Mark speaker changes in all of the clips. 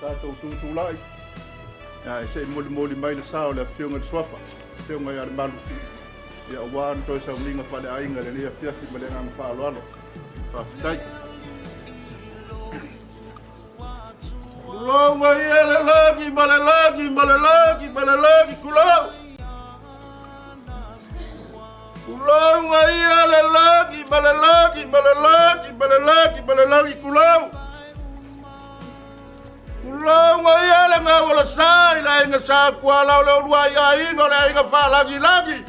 Speaker 1: Tatou tutulai ia se i molimoli mai le sa o le afioga i le Suafa, afioga ia Lemalu, ia aua na toe sauniga faaleaiga i lenei afiafi ma le agaga faaaloalo. Faafetai. Tulou ia le lagi ma le lagi ma le lagi ma le lagi, tulou. Tulou ia le lagi ma le lagi ma le lagi ma le lagi ma le lagi, tulou. Tulou ia le ngau sa i le aiga sa kuala o le olua i aiga o le aiga faalagilagi.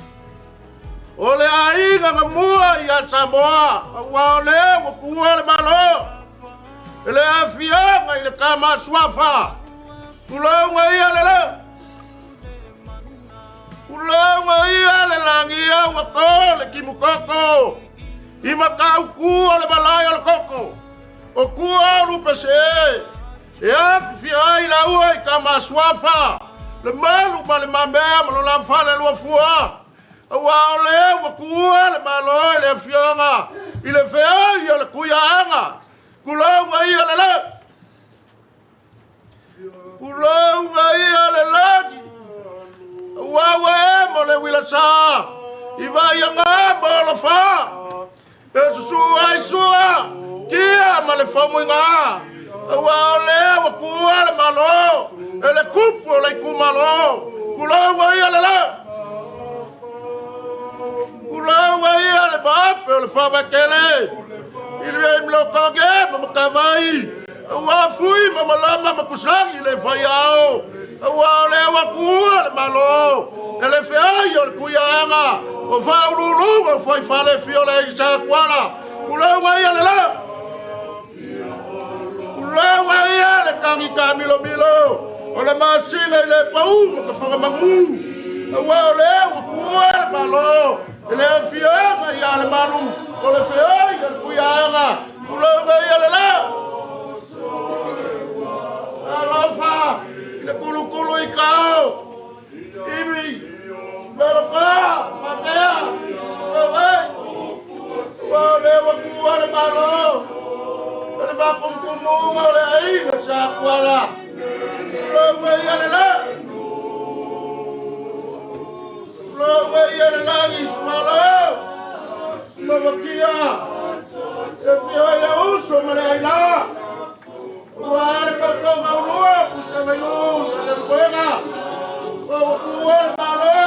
Speaker 1: O le aiga nga mua ia Samoa, aua o le ua kuua le Malo. E le afioga i le Tama Suafa. Tulou ia le leo. Tulou ia le langia ua to le kimukoko. I matautu o le malae o le koko. O kua o lupese. E afifia ai laua i Tama Suafa. Le malu ma le mamea ma lo la fale lua fua. Aua o le ua kuua le Malo i le afioga i le feai o le kuiaaga. Tulou ia le leo. Tulou ia le lagi. Aua ua e mo le uilasa. I vai anga mo lo fa. E susu ai sua. Kia ma le famuiga. Aua o le ua kuua le Malo. E le kupu o le itumalo. Tulou ia le leo. Tulou ia le maape o le faavakele. I le mlokange ma makavai. Aua fui ma malama ma kusagi le faiao. Aua o le ua kuua le Malo. E le feai o le kuiaaga. O faaululuga o faifale fia o le aiga sa kuala. Tulou ia le leo. Tulou ia le tagi milomilo. O le masina i le pau ma ka whakamagu. Aua o le ua kuua le Malo. E le afioga ia le malu. O le feai o le kuiaaga. Tulou ia le leo. Alofa i le kulukulu i kao. Imi, meloka, matea, wawai. Ua o le ua kuua le Malo. E le whakumkumuga o le aiga sa kuala. Tulou ia le leo. Tulou ia le lagi sumalo. Mawakia. E fia i le uso ma le aila. Ua ale kaukaunga ulua, pusa mai u, sa le koega. Ua ua kuua le Malo.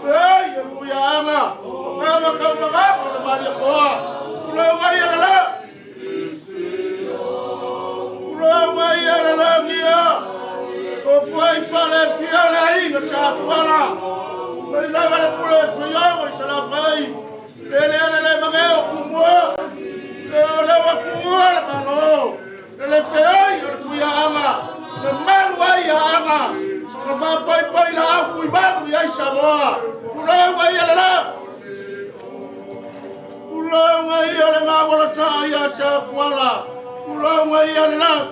Speaker 1: Feai e kuiaaga. O kauna kaunaga o le maria koa. Tulou ia le leo. Tulou ia le lagia. O fai fale fia le aiga sa kuala. Mai lava le pule fioga i Salafai. Le le le le mageo kumua. Le o le ua kuua le Malo. E le feai o le kuiaaga. Le malu ai aaga. Na faapoipoi la au kuimagu i ai Samoa. Tulou ia le leo. Tulou ia le ngawala sa ia sa kuala. Tulou ia le leo.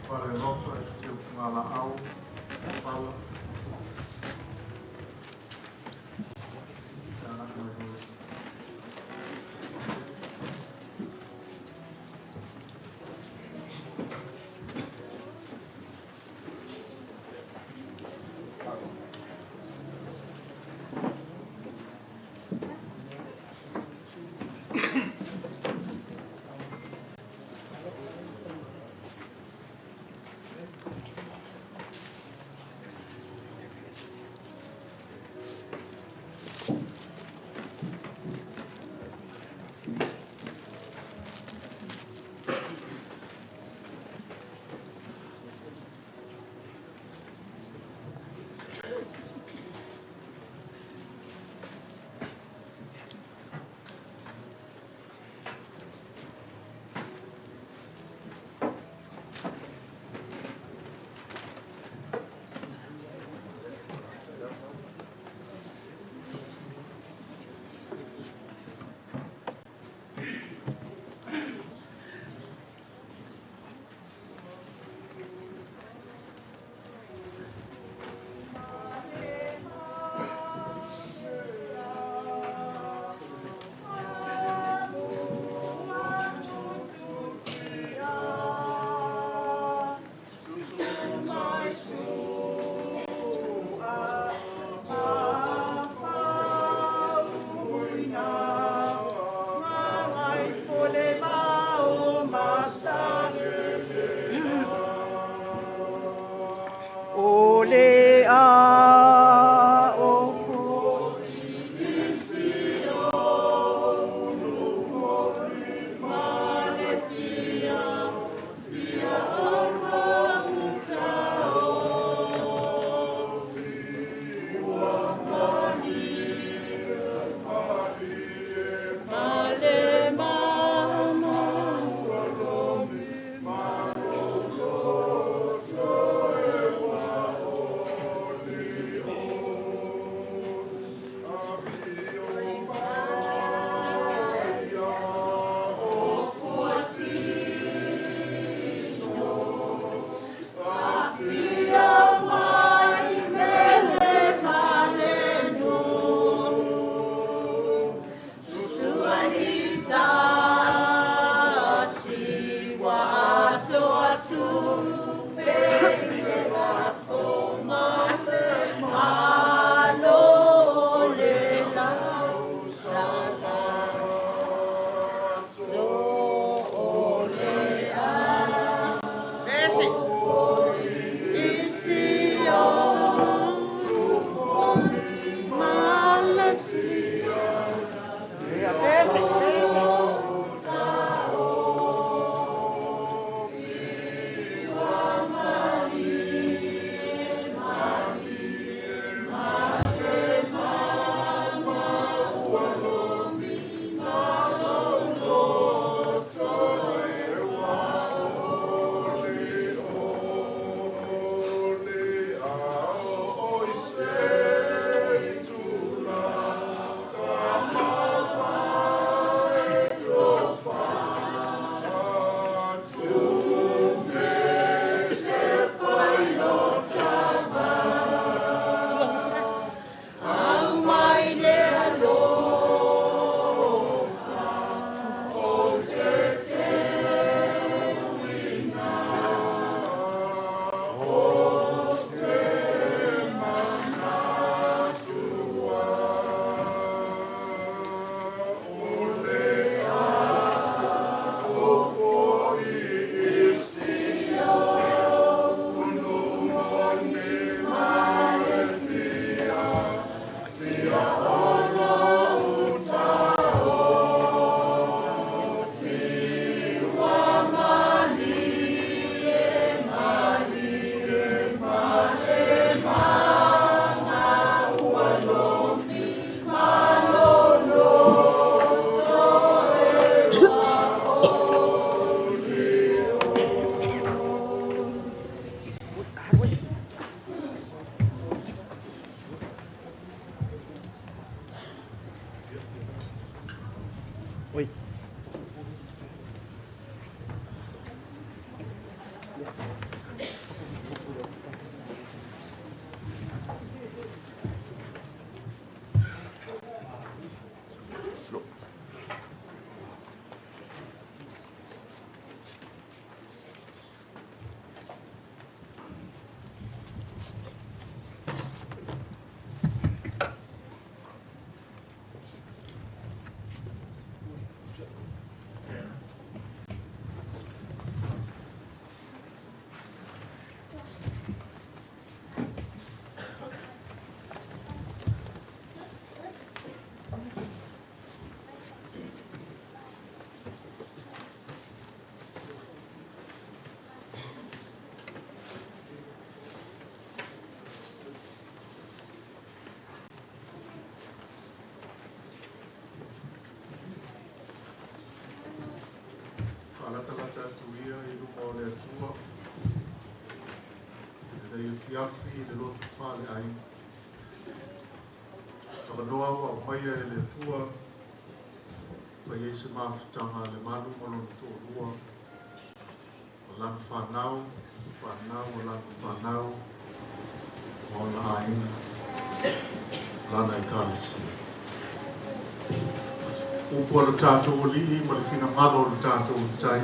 Speaker 2: Falealofa e teu fugalaau pala. Latalata atu ia i luma o le Atua i lenei afiafi i le loto faleaiga. Avanoa ua aumaia e le Atua fai ai se mafutaga a Lemalu ma lona toalua, o lana fanau, fanau o lana fanau, ma ona aiga, lana Ekalesia. Upu a le tatou Alii ma le finagalo o le tatou Tai,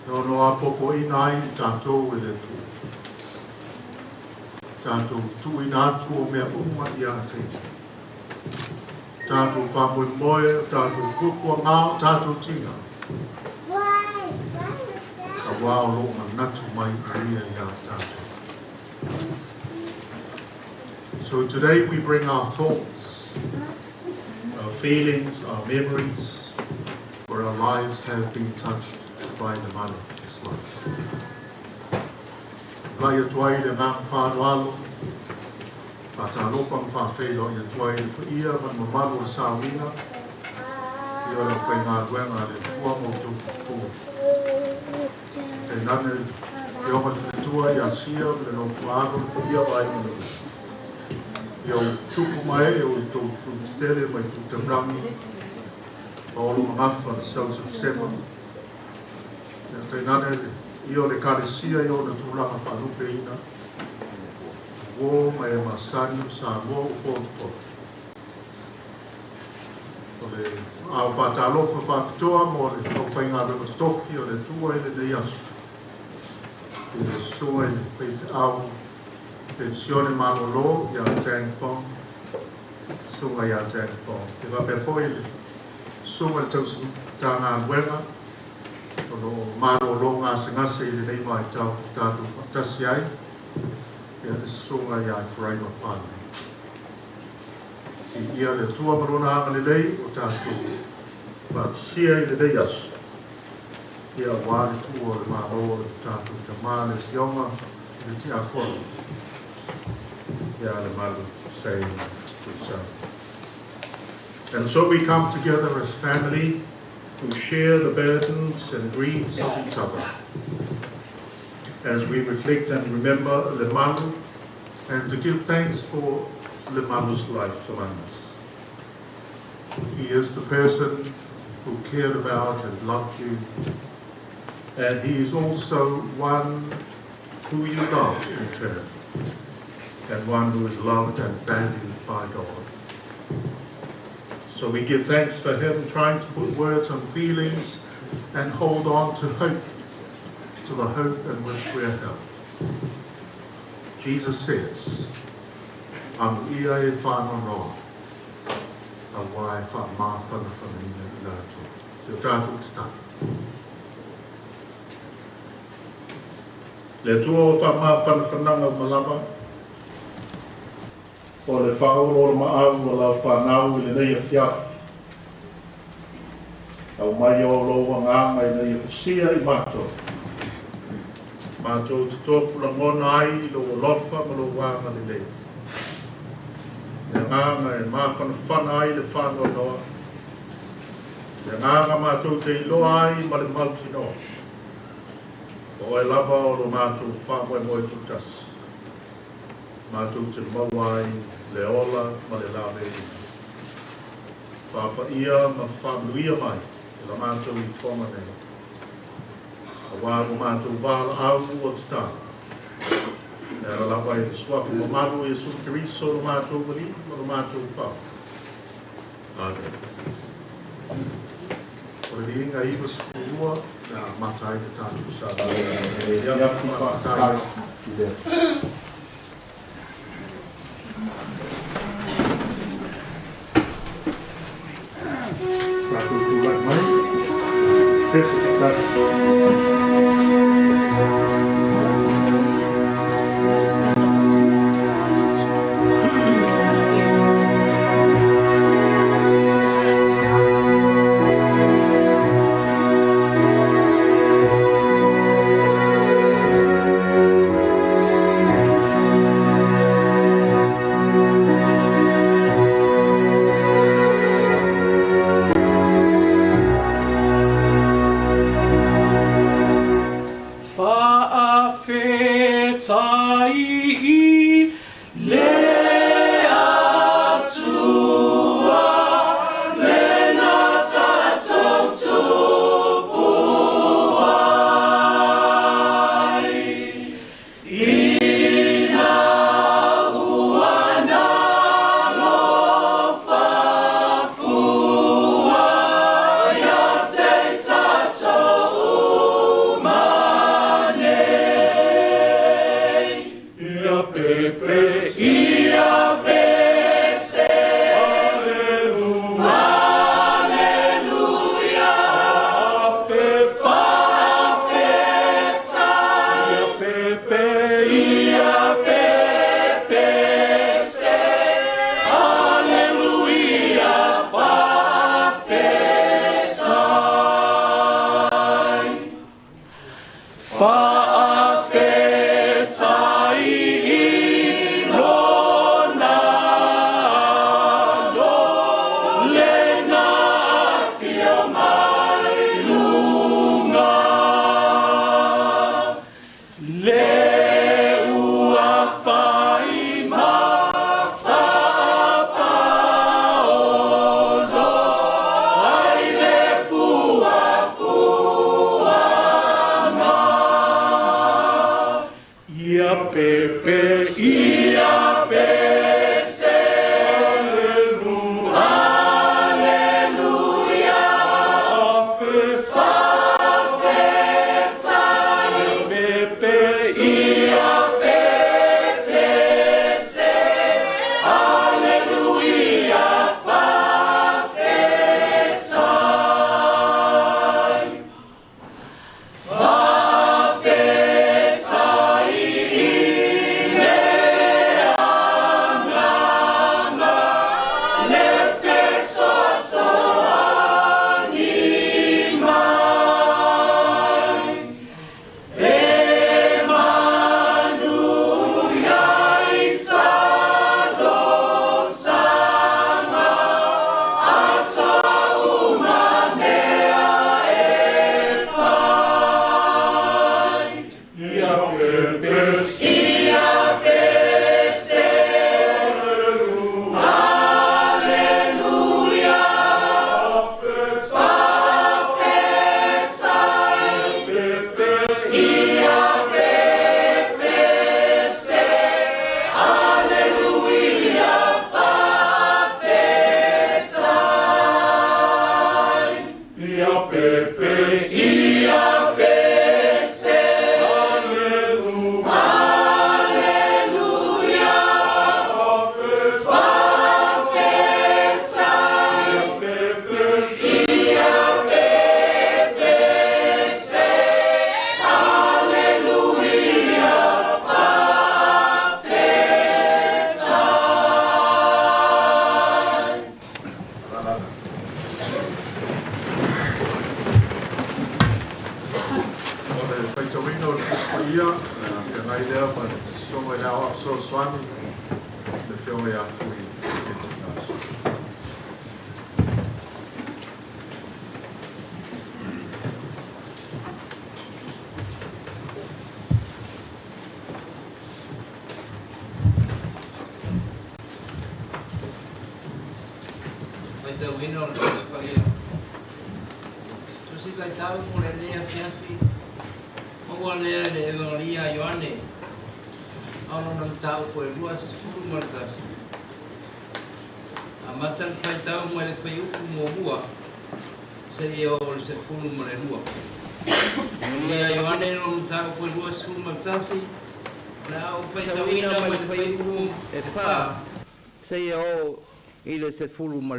Speaker 2: e ono apoapoaiina ai i tatou e le Atua. Tatou tuuina atu o mea uma ia te Ia. Tatou faamoemoe, o tatou puapuaga, o tatou tiga. Auā o loo manatu mai o ia ia tatou. So today we bring our thoughts, our feelings, our memories, where our lives have been touched by the Lemalu's life. Tulai atu ai le agaga faaaloalo, faatalofa ma faafeiloai atu ai le paia ma le mamalu o le sauniga, ia o le aufaigaluega a le Atua ma outou faletua. Tainane le afioga i le faletua ia Sia ma le nofo a alo, le paia o aiga ma le ia o tupu ma ee o i tou tu tetele mai tu taulagi, Paolo Magafa, le sausau ia tainane le ia o le Ekalesia i ona tulaga faalupeina, uō ma e masani o Samoa ua potopoto. O le ao faatalofa faapitoa mo le aufaigaluega totofi o le Atua i lenei aso. I le susuga i le faifeau penisione malolo ia Jang Fong, susuga ia Jang Fong. E faapea foi le susuga i le tausi Matagaluega o lo o malolo gasegase i lenei vaitau tatou faatasi ai, ia le susuga ia Eferaima Pale. Viia le Atua ma lona agalelei o tatou faatasia i lenei aso. Ia auā le tuua o le Malo o le tatou Tama le Afioga i le Tiakono ia Lemalu Saini Tuisau. And so we come together as family who share the burdens and griefs of each other as we reflect and remember Lemalu and to give thanks for Lemalu's life among us. He is the person who cared about and loved you, and he is also one who you love in turn, and one who is loved and valued by God. So we give thanks for him trying to put words on feelings and hold on to hope, to the hope in which we are held. Jesus says, Amuia e faanoanoa, auā e faamafanafanaina i latou. Si o tatou tatalo. Le Atua o faamafanafanaga uma lava, o le faaoloolo maau o lau fanau i lenei afiafi. Aumaia o lou agaga ina ia fusia i matou. Matou te tofu lagona ai i lou alofa ma lou agalelei. Le agaga e mafanafana ai le faanoanoa. Le agaga matou te iloa ai ma le mautinoa. O oe lava o lo matou faamoemoe tutasi. Matou te maua ai le ola ma le laveaiina. Faapaia ma faamanuia mai i la matou ifoga nei. Auā lo matou valaau ua tatalo. E ala lava i le suafa mamalu o Iesu Keriso lo matou Alii ma lo matou Faaola. Amene. O le Viiga 92 o le a amata ai le tatou sauniga. Faafetai i le Atua. Tatou tulai mai. Peso tasi. P P I A B C Alleluia F F B P I A P P C Alleluia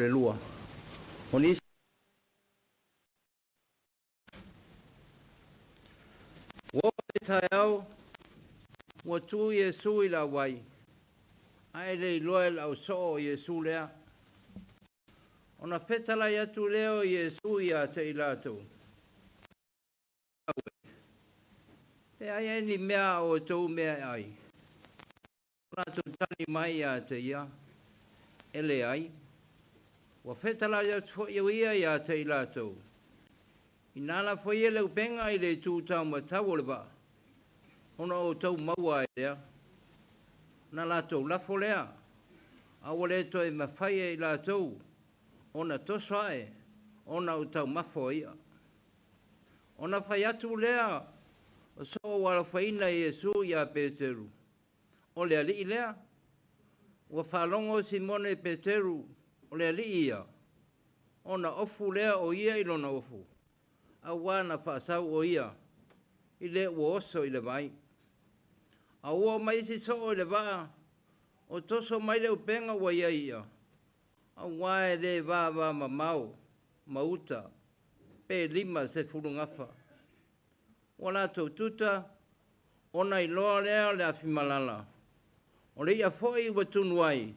Speaker 3: 12. O nisi ua le taeao ua tu Iesu i lauai, ae le iloa e le ausoo o Iesu lea. Ona fetalai atu lea o Iesu ia te i latou. Pe ai ai ni mea o outou mea e ai. Latou tali mai ia te ia, e leai. Ua fetalai atu foi o ia ia te i latou. Ina lafo ia le upega i le itu taumatau o le vaa, ona outou maua ai lea. Na latou lafo lea, a ua le toe mafai e i latou ona toso ae ona o taumafa o i'a. Ona fai atu lea o soo ua alofaina e Iesu ia Peteru, o le Alii lea. Ua faalogo Simone Peteru o le Alii ia, ona ofu lea o ia i lona ofu, auā na faasau o ia i le ua oso i le vai. A ua omai isi soo i le vaa, o toso mai le upega ua i ai ia, auā e le vavamamao ma uta pe 50 gafa. Ua latou tuta, ona iloa lea o le afimalala, o le i'a foi ua tunu ai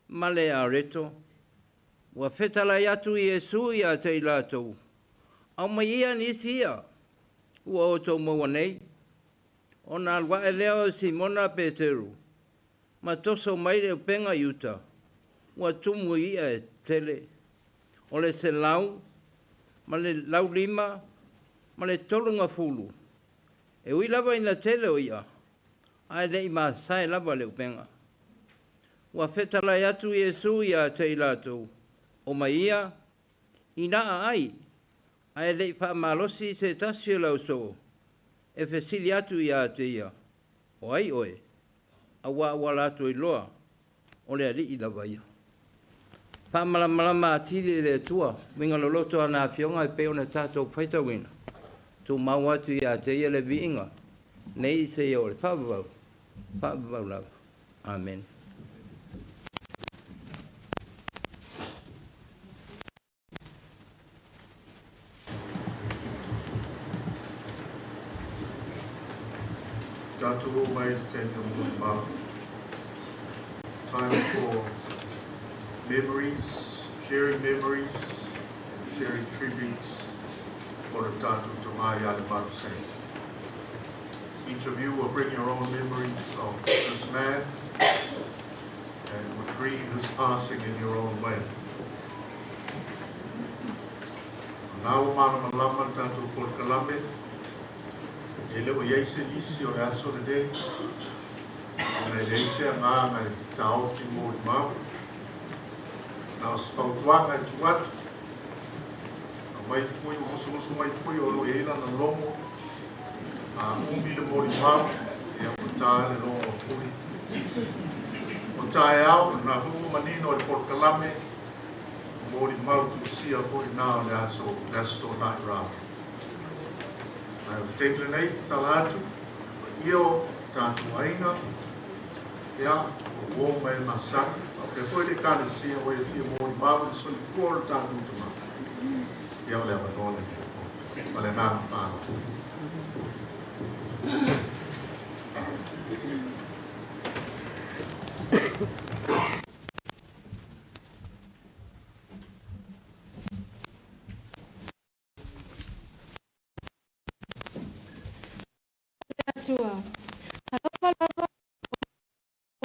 Speaker 3: ma le areto. Ua fetalai atu Iesu ia te i latou, aumai ia nisi i'a ua outou maua nei. Ona alu ae lea o Simona Peteru ma toso mai le upega i uta, ua tumu i i'a e tele, o le 150. E ui lava ina tele o i'a, ae le'i masae lava le upega. Ua fetalai atu Iesu ia te i latou, o mai ia, ina aai, ae le'i faamalosi se tasi o le ausoo, e fesili atu ia te ia, O ai oe, auā ua latou iloa o le Alii lava ia. Faamalamalama atili e le Atua uiga loloto o ana afioga e pei ona tatou faitauina, tumau atu ia te Ia le viiga, nei seia oo i le faavavau, faavavau lava. Amene.
Speaker 2: Tatou oo mai i le taimi o molimau. Time for memories, sharing memories and sharing tributes o le tatou tama ia Lemalu Saini. Each of you will bring your own memories of this man and would grieve his passing in your own way. O lena ua malamalama le tatou polokalame, e le o i ai se lisi o le aso lenei, ona e leai se agaga e taofi molimau. Na o se fautuaga e tuu atu, aumai foi, musumusu mai foi o lo o i ai lana logo, a umi le molimau, ia ua ta le logo a Fui. O taeao, o lena foi ua manino i le polokalame, o molimau tusia foi na o le aso, le Aso Toonai rā. Ae o le taimi lenei, tatala atu, paia o tatou aiga, ia, o uo ma e masani, faapea foi le Ekalesia ua e fia molimau i le soifua o le tatou tama. Ia, o le avanoa lenei. Ma le agaga faaaloalo.
Speaker 4: Atua. Talofa lava o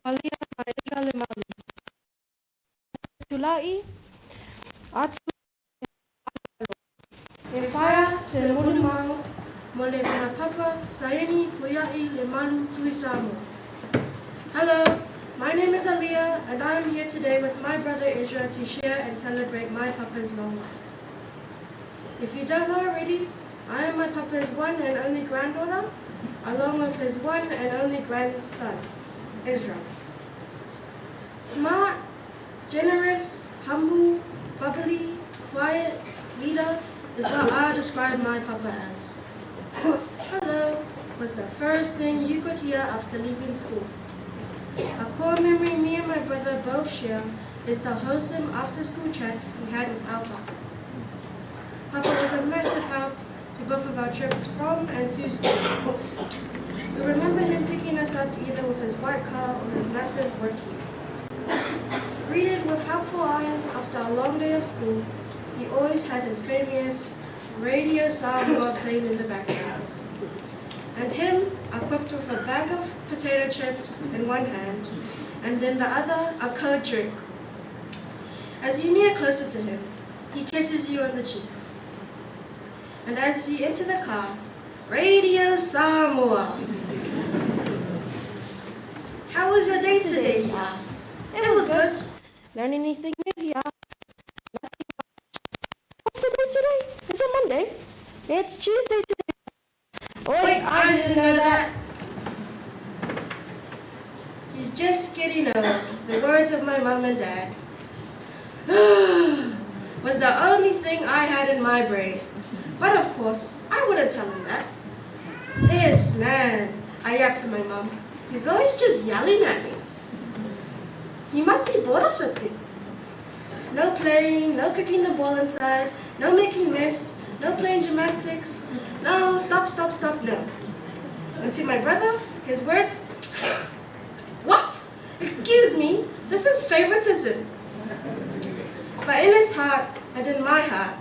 Speaker 4: Alia ma Ezra Lemalu. Tulai atu e faia se molimau mo le Papa Saini Puia'i Lemalu Tui Samoa. Hello, my name is Aliyah, and I am here today with my brother Ezra to share and celebrate my papa's long life. If you don't know already, I am my papa's one and only granddaughter, along with his one and only grandson, Ezra. Smart, generous, humble, bubbly, quiet, leader is what I describe my papa as. Hello was the first thing you could hear after leaving school. A core memory me and my brother both share is the wholesome after-school chats we had with our papa. Papa was a massive help to both of our trips from and to school. We remember him picking us up either with his white car or his massive worky. Greeted with helpful eyes after a long day of school, he always had his famous Radio Samoa playing in the background. And him, equipped with a bag of potato chips in one hand, and in the other, a cold drink. As you near closer to him, he kisses you on the cheek. And as you enter the car, Radio Samoa. How was your day today, he asks. It was good. Learn anything new, he asks. Nothing much. What's the day today? Is it Monday? It's Tuesday today. Wait, I didn't know that. He's just getting old, the words of my mum and dad. Was the only thing I had in my brain. But of course, I wouldn't tell him that. This man, I yapped to my mum. He's always just yelling at me. He must be bored or something. No playing, no kicking the ball inside, no making mess, no playing gymnastics. No, stop, stop, stop, no. And to my brother, his words, what? Excuse me, this is favoritism. But in his heart and in my heart,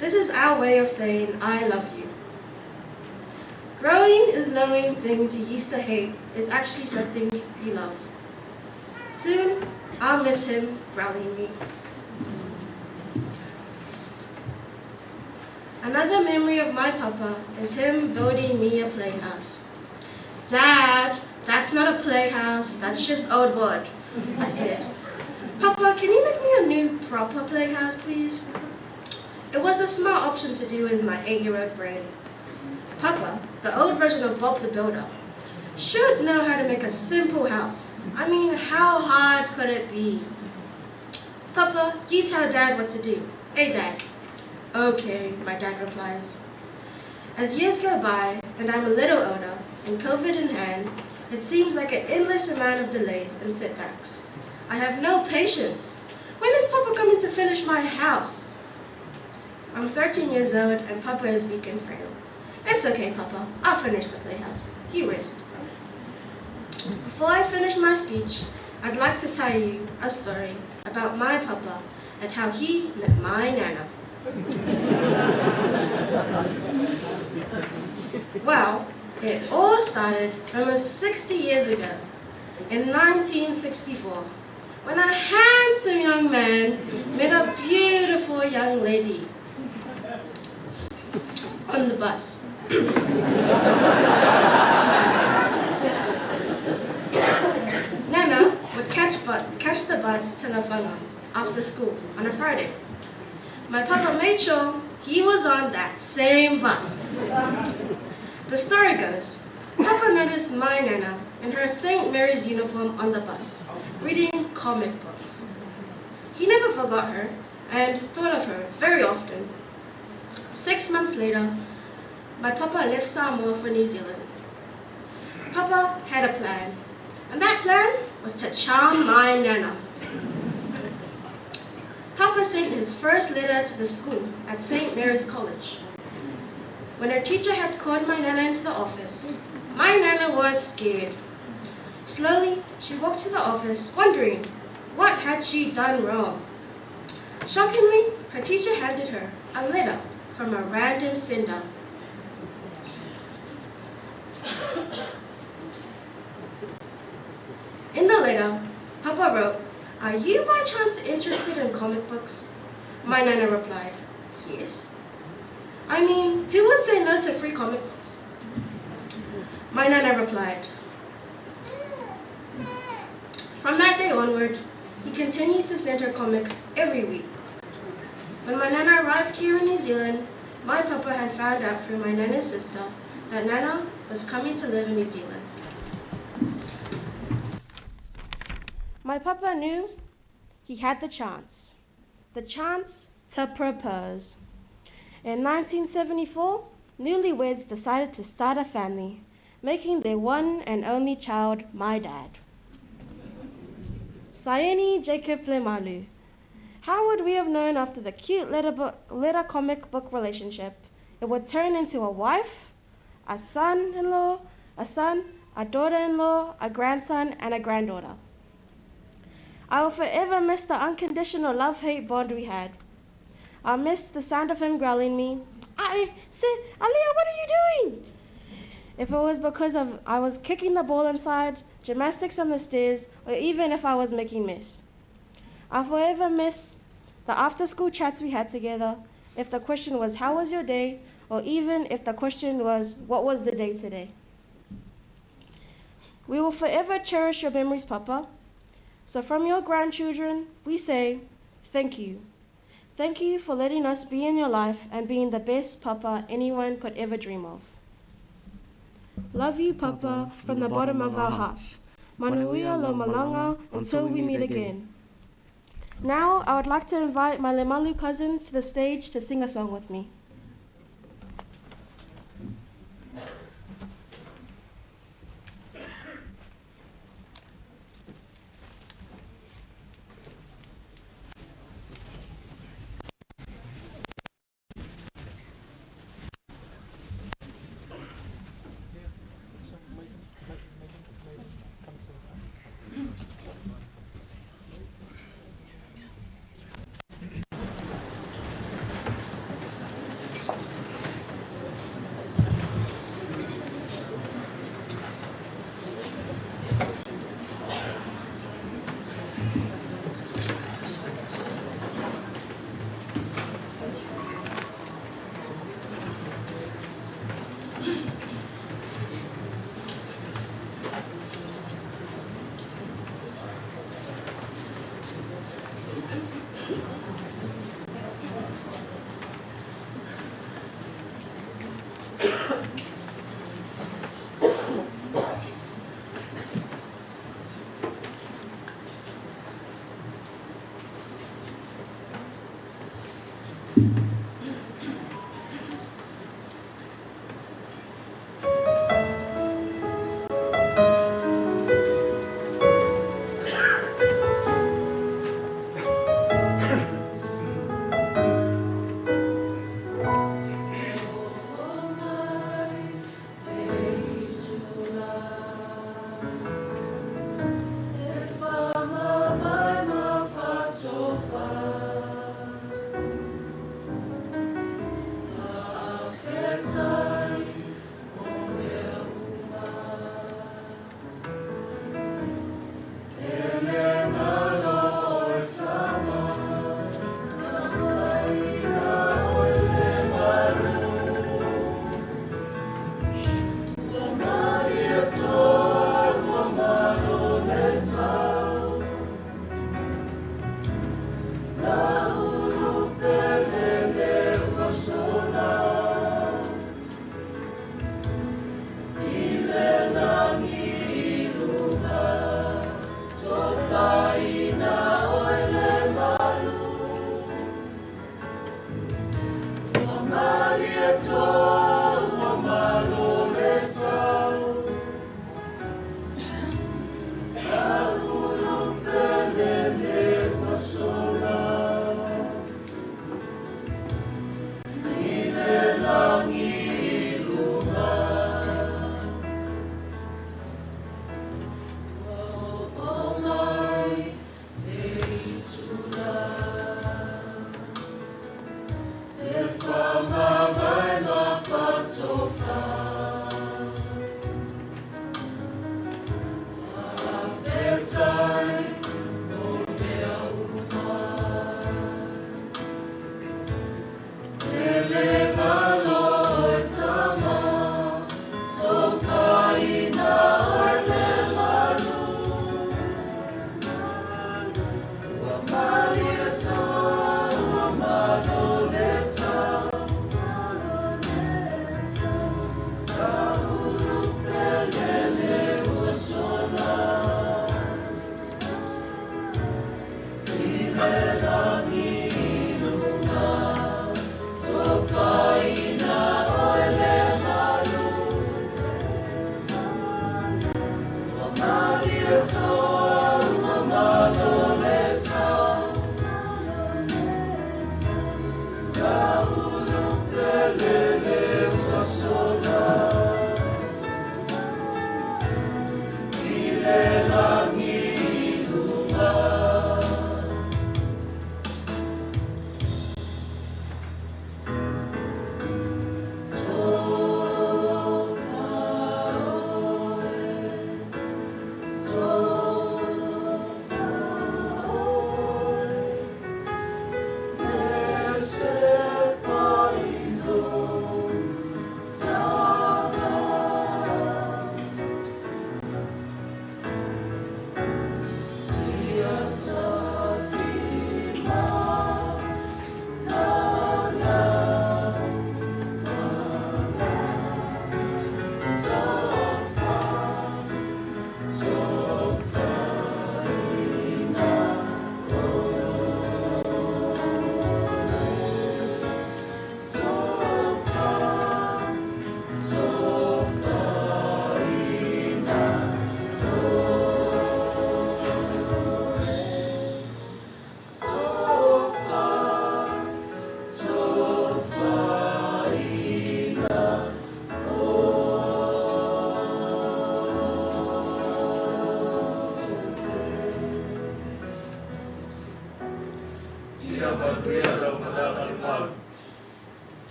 Speaker 4: this is our way of saying, I love you. Growing is knowing things you used to hate is actually something you love. Soon, I'll miss him rallying me. Another memory of my papa is him building me a playhouse. Dad, that's not a playhouse, that's just old wood, I said. Papa, can you make me a new proper playhouse, please? It was a smart option to do with my 8-year-old brain. Papa, the old version of Bob the Builder, should know how to make a simple house. I mean, how hard could it be? Papa, you tell Dad what to do. Hey, Dad. Okay, my dad replies. As years go by, and I'm a little older, and COVID in hand, it seems like an endless amount of delays and setbacks. I have no patience. When is Papa coming to finish my house? I'm 13 years old and Papa is weak and frail. It's okay, Papa. I'll finish the playhouse. You rest. Before I finish my speech, I'd like to tell you a story about my Papa and how he met my Nana. Well, it all started almost 60 years ago, in 1964, when a handsome young man met a beautiful young lady on the bus. Nana would catch the bus to Lefaga after school on a Friday. My papa made sure he was on that same bus. The story goes, Papa noticed my Nana in her St. Mary's uniform on the bus, reading comic books. He never forgot her and thought of her very often. 6 months later, my papa left Samoa for New Zealand. Papa had a plan, and that plan was to charm my Nana. Papa sent his first letter to the school at St. Mary's College. When her teacher had called my Nana into the office, my Nana was scared. Slowly, she walked to the office, wondering what had she done wrong. Shockingly, her teacher handed her a letter from a random sender. In the letter, Papa wrote, "Are you by chance interested in comic books?" My Nana replied, "Yes." I mean, who would say no to free comic books? My Nana replied. From that day onward, he continued to send her comics every week. When my Nana arrived here in New Zealand, my papa had found out through my Nana's sister that Nana was coming to live in New Zealand. My papa knew he had the chance to propose. In 1974, newlyweds decided to start a family, making their one and only child my dad. Saini Jacob Lemalu. How would we have known after the cute letter comic book relationship, it would turn into a wife, a son-in-law, a son, a daughter-in-law, a grandson, and a granddaughter? I will forever miss the unconditional love-hate bond we had. I miss the sound of him growling me, "I said, Aliyah, what are you doing?" If it was because of I was kicking the ball inside, gymnastics on the stairs, or even if I was making mess. I forever miss the after-school chats we had together, if the question was, how was your day? Or even if the question was, what was the day today? We will forever cherish your memories, Papa. So from your grandchildren, we say, thank you. Thank you for letting us be in your life and being the best Papa anyone could ever dream of. Love you, Papa, from the bottom of our hearts. Manuia lo malanga, until we meet again. Now, I would like to invite my Lemalu cousins to the stage to sing a song with me.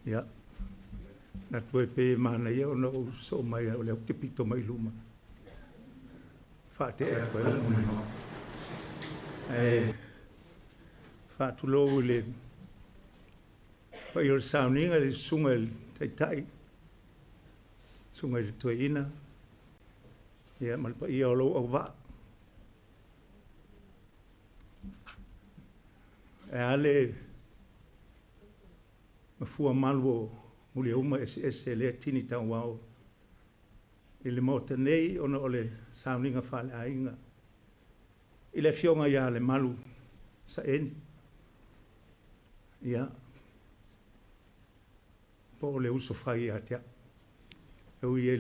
Speaker 5: Ia, na tue pe mana ia ona ou so mai o le te pito mai luma. Wha te ea koe la. E whaatulou i le whai o le sauninga le sunga i le taitai, sunga i le tuaina, ia ma le paia o lou au vaa. E ale mafua malu o muli uma ese ese lea tini tau ao i le maota nei ona o le sauninga faaleaiga i le afioga ia le malu saeni. Ia, po o le uso fai ia te au. E ui e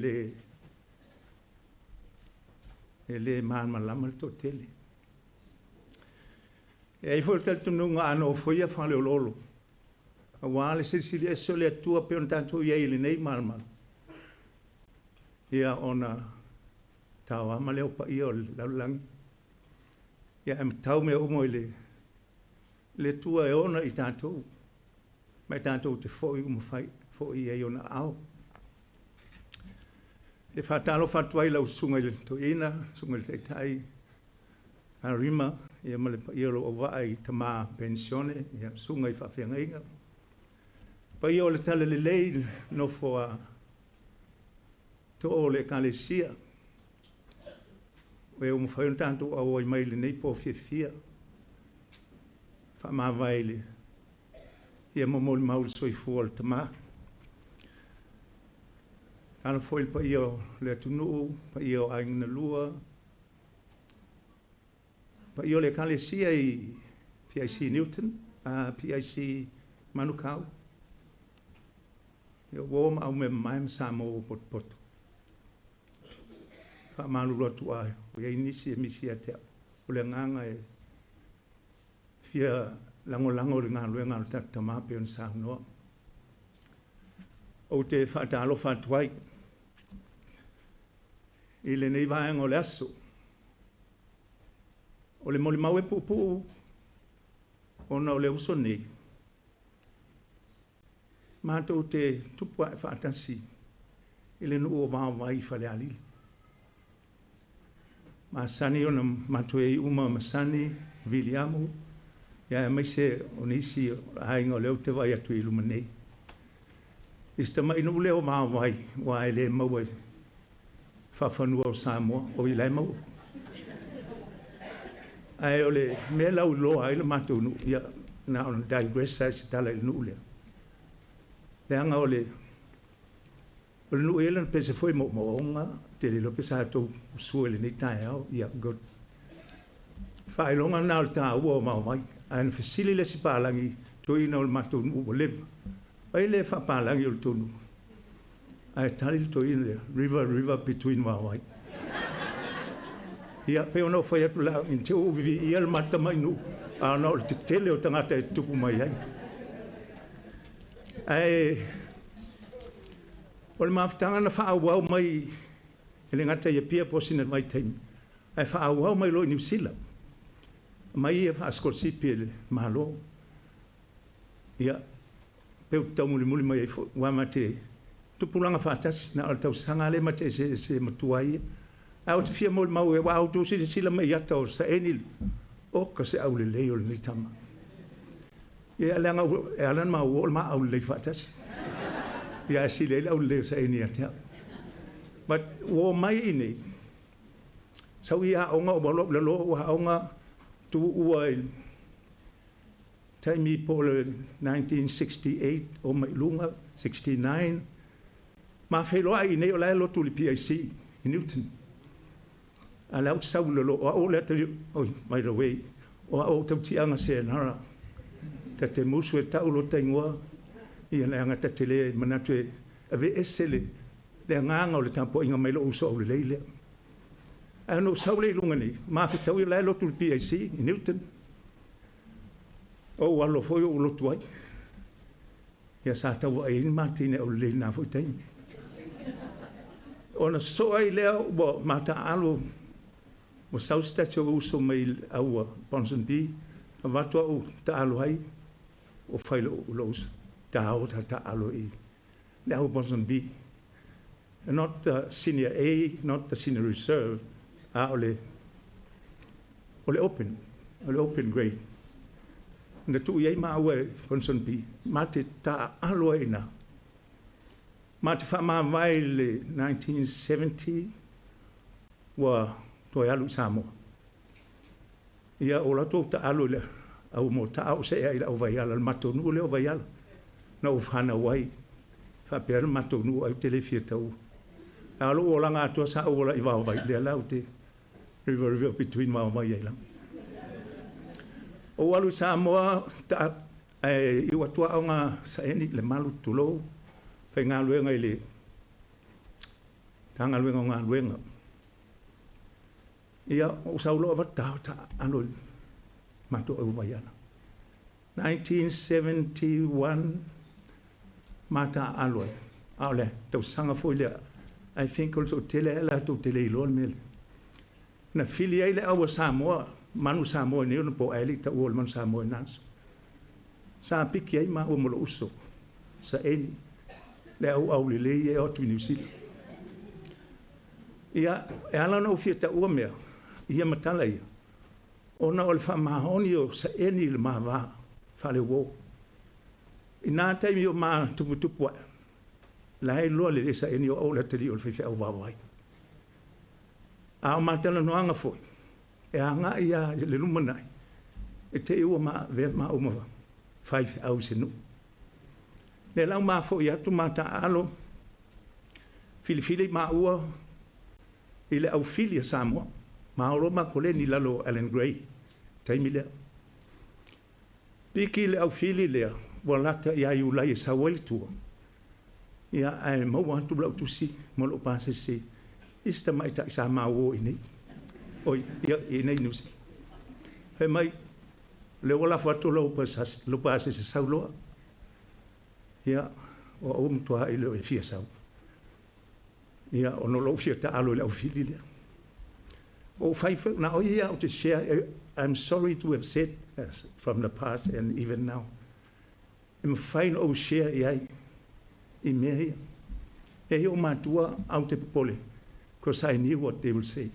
Speaker 5: le malamalama le toatele. E ai foi le talitonuga a nofoia faleololo. Auā le silisili ese o le Atua pei ona tatou i ai i lenei malumalu. Ia ona taoama lea o paia o le lalolagi. Ia e matau mea uma i le le Atua e ona i tatou. Ma e tatou te foi uma fai, foi ai ona ao. E whātalo whātua i lau sunga i le toina, sunga i le taitai, a rima, ia ma le paia o lou auvaa i tama pensione, ia sunga i whaafeagaiga. Paia o le tala lelei nofo a too o le ekalesia. O e ua mafai ona tatou auai mai i lenei po fiafia, faamavae i le ia momolimau i le soifua o le Tama. Tala foi le paia o le atunuu, paia o aiga na lua, paia o le Ekalesia i PIC Newton, PIC Manukau, ia uo ma au mea mamae ma Samoa ua potopoto. Faamalulu atu ai, ua i ai nisi e misi ia te au. O le agaga e fia lagolago i le galuega a le tatou Tama pei ona saunoa. Ou te faatalofa atu ai i lenei vaega o le aso. O le molimau e puupuu ona o le uso nei, matou te tupu ae faatasi i le nuu o Vaovai i Falealili. Masani ona matou i ai uma, Masani, Viliamu, ia aemaise o nisi o aiga o lea ou te vaai atu i luma nei. I si tamainuu lea o Vaovai, ua e le maua i faafanua o Samoa, o i lae maua. Ae o le mea lau iloa ai le matou nuu, ia na ona digress ai se tala i le nuu lea. Leaga o le nuu e lana pese foi moomooga, te le iloa pe sa tou usua i lenei taeao, ia good. Faailoga na o le taua o Vaovai. Ae na fesili le isi palagi toeaina o le matou nuu ua leva. Ai le faapalagi o le tou nuu. Ae tali le toeaina lea, river, river between Vaovai. Ia, pe ona o fai atu la, in te uu vivi ia le mata mai nuu, a ona o le tetele o tagata e tupu mai ai. Ae, o le mafutaga na faaauau mai e le gata i Apia po o sina vaitaimi, ae faaauau mai loa i Niu Sila, mai ia faasikolasipi e le Malo. Ia, pe ou te taumulimuli mai ai foi, ua ma te tupulaga faatasi, na o le tausaga lea ma te eseese matua ai ia. Ae ou te fia molimau e ua outou silasila mai i ata o saeni, o ka se aulelei o lenei tama. Ia, leaga e ala ona maua o le ma aulelei faatasi. Ia, ae sili ai le aulelei o saeni ia te au. But ua o mai i nei, sau i aoga o alo au i lalo o aoga tuua i taimi po o le 1968 o mai luga, 69, ma feiloai i nei o la e lotu i le PIC i Newton. A le au te sau i lalo, o au o le atalii, oi, by the way, o au o tautiaga Senara, ta te musu e tau lo taingoa, ia leaga ta te le manatu e ave ese le agaga o le tapuaiga mai lou uso aulelei lea. Ae ona ou sau lea i luga nei, mafetau ia la e lotu i le PIC i Newton. O ou alo foi o ou lotu ai. Ia sa tau vaai ai ni matine aulelei i lena foi taimi. Ona sosoo ai lea ua mataaalo ua sau se tasi o uso mai le aua Ponsonby, avatu au taalo ai, o fai lou uso, tao ta taalo i le au Ponsonby. Not the senior A, not the senior reserve, a o le open, o le open grade. Na tuu i ai maua e Ponsonby, ma te taaalo ai ina. Ma te faamavae i le 1970, ua toe alu i Samoa. Ia, o latou taalo i le au motaa o seea i le au Vaiala, le matou nuu lea o Vaiala. Na ou fanau ai, faapea le matou nuu ai ou te le fia taua. A o lou olaga atoa sa ou ola i Vaovai, lea la ou te river, river between Vaovai ai lava. Ou alu i Samoa, ae iu atu aoga saeni, le malu tulou, faigaluega i le Matagaluega o Galuega. Ia, ou sau loa avatu tao taaalo i le matou au Vaiala. 1971 mataaalo ai. A o le tausaga foi lea, I think o le toatele ae latou te le iloa le mea lea. Na fili ai le au a Samoa, manu Samoa nei ona po ae le i taua o le manu Samoa i na aso. Sa piki ai maua ma lou uso, saeni, le au aulelei e o atu i Niu Sila. Ia, e ala ona ou fia taua mea, ia matala ia, ona o le faamaoni o saeni i le mava faaleuo. I nā taimi o ma tuputupu ae, la e iloa lelei saeni o au o le atalii o le faifeau vaovai. A o matalanoaga foi, e agaʻi a le lumanai, e te ua ma vea ma uma faifeau se nuu. Le lau mafoʻi atu ma taalo, filifili maua i le aufili a Samoa. Ma o ma koleni lalo Allan Gray, taimi lea. Piki le aufili lea, ua lata ia Iulai e sau ai le tua. Ia, ae maua atu lau tusi mo lou pasese i se tamaitai sa maua i nei. Oi, ia, i nei Nusi. Fai mai, le ua lafo atu lau pasese sau loa. Ia, o au matua i le o e fia sau. Ia, ona lou fia taalo i le aufili lea. O fai na o ia o te share, I'm sorry to have said from the past and even now. E mafai na ou share i ai i mea ia. E o matua au te popole, because I knew what they will say.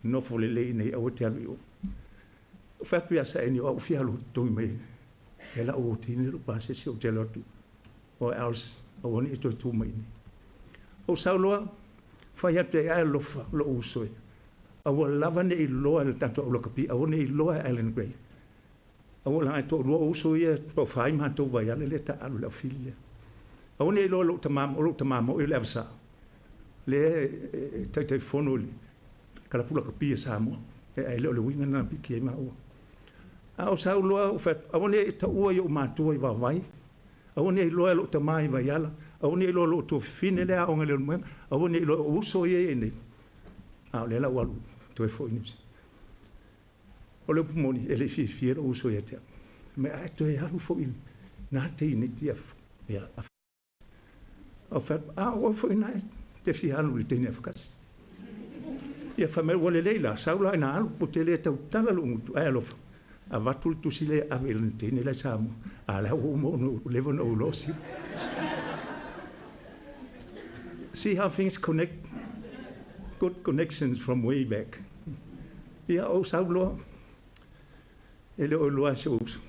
Speaker 5: Nofo le lei nei au te alu i o. O whatu ia sa eni o au fia alu tongi mai. E la o tini ro pasese o te lotu. Or else, o wani e toi tū mai ni. O sauloa, whai atu e ai lofa lo uso e. A ua lava ne i loa le tatou au lakapi, a ua ne i loa Allan Gray. A ua langa to lua uso ia, to whai mātou vai ale le ta alu le au fili lea. A ua ne i loa lou tamamo, lou tamamo i le avasa. Le taitai fono le kalapu lakapi e Samoa. E ai le o le winga na piki ai maua. A o sauloa, a ua ne i taua i o mātua i vavai. A ua ne i loa lou tamā i Vaiala. A ua ne i loa lou tuafafine le aoga le Leulumoega. A ua ne i loa o uso ia i nei. A o le la ua alu toe foi Niusi. O le upu moni, e le fiafia lou uso ia te au. Me ai toe alu foi nā te ini tia ia o fa a o foi nai te fia alu i teine afakasi. Ia fa mai ua lelei la sau la ina alu po te le tautala lou gutu ai alofa. Avatu le tusi le ave i lana teine la i Samoa. A lea ua uma ona leva ona ou losi. See how things connect. Good connections from way back. Ia ou sau loa. E le o iloa se uso.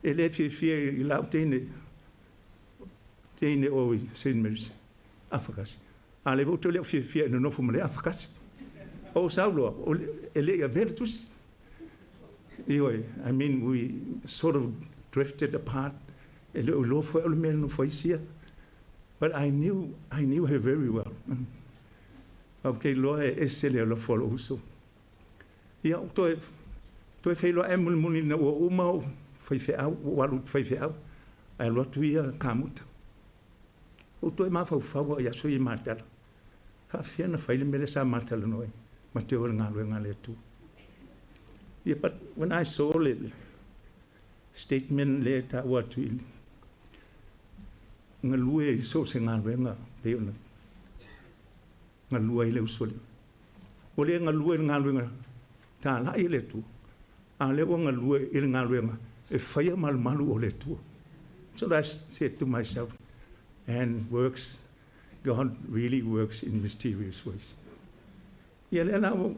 Speaker 5: E le fiafia i lau teine, teine o i St. Mary's, afakasi. A le vou le o fiafia i nonofo ma le afakasi. O sau loa, e le i avea le tusi. Ioe, I mean, we sort of drifted apart. E le o iloa foi o le mea nofo ai sia. But I knew her very well. Ok, loa e ese le alofa o lou uso. Ia, toe feiloai e mulimuli na ua uma o faifeau, ua alu faifeau, ae alu atu ia kamuta. O toe mafaufau i aso i matala. Faafefea na fai le mea lea sa matalanoa ai, ma te o le galuega a le Atua. Ia, but when I saw le statement lea e taua atu i galue i so o se galuega pei ona galua ai le uso lea. Ua le galue i le galuega talai e le Atua, a lea ua galue i le galuega e faia malumalu o le Atua. So I said to myself, and works, God really works in mysterious ways. Ia lea la o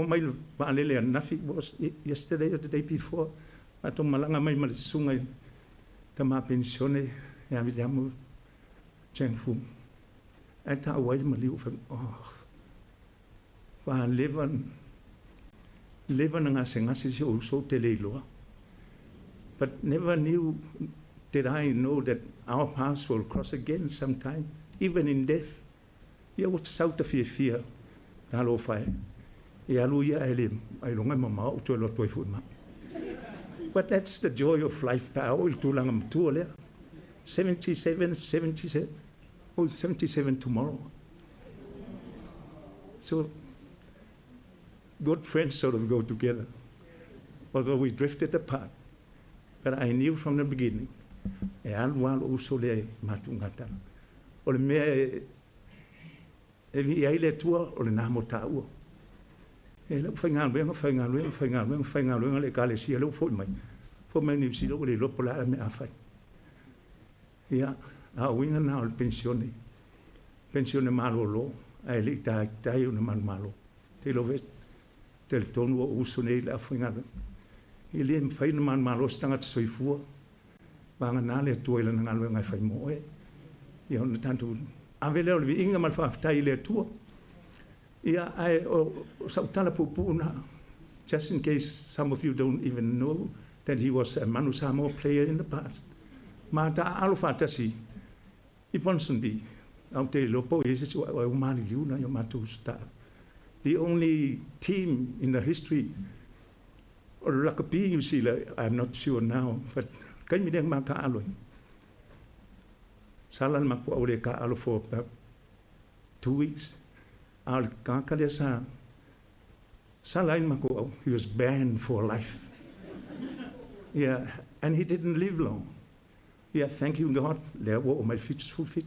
Speaker 5: mai le vaalele ananafi, was yesterday or the day before, matou malaga mai ma le susuga i tama penisione ia Viliamu Cheng Fu. Ae taua ai le maliu fai, oh, ua leva, leva na gasegase si ou uso ou te le iloa. But never knew did I know that our paths will cross again sometime, even in death. Ia ua sau ta fiafia talofa e. E alu ia e le ailoga e mamao ou toe alu atu ai foi ma. But that's the joy of life pa o i le tulaga matua lea. 77, 77, oh, 77 tomorrow. So good friends sort of go together. Although we drifted apart. But I knew from the beginning, e alu lava lou uso lea i matugatala. O le mea e viia ai le Atua o lena mo taua. E lau faigaluega, faigaluega, faigaluega, faigaluega le ekalesia lea ua foi mai. Foi mai Niu Sila ua le iloa po o le a le mea a fai. Ia, a o uiga na o le penisione. Penisione malolo, ae le i taitai ona manumalo. Te iloa foi talitonu o uso nei i le aufaigaluega. E le mafai ona manumalo se tagata soifua. Vagana le Atua i lana galuega e fai mo oe. Ia ona tatou ave lea o le viiga ma le faafetai i le Atua. Ia, ae o sau tala puupuu na, just in case some of you don't even know that he was a Manu Samoa player in the past. Ma taaalo faatasi i Ponsonby. Au te iloa po o i ai se isi o ai ua maliliu nai o matou uso taaalo. The only team in the history o le rugby New Zealand, I'm not sure now, but taimi lea na ma taaalo ai. Sala le mapuaa ua le taaalo for about 2 weeks. A o le tagata lea sa sala ai le matou au, he was banned for life. Yeah, and he didn't live long. Yeah, thank you God, lea ua oo mai le 77,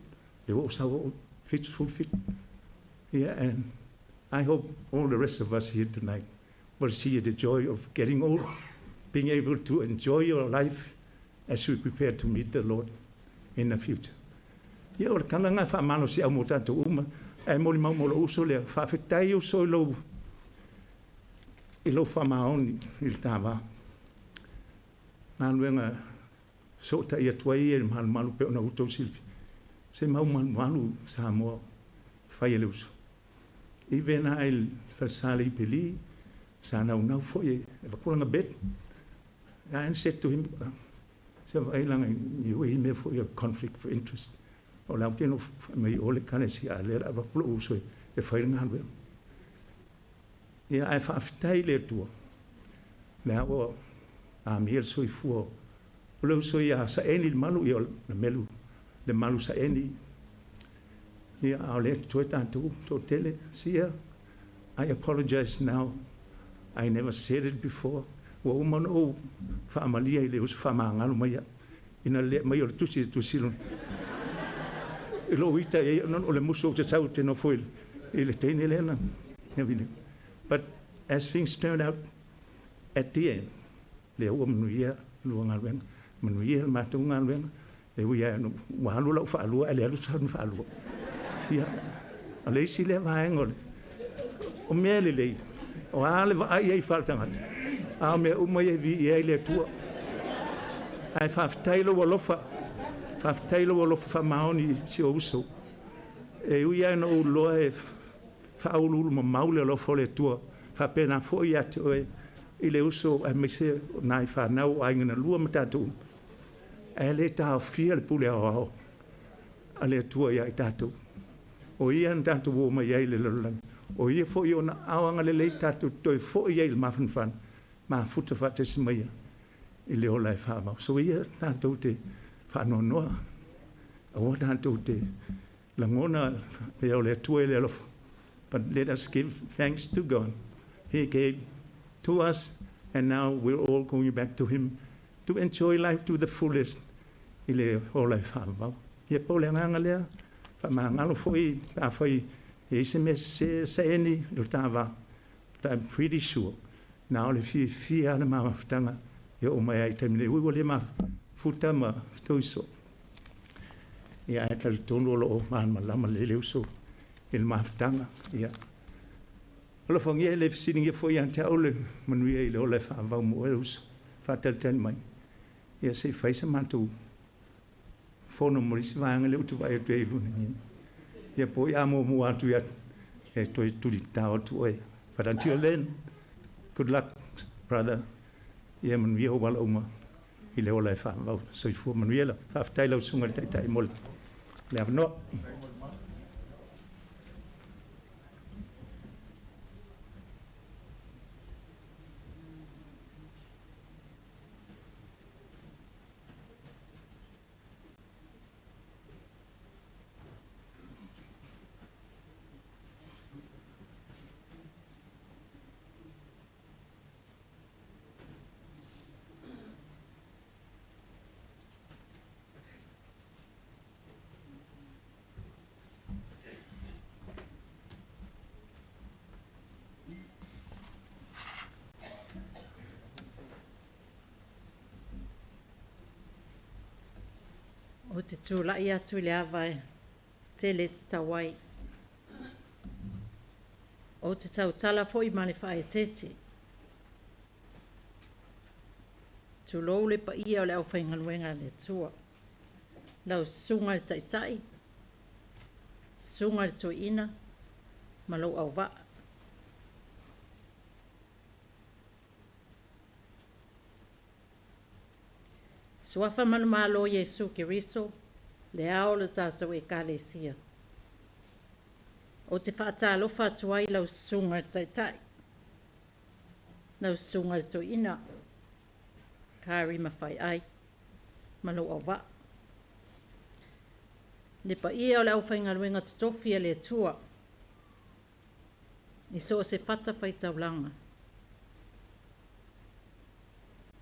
Speaker 5: lea ua ou sau au 77. Yeah, and I hope all the rest of us here tonight will see the joy of getting old, being able to enjoy your life as we prepare to meet the Lord in the future. Ia, o le tala lena e faamalosiau mo tatou uma, ae molimau mo lou uso lea, faafetai uso i lou faamaoni i le tavā. Galuega fesootai atu ai e le malumalu pe ona outou silafia. Se mau malumalu Samoa fai e le uso. Even ai le falesa le Ipeli, sa naunau foi e vakulanga bet. I said to him, se vaai laga i ua i mea foi o conflict of interest. O le au tino mai o le ekalesia a lea le avatu lou uso e fai le galuega. Ia ae faafetai i le Atua. Lea ua amia le soifua o le uso ia Saeni le malu ia o le melu le malu Saeni. Ia a o lea totoe tatou toatele. Sia, I apologize now. I never said it before. Ua uma ona ou faamalia i le uso faamagalo mai au. Ina le mai o le tusi e tusi lona. I lou ita i ai ona o le musu ou te sau te nofo i le teine lea na. But as things turned out at the end, lea ua manuia lua galuega, manuia le matou galuega, e ui lava ua alu lau faalua ae le alu sana faalua. Ia, o le isi lea vaega o le o mea lelei, o a le vaai ai faaletagata, a o mea uma ia e viia ai le Atua. Ae faafetai lou alofa, faafetai lou alofa faamaoni i si ou uso. E ui lava ina ou iloa e faauluulu mamau le alofa o le Atua, faapena foi ia te oe i le uso aemaise o nai fanau o aiga na lua ma tatou uma. Ae le taofia le pule aoao a le Atua ia i tatou. O ia na tatou o mai ai i le lalolagi. O ia foi ona ao agalelei tatou toe foi ai i le mafanafana, mafuta faatasi mai ia i le ola e faavau. So ia tatou te faanoanoa, aua tatou te lagona pea o le Atua e le alofa. But let us give thanks to God. He gave to us, and now we're all going back to Him to enjoy life to the fullest i le ola e faavavau. Ia pau le agaga lea, faamagalo foi pe afai e i ai se mea sese saeni i lo ta va. But I'm pretty sure na o le fiafia lava le mafutaga e oo mai ai i taimi nei. Ui ua le mafuta ma fetoiso. Ia ae talitonu o lo o malamalama lelei le uso i le mafutaga. Ia alofagia e le fesiligia foi ia te au le manuia i le ola e faavavau mo oe le uso. Faatalitali mai. Ia se i fai se matou fono mo le isi vaega lea ou te vaai atu ai i luna nyin. Ia po i a muamua atu ia e toe tulitao atu oe. But until then, good luck, brother. Ia manuia ou ala uma i le ola e faavavau. Soifua manuia la. Faafetai lau susuga i le Taitai mo le avanoa.
Speaker 6: Ou te tulai atu i le ava e tele te tau ai. Ou te tautala foi ma le faaeteete. Tulou le paia o le aufaigaluega a le Atua. Lau susuga i le Taitai, susuga i le Toeaina ma lou auvaa. Suafa manumalo Iesu Keriso, le ao le tātou ekalesia. O te whaatalofa atu ai lau susuga i le taitai, lau susuga i le toeaina, Kari Mafaiai, ma lou auvaa. Le paia o le aufaigaluega totofi a le Atua, i so o se fata faitaulaga.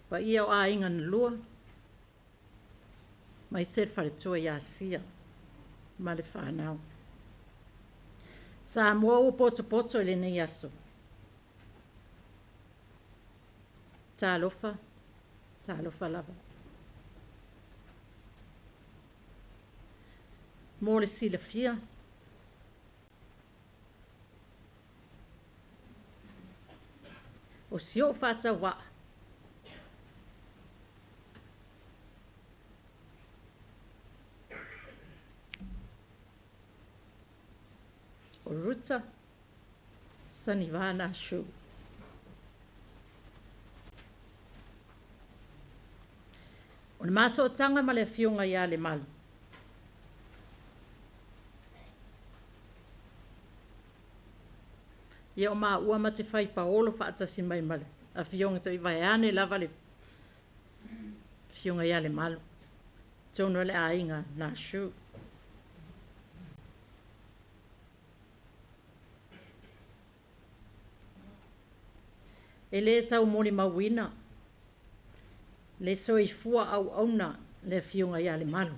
Speaker 6: Paia o aiga na lua, mai se le faletua ia Sia ma le whanau. Samoa ua poto poto i lenei aso. Talofa, talofa lava. Mo le silafia, o si o'u faatauvaa o Ruta Sanivana Shu. O le masotaga ma le afioga ia Lemalu. Ia o maua ma te fai paolo faatasi mai ma le afioga toi vaeane lava le afioga ia Lemalu. Tonu o le aiga na Shu. E lē tau molimauina le soifua auauna le afioga ia Lemalu.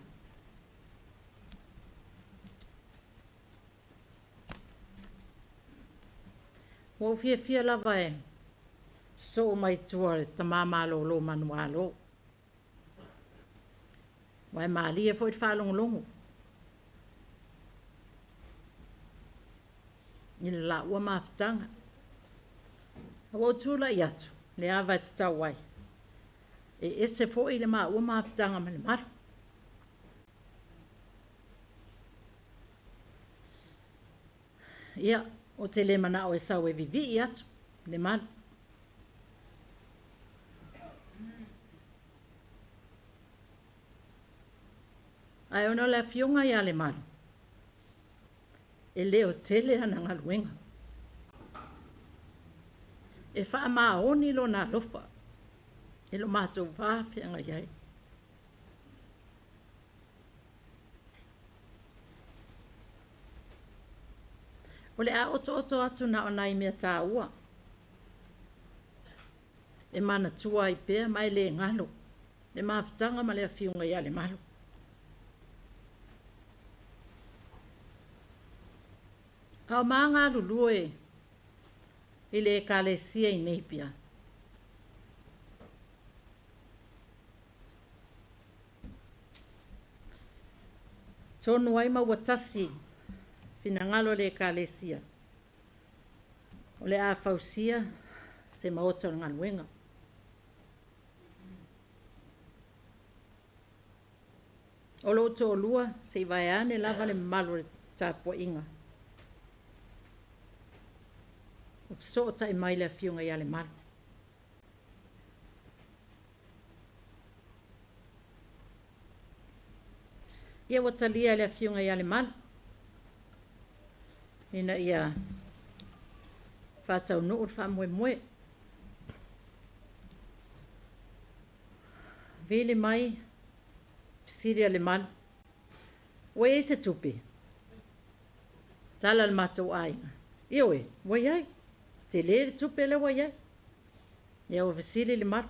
Speaker 6: Ua ou fiafia lava e soo mai tua le tamā malōlō manuālō. Ua e malie foi le faalogologo i le laua mafutaga. Ua ou tula'i atu le ava e tatau ai. E ese foi le maua mafutaga ma Lemalu. Ia, o te le manao e sau e vivii atu Lemalu. Ae ona o le afioga ia Lemalu, e le o tele ana galuega. E faamaoni lona alofa e lo matou va feagai ai. O le a otooto atu na o nai mea tāua. E manatua ai pea ma e le galo le mafutaga ma le afioga ia Lemalu. A o ma galulue i le ekalesia i Napier. Tonu ai ma ua tasi finagalo le ekalesia. O le a fausia se maota o le galuega. O lou toalua se i vaeane lava le mamalu o le tapuaiga. O fesootai mai le afioga ia Lemalu. Ia ua talia e le afioga ia Lemalu ina ia faataunuu le faamoemoe. Vili mai fesili a Lemalu. Ua i ai se tupe? Tala le matou aiga. Ioe, ua i ai. Tele le tupe lea ua i ai. Ia ua fesili Lemalu.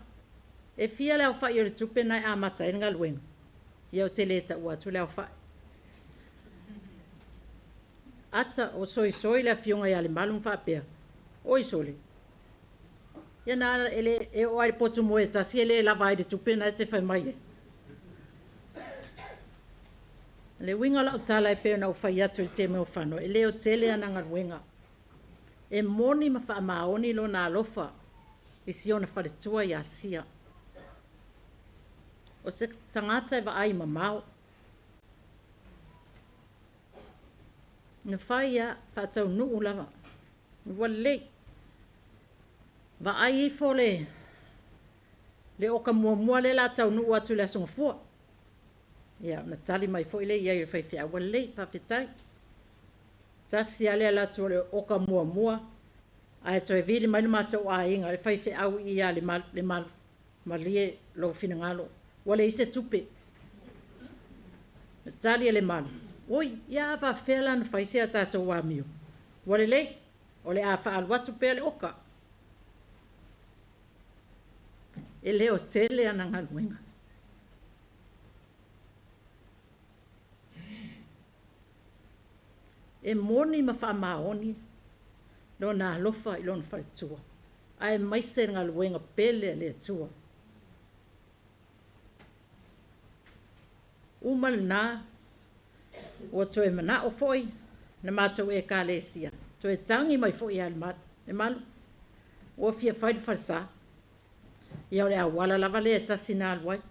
Speaker 6: E fia le aofa'i o le tupe na e amata ai le galuega? Ia ou te le taua atu le aofa'i. Ata o soisoi le afioga ia Lemalu ma faapea. Oi sole. Ia na ele e o ai potu moe tasi e le lava ai le tupe na e te fai mai ai. Le uiga o lau tala e pei ona ou fai atu i le taimi o fano, e le o tele ana galuega. E moni ma faamaoni lona alofa i si ona faletua ia Sia. O se tagata e vaai mamao. Na fai ia faataunuu lava. Ua lelei. Vaai ifo le Le oka muamua lea o le a taunuu atu i le Aso Gafua. Ia, ona tali mai foi lea i ai o le faifeau, ua lelei, faafetai. Tasi lava le alu atu o le oka muamua, ae toe vili mai le matou aiga, le faifeau i ia Lemalu, malie lou finagalo, ua leai se tupe. Na tali e Lemalu, oi, ia a faafefea la ona fai se a tatou amio? Ua lelei, o le a faaalu atu pea le oka. E le o tele ana galuega. E moni ma faamaoni lona alofa i lona faletua, aemaise le galuega pele a le Atua. Uma lena, ua toe manao foi na matou ekalesia, toe tagi mai foi ia Lemalu, ua fia fai le falesa. Ia o le auala lava lea e tasi na alu ai.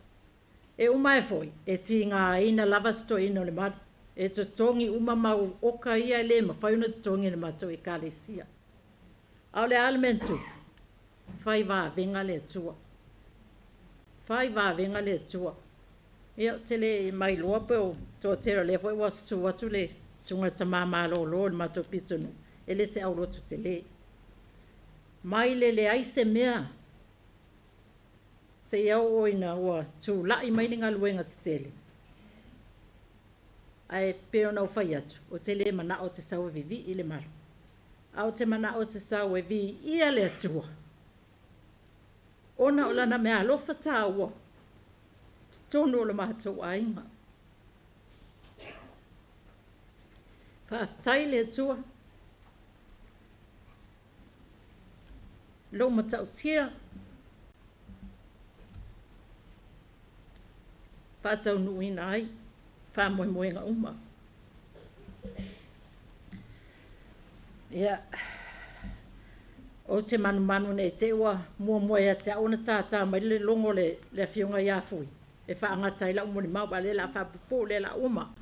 Speaker 6: E uma ae foi, e tigaina lava se toeaina o Lemalu, e totogi uma mau oka ia e le mafai ona totogi e le matou ekalesia. A o le a le mea na tupu? Fai vavega le Atua. Fai vavega le Atua. Ia, ou te le mailoa pe o toatele o lea foi ua susu atu le susuga i le tama malolo i le matou pitonuu, e le se aulotu tele. Mai le leai se mea seia oo ina ua tulai mai ni galuega tetele. Ae pei ona ou fai atu, ou te le manao ou te sau e vivii Lemalu, a ou te manao ou te sau e viia le Atua, ona o lana meaalofa taua totonu o le matou aiga. Faafetai le Atua, lou matautia faataunuuina ai faamoemoega uma. Ia, ou te manumanu nei te i ua muamua ia te au ona tātā mai le logo le afioga ia Fui e faagata ai lau molimau, a o lea o le a faapupuu, o lea o le a uma.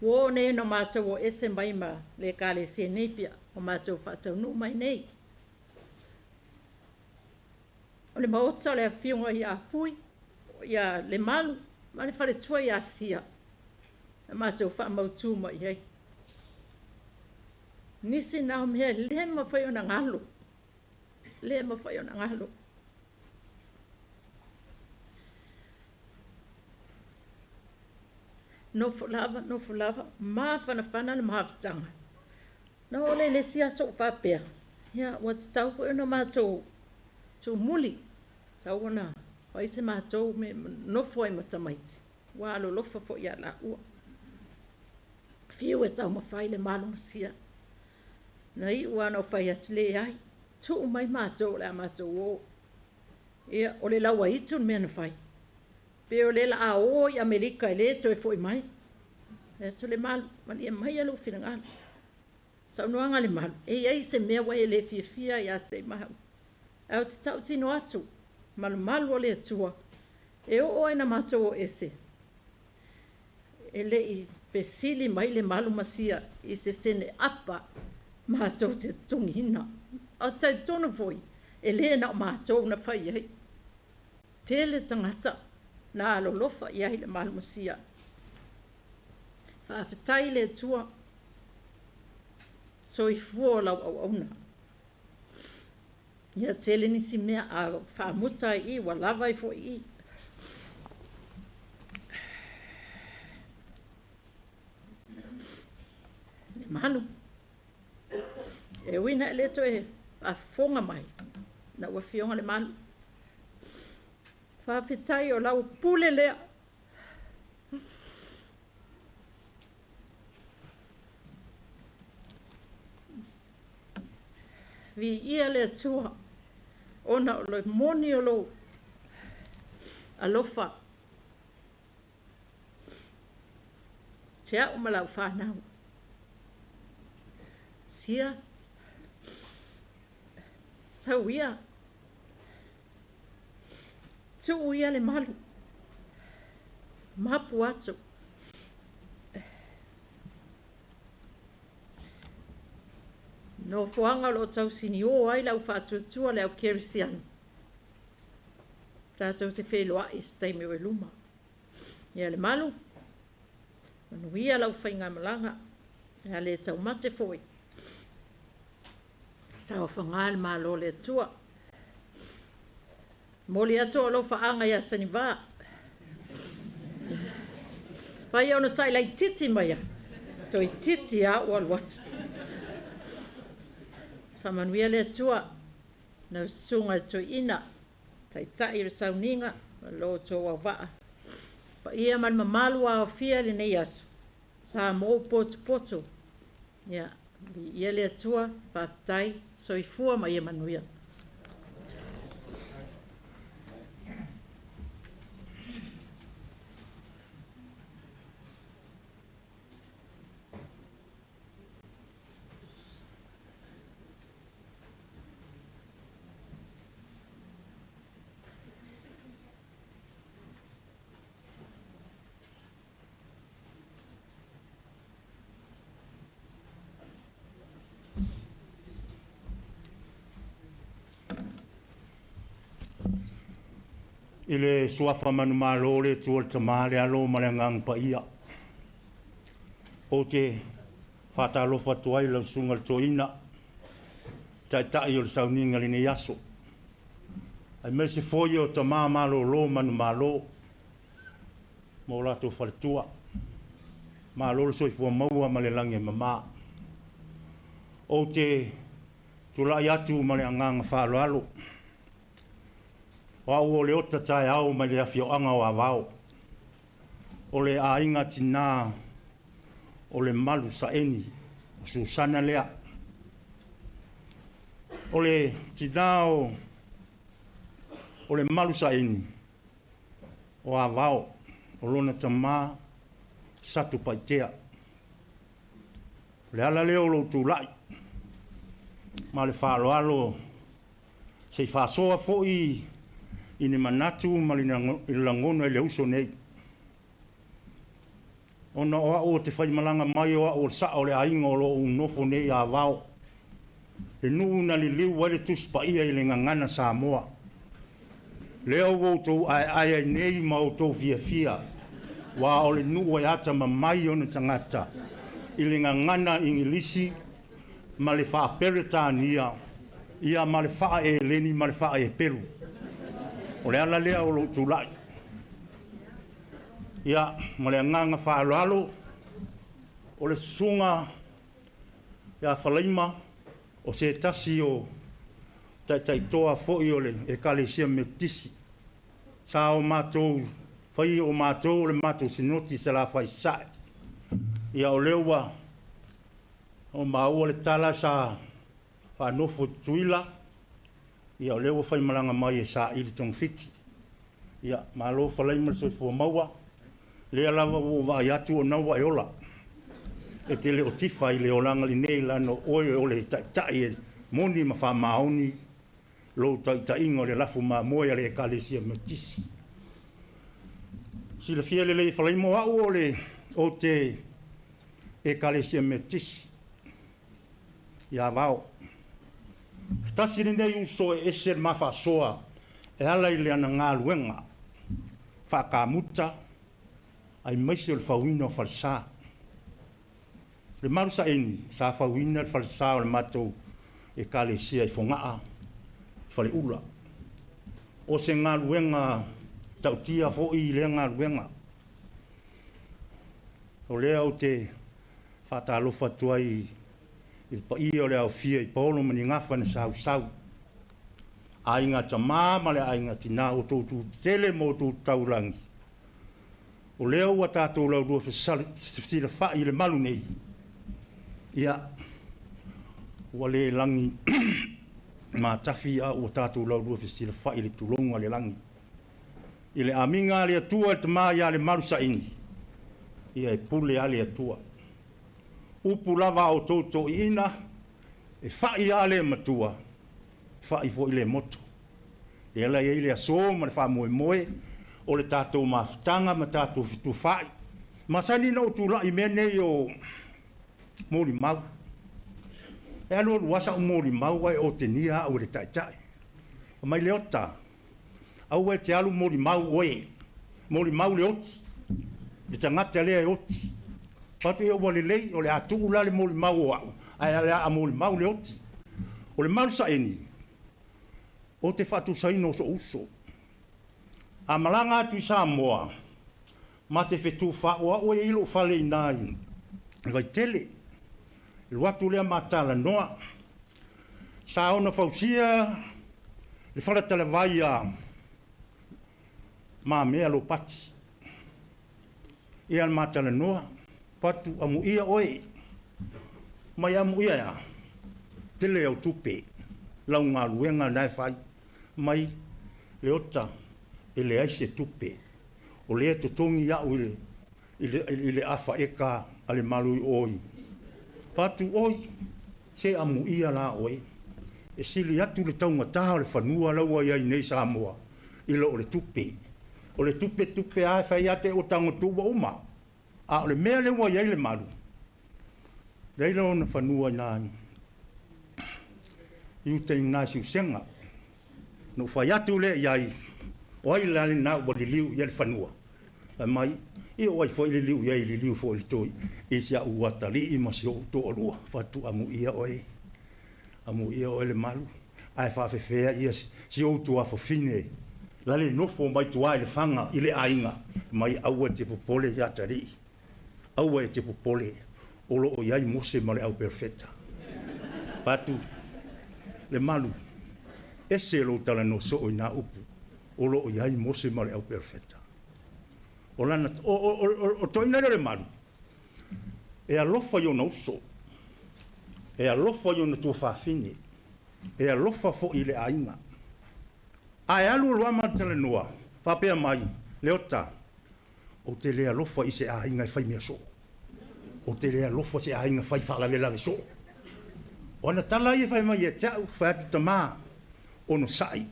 Speaker 6: Ua oo nei ina matou o ese mai ma le ekalesia nei pia, o matou faataunuu mai nei. O le maota o le afioga ia Fui, ia Lemalu, ma le faletua ia Sia, na matou faamautu mai ai. Nisi na o mea le mafai ona galo, le mafai ona galo. Nofo lava, nofo lava, mafanafana le mafutaga. Na oo lea i le isi aso ou faapea, ia, ua tatau foi ona matou tuumuli, tatau ona fai se matou mea nofo ai ma tamaiti, ua alolofa foi ia laua. Fiu e taumafai Lemalu ma Sia. Na iu lava ona ou fai atu, leai, tuu mai matou o le a matou o. Ia, o le lauaitu le mea na fai. Pe o le la o i Amerika e le toe foi mai. E atu Lemalu, malie maia lou finagalo. Saunoaga Lemalu, e i ai se mea ua e le fiafia ia te i mau. Ae ou te tautino atu, malumalu o le Atua, e oo ai na matou o ese. E le i fesili mai Lemalu ma Sia i se sene apa matou te totogiina. A o talitonu foi, e le na o matou na fai ai. Tele tagata na alolofa i ai Lemalu ma Sia. Faafetai le Atua, soifua o lau auauna. Ia tele nisi mea a faamuta ai i, ua lava ai foi i. Lemalu, e ui na e le toe faafofoga mai lau afioga Lemalu. Faafetai o lau pule lea. Viia le Atua, ona o le moni o lou alofa. Te au ma lau whanau. Sia, sau ia, tuu ia Lemalu, mapu atu. Nofoaga o lo o tausinio ai le au faatuatua le au kerisiano. Tatou te feiloai i se taimi o i luma. Ia Lemalu, manuia lau faigamalaga, e a le taumate foi. Saofaga le Malo o le Atua. Momoli atu ou alofaaga ia Saniva. Pai ona sa'i laitiiti mai toeitiiti lava ou alu atu. Faamanuia le Atua lau susuga i le toeaina, taitai o le sauniga ma lo outou auvaa. Paia ma le mamalu ua aofia i lenei aso, Samoa ua potopoto. Ia, viia le Atua, faafetai, soifua ma ia manuia.
Speaker 5: I le suafa manumalo o le Atua le Tama, le Alo ma le Agaga Paia, ou te faatalofa atu ai i lau susuga i le Toeaina, taitai o le sauniga i lenei aso, aemaise foi o tama malolo manumalo ma o latou faletua. Malo le soifua maua ma le lagi e mama. Ou te tulai atu ma le agaga faaaloalo, o au o le ota taeao mai le afioaga o Avao, o le aiga tina o le Malu Saeni, o Susana lea. O le tina o le Malu Saeni o Avao, o lona tama Satupaitea. O le ala lea o lou tulai ma le faaaloalo se i faasoa foi i ni manatu ma le lagona i le uso nei. Ona o au o te faimalaga mai o au o le sao o le aiga o lo o nofo nei a Avao, le nuu na liliu ai le Tusi Paia i le gagana Samoa. Lea ua outou aeae ai nei ma outou fiafia, ua o le nuu e atamamai ona tagata i le gagana Igilisi ma le faa-Peretania, ia ma le faa-Eleni ma le faa-Eperu. O le ala lea o lou tulai. Ia, ma le agaga faaaloalo, o le susuga ia Falaima, o se tasi o taitaitoa foi o le Ekalesia Metotisi. Sa o matou, fai o matou o le matou sinoti i Salafai Sasae. Ia, o lea ua o maua le tala sa faanofo i Tutuila, ia o lea ua faimalaga mai e saili togafiti. Ia, malo Falaima le soifua maua, lea lava ua ou vaai atu o na ua e ola. E te le o tifa i le olaga lenei lana o oe o le taitai e moni ma faamaoni lou taitaiga o le lafu mamoe a le Ekalesia Metotisi. Silafia lelei e Falaima o au o le o te Ekalesia Metotisi ia Vao. Tasi lenei uso e ese le mafaasoa e ala i le ana galuega faakamuta aemaise o le fauina o falesa. Le Malu Saeni sa fauina le falesa o le matou Ekalesia i Fogaa, Faleula. O se galuega tautia foi i lea galuega. O lea ou te faatalofa atu ai i le paia o le aofia i Paolo ma Nigafa na sausau. Aiga tama ma le aiga tina, o outou tutele ma outou taulagi. O lea ua tatou laulua fesilafai i le malu nei. Ia, ua le lagi matafi a ua tatou laulua fesilafai i le tuloga o le lagi. I le amiga a le Atua e tama ia le Malu Saini, ia e pule a le Atua. Upu lava a outou toiina, e fai a le matua, fai foi le moto. E ala i ai le aso ma le faamoemoe o le tatou mafutaga ma tatou fetufai. Masani na ou tulai mea nei o molimau. E alu alu asa o molimau ai o tenia au e le taitai. O mai le ota, Aua e te alu molimau oe, molimau le oti, le tagata lea e oti. Fai atu ia ua lelei, o le a tuu la le molimau o au, ae o le a molimau le oti. O le malu saeni, o te faatusaina o so'u uso. A malaga atu i Samoa, ma te fetufaoa'u e iai lo'u fale i ina i Vaitele. E alu atu lea ma talanoa. Sa ona fausia le faletalavai a Mamea Lopati. Ia ma talanoa, fatu amuia oe. Mai amuia ia, tele au tupe, lau galuega na e fai. Mai Leota e leai se tupe. O lea totogi a'u i le afa eka a le malu i oi. Fatu oi, se amuia la oe. E sili atu le taugata o le fanua lau ai nei Samoa i lo o le tupe. O le tupe tupe a fai ate o tango ua uma. A o le mea le ua iai le malu. Lei la ona fanua i nā i uta i nā siusenga. No fai atu le iai, o ai la le nā ua liliu ia le fanua. Fai mai, ia o ai foi liliu iai liliu foi le toi. I si au atalii ma si o toalua. Fatu amu ia oe. Amu ia oe le malu. Ae faafefea ia si ou tuafafine. La le nofo mai tua i le faga i le aiga. Mai aua te popole ia atalii. Aua e te popole. O lo o iai Mose ma le au perfeta. Fatu le malu. Ese lo tala no so i nā upu. O lo o iai Mose ma le au perfeta. O lana, o toina le malu. E alofa i ona uso. E alofa i ona tuafafine. E alofa fo i le aiga. Ae alu alu ama talanoa, faapea mai, Leota, o te le alofa i se aiga e fai mea soo. O te le alofa se aiga fai faalavelave soo. O ana tala ia fai mai e te au, fai atu tamā, ono sa'i.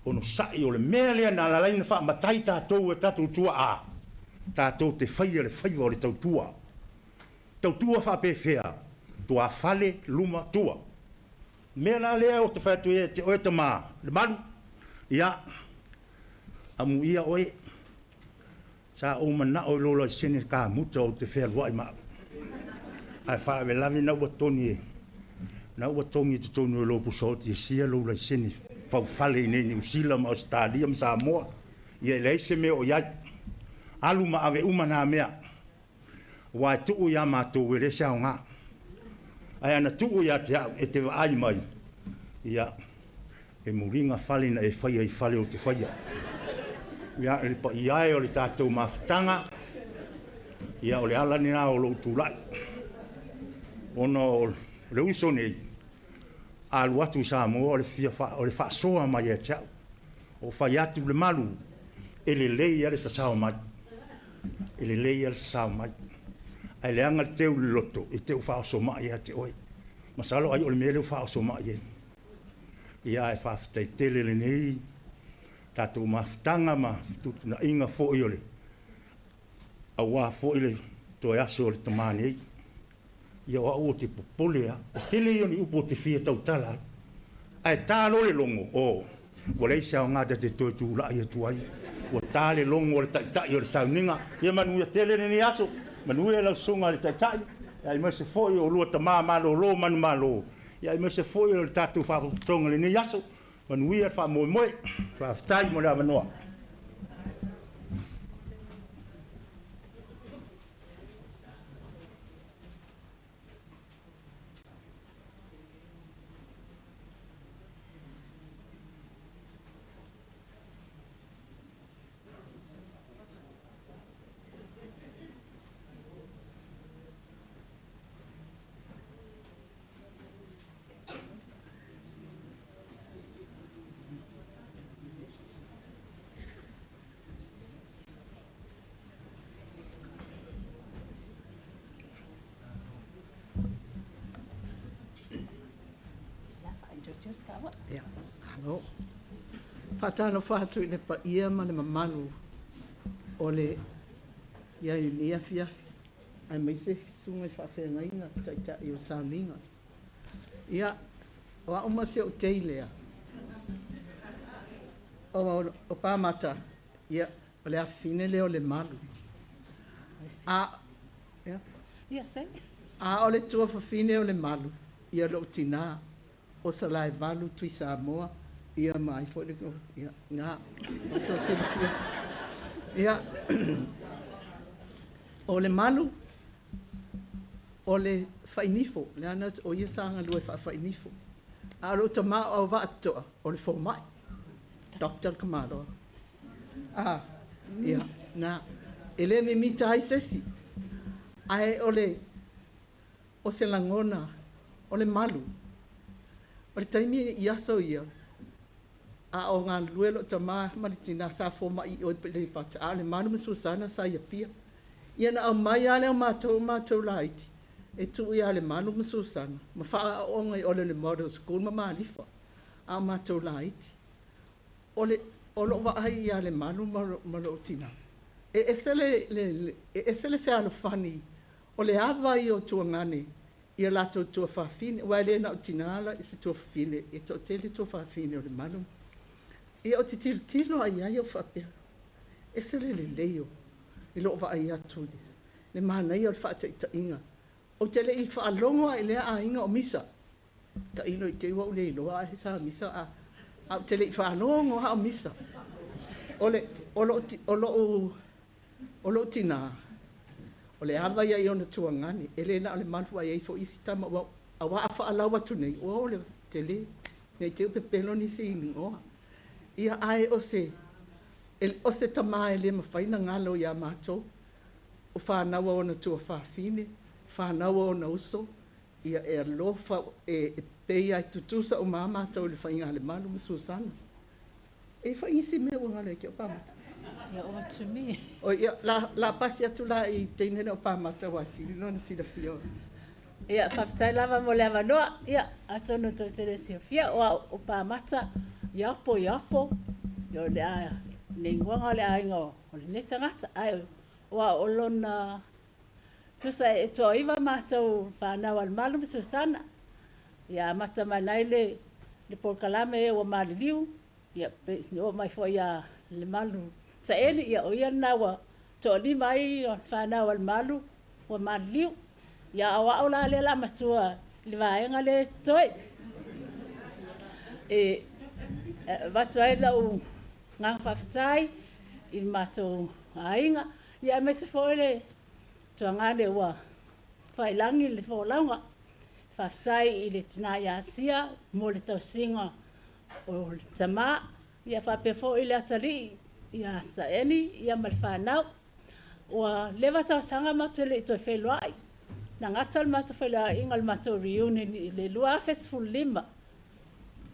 Speaker 5: Ono sa'i o le mea lea na alalai na faamatai tatou e tatou tuaa. Tatou te faia le faiva o le tautua. Tautua faapefea, tuafale, luma, tua. Mea la lea o te fai atu e te oe tamā, le malu, ia, amu ia oe, sa o manao i lola i sene ka muta o te fealuai ma'u. Ae faalavelave na ua toni e, na ua togi i totonu o lou pusaoti e sia lou laisene faufale i nei Niu Sila ma Ausetalia ma Samoa. Ia e leai se mea o i ai. Alu ma ave uma nā mea. Aua e tuu iā matou e le se aogā. Ae ana tuu ia te au e te vaai mai. Ia, e muliga fale na e faia i fale o te faia. Ia, e le paia e o le tatou mafutaga. Ia, o le ala lena o lou tulai. Ona o le uso nei, alu atu i Samoa o le fia o le faasoa mai ia te au. O fai atu le malu, e lelei a le sasao mai. E lelei a le sasao mai. Ae leaga le teu le loto, e teu faaoso mai ia te oe. Masalo ai o le mea leo faaoso mai e. Ia e faafetai tele lenei, tatou mafutaga ma fetuutuunaiga foi o le auā foi le toe aso o le tamā nei. Ia o au o te popole a. O tele ia o ni upu o te fia tautala ai. Ae tā loa le logo, o, ua leai se aoga ta te toe tulai atu ai. Ua tā le logo o le taitai o le sauniga. Ia manuia tele lenei aso. Manuia lau susuga i le taitai. Ia aemaise foi o lua tamā malōlō manumalo. Ia aemaise foi o le tatou faapotopotoga i lenei aso. Manuia le faamoemoe. Faafetai mo le avanoa.
Speaker 7: Ia, alo. Faatalofa atu i le paia ma le mamalu o le iai i lenei afiafi, aemaise susuga i faafeagaiga taitai o sauniga. Ia, o au ma si ou tei lea. O Pamata, ia, o le afine lea o Lemalu. A, ia.
Speaker 6: Ia, sei.
Speaker 7: A o le tuafafine o Lemalu, ia lou tinā, o Salaevalu Tui Samoa, ia mai foi le, ia, ngā, o tō silafia. Ia, o Lemalu, o le fainifo, le ana o ia sa galue faafainifo. A o lou tamā o Auvaatoa, o le fomai, Dr. Kamaloa. Ah, ia, na, e le mimita ai sesi. Ae o le, o se lagona, o Lemalu. O le taimi i aso ia, a o galulue lou tamā ma le tinā sa foma'i i o i Aleipata, a o Lemalu ma Susana sa i Apia. Ia na aumai lava lea o matou matou laiti, e tuu ia Lemalu ma Susana, ma faaaooga i Olele Model School ma Malifa, a o matou laiti. O le, o lou vaai ia Lemalu ma lou tinā, e ese le, e ese le fealofani, o le ava ia o tuagane, ia latou tuafafine, aua e le na o tinā la i se tuafafine, e toatele tuafafine o Lemalu. Ia o te tilotilo ai ai o faapea, ese le lelei o, i lou vaai atu i le manaia o le faataitaiga. Ou te le i faalogo lava i lea aiga o misa. Tailo i te i ua ou le iloa ae sa misa a, a ou te le i faalogo lava o misa. O le, o lou, o lou, o lou tinā, o le ava ia i ona tuagane, e le na o Lemalu ae i ai foi isi tama ua, aua a faalau atu nei, ua o le tele, nei te i pepelo nisi igoa. Ia ae o se, o se tamā e le mafai ona galo iā matou, o fanau a ona tuafafine, fanau a ona uso, ia e alofa, e pei lava e tutusa uma lava matou i le faiga a Lemalu ma Susana. E fai isi mea ua galo ia te au Pamata.
Speaker 6: Ia, over to me.
Speaker 7: O ia, la, la pasi atu la i teine lea o Pamata aua e sili lona silafia.
Speaker 6: Ia, faafetai lava mo le avanoa. Ia, atonu tou te le silafia, o au o Pamata, Iapo, Iapo, ia o le a, le igoaga o le aiga o lenei tagata, ae o au o lona tusa e toaiva matou fanau a Lemalu ma Susana. Ia, amata mai nei le polokalame e ua maliliu, ia, pe oo mai foi ia Lemalu Saeli, ia o ia lena ua toalima ai fanau a Lemalu ua maliliu. Ia, o au la lea la matua i le vaega lea e totoe. E avatu ai lau agaga faafetai i le matou aiga, ia aemaise foi le tuagane ua failagi le folauga. Faafetai i le tinā ia Sia mo le tausiga o le tamā, ia faapea foi le atalii ia Saeni ia ma le fanau. Ua leva tausaga matou te le i toe feiloai. Na gata le matou feiloaiga o le matou reunion i le 2015.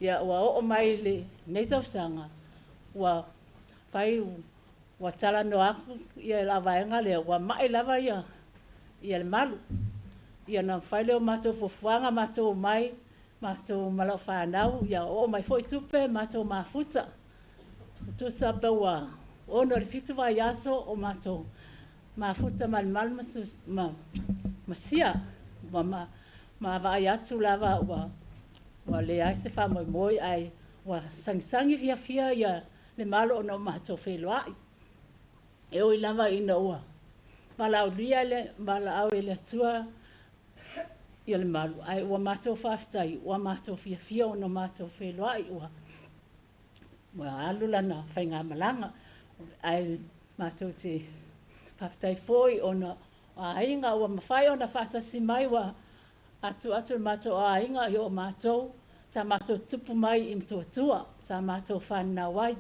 Speaker 6: Ia ua oo mai lenei tausaga, ua fai ua talanoa atu ia la vaega lea, ua mai lava ia Lemalu. Ia na fai lea o matou fuafuaga, matou omai, matou ma lau fanau, ia oo mai foi tupe, matou mafuta. Tusa pe ua 6 i le 7 vaiaso o matou mafuta ma Lemalu ma Sia. Ua ma vaai atu lava ua leai se faamoemoe, ae ua sagisagi fiafia ia Lemalu ona o matou feiloai. E ui lava ina ua valaaulia le valaau e le Atua ia Lemalu, ae ua matou faafetai, ua matou fiafia ona matou feiloai, ua alu lana faigamalaga. Ae matou te faafetai foi ona o aiga ua mafai ona faatasi mai, ua atu atu le matou aiga i o matou, sa matou tupu mai i Matuatua, sa matou fananau ai.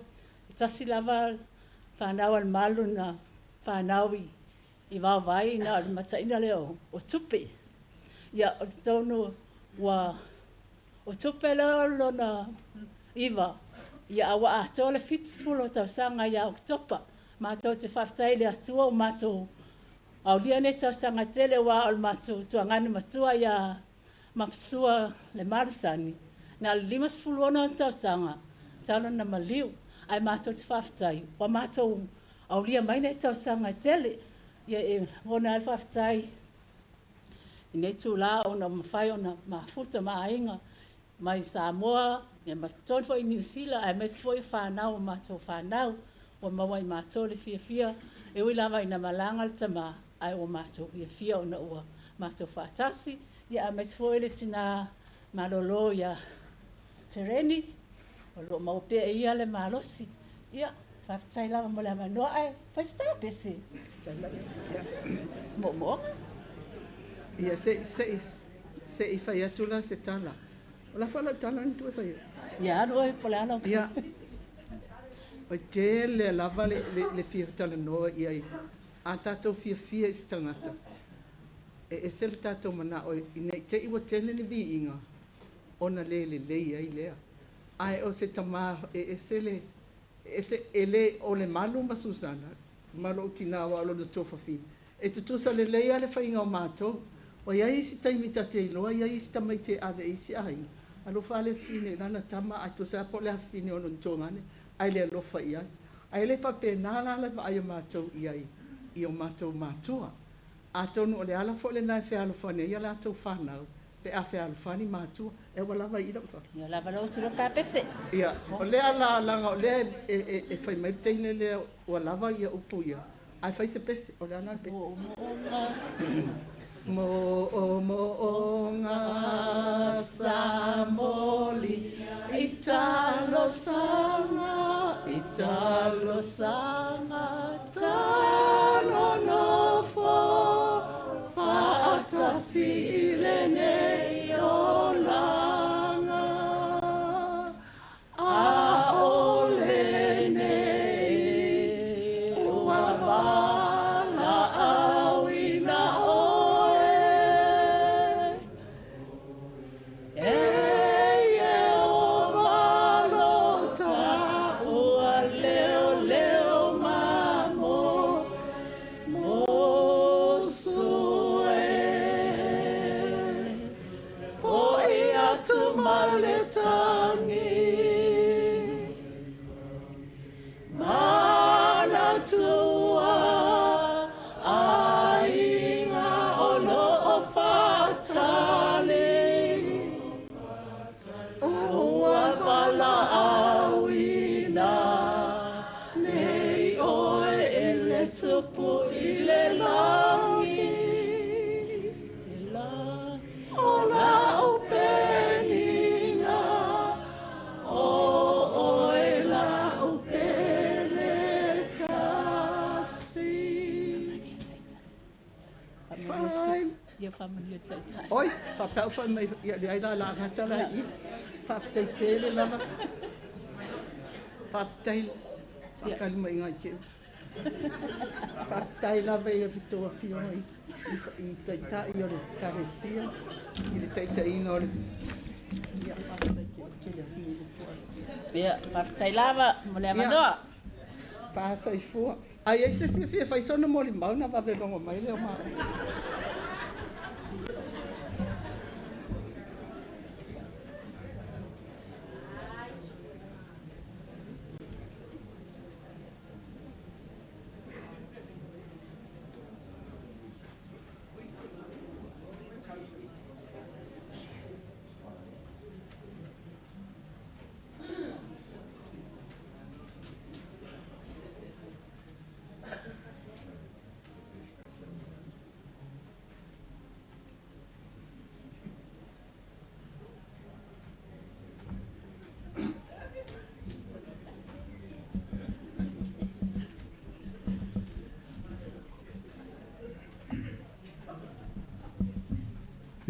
Speaker 6: E tasi lava fanau a Lemalu na fanau i vaovai na o le mataina lea o tupe. Ia, o tonu ua o tupe lea lona iva, ia ua atoa le 70 tausaga ia Oketopa. Matou te faafetai i le Atua o matou aulia nei tausaga tele, aua o le matou tuagane matua ia Mapasua Lemalu Sani, na o le 56 tausaga talu na maliu, ae matou te faafetai ua matou aulia mai nei tausaga tele. Ia e lagona ai le faafetai i nei tula ona mafai ona mafuta ma aiga.
Speaker 8: mai Samoa, ia ma totonu foi i Niu Sila, aemaise foi o fanau o matou fanau, ua maua i matou le fiafia, e ui lava ina malaga le tamā, ae ua matou fiafia ona ua matou faatasi, ia aemaise foi le tinā malolo ia Fereni, o lo o maua pea e ia le malosi. Ia, faafetai lava mo le avanoa, ae fai se tapese. Moomooga.
Speaker 7: Ia, se i fai atu la se tala. O la foi lau tala ni tu e fai.
Speaker 8: Ia, alu oe po o le a lau.
Speaker 7: Ia, o tele lava le fia talanoa i ai. A tātou fiafia i se tagata, e ese le tātou manao ina i te i ua tele ni viiga, ona le lelei ai lea. Ae o se tamā e ese le, ese e le o le Malu ma Susana, ma lou tinā aua o lona tofafine. E tutusa lelei lava le faiga o matou. Ua i ai isi taimi ta te iloa, e i ai isi tamaiti e ave i isi aiga. Alofa lava le fafine i lana tama, ae tusa lava po o le afafine o lona tuagane, ae le alofa i ai. Ae le faapena la le vaai a matou i ai i o matou matua. Atonu o le ala foi lena e fealofani ai a latou fanau, pe a fealofani matua. E ua lava i lau tala.
Speaker 8: Ia lava lau silo kapese.
Speaker 7: Ia, o lea la laga o lea e fai mai le teine lea ua lava ia upu ia, ae fai se pese, o le a la le pese? Moomooga sa moli i talosaga, i talosaga tanonofo faatasi i lenei olaga. A o lenei ua valaauina oe. E Ieova lo taua leo leo ma mo mosu e. Fo'i atu ma le tagi. Manatua aiga o lo o faatali. Ua valaauina nei oe e le Tupu i le lagi. O lau penina, o oe lau pele tasi. Fai.
Speaker 8: Ia faamanuia taitai.
Speaker 7: Oi, faapea fai mai ia le ai la la gata la i. Faafetai tele lava. Faafetai faakali mai ngai teu. Faafetai lava i a outou afioga i taitai o le Ekalesia, i le taitaiga o le ia faafetai tele tele atu i le foai.
Speaker 8: Ia, faafetai lava mo le avanoa.
Speaker 7: Faasoifua. Ai ai se isi e fia fai sona molimau na vave logo mai lea o maua.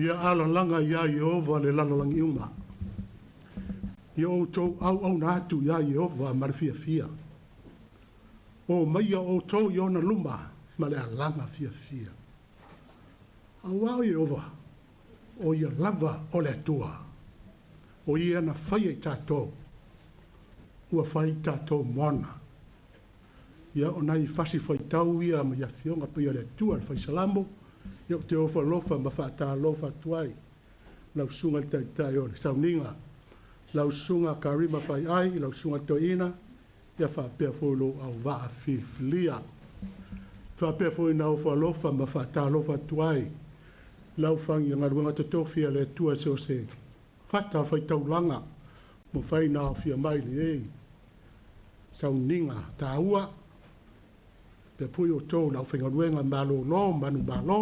Speaker 2: Ia alalaga iā Ieova le lalolagi uma. Ia outou auauna atu iā Ieova ma le fiafia. O maia outou i ona luma ma le alaga fiafia. Auā o Ieova, o ia lava o le Atua. O ia na faia i tatou, ua fai i tatou moana. Ia o nai fasi faitau ia ma i afioga paia o le Atua le Faisalamo, ia ou te ofo alofa ma faatalofa atu ai lau susuga i le Taitai o le Sauniga, lau susuga Karima Faiai, lau susuga Toeaina, ia faapea foi lou auvaa filifilia. Faapea foi na ofo alofa ma faatalofa atu ai lau fagigaluega totofi a le Atua so o se
Speaker 9: fata faitaulaga mafai na aofia mai lenei sauniga taua pea pui outou le aufaigaluega malōlō manumālō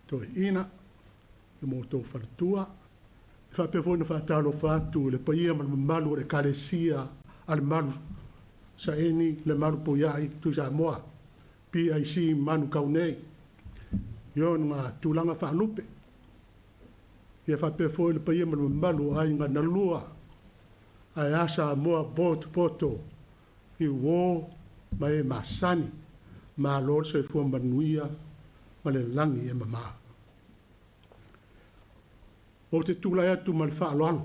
Speaker 9: toeʻina i mo outou faletua e faapea foi na faatalofa atu i le paia ma le mamalu o le ekalesia a le malu saeni le malu poiaʻi Tuisamoa PIC manu kau nei i ona tulaga faalupe ia faapea foi le paia ma le mamalu o aiga na lua ae a Samoa potopoto i uō ma e masani malo le soifua manuia ma le lagi e mamā. Ou te tulai atu ma le faaaloalo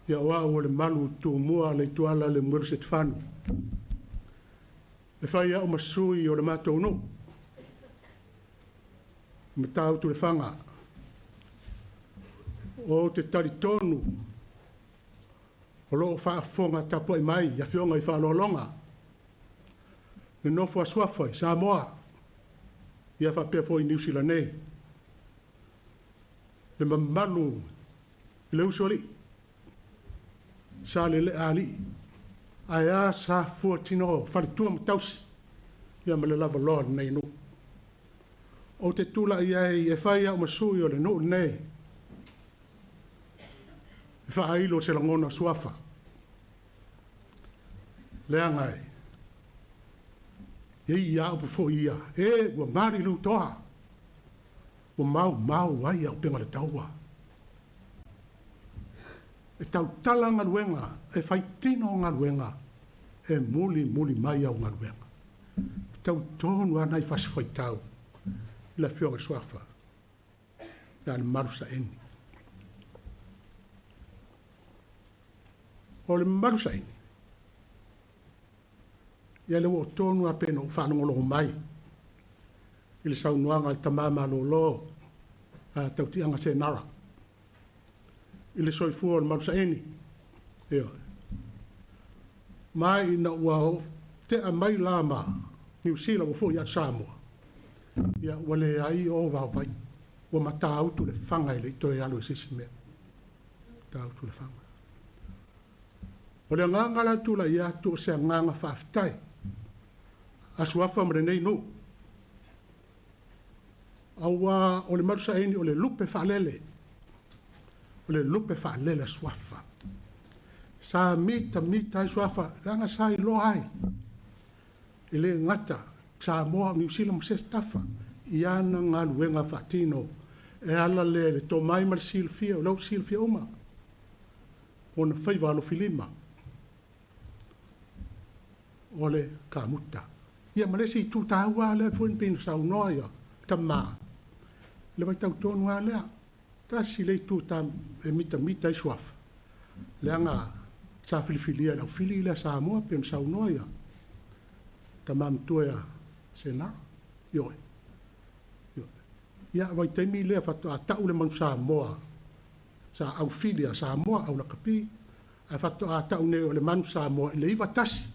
Speaker 9: ia o au o le malu tumua le ituala le Lemuelu Setefano. E fai au ma sui o le matou nuu Matautu le Faga. Ou te talitonu o loo faafofoga tapuai mai i afioga i faaaloaloga le nofo a suafa i Samoa ia faapea foi i Niu Sila nei le mamalu i le usoalii sa lele'a alii ae a sa fuatino faletua ma tausi ia ma le lavaloa lenei nuu. Ou te tula'i ai e fai au ma sui o le nuu lenei e faailo se lagona suafa leaga e ia upu foi ia e ua malilu toa ua maumau ai auupega le taua e tautala galuega e faitino galuega e mulimuli mai au galuega tautonu ana i fasi faitau i le afioga suafa ia le malu saeni. O le malu saeni ia le ua tonu a pe na ou faalogologo mai i le saunoaga a le tamā malōlō a tautiaga Senara i le soifua o le malu saeni. Ioe. Ma ina ua tea mai la ma Niu Sila ua fo'i atu Samoa, ia ua leai o vaovai ua matautu le faga e le'i toe alu i se isi mea. Matautu le faga. O le agaga la tula'i atu o se agaga faafetai a suafa ma lenei nuu. Auā o le malu saeni o le lupe faalele. O le lupe faalele a suafa. Sa mitamita ai suafa leaga sa iloa ai. E lē gata Samoa o Niu Sila ma se tafa i ana galuega faatino e ala lea i le tomai ma le silafia o lea ua silafia uma ona faiva alofilima o le kamuta. Ia ma le isi itu taua lea foi pei ona saunoa ia tamā le vaitau tonu lava lea. Tasi le itu e mitamita ai suafa leaga sa filifilia e le aufili lea Samoa pei ona saunoa ia tamā matua ia Senara. Ioe. Ioe. Ia vaitaimi lea faatoa ta'u le manu Samoa sa aufili a Samoa au lakapi ae faatoa ta'u nei o le manu Samoa i le 91.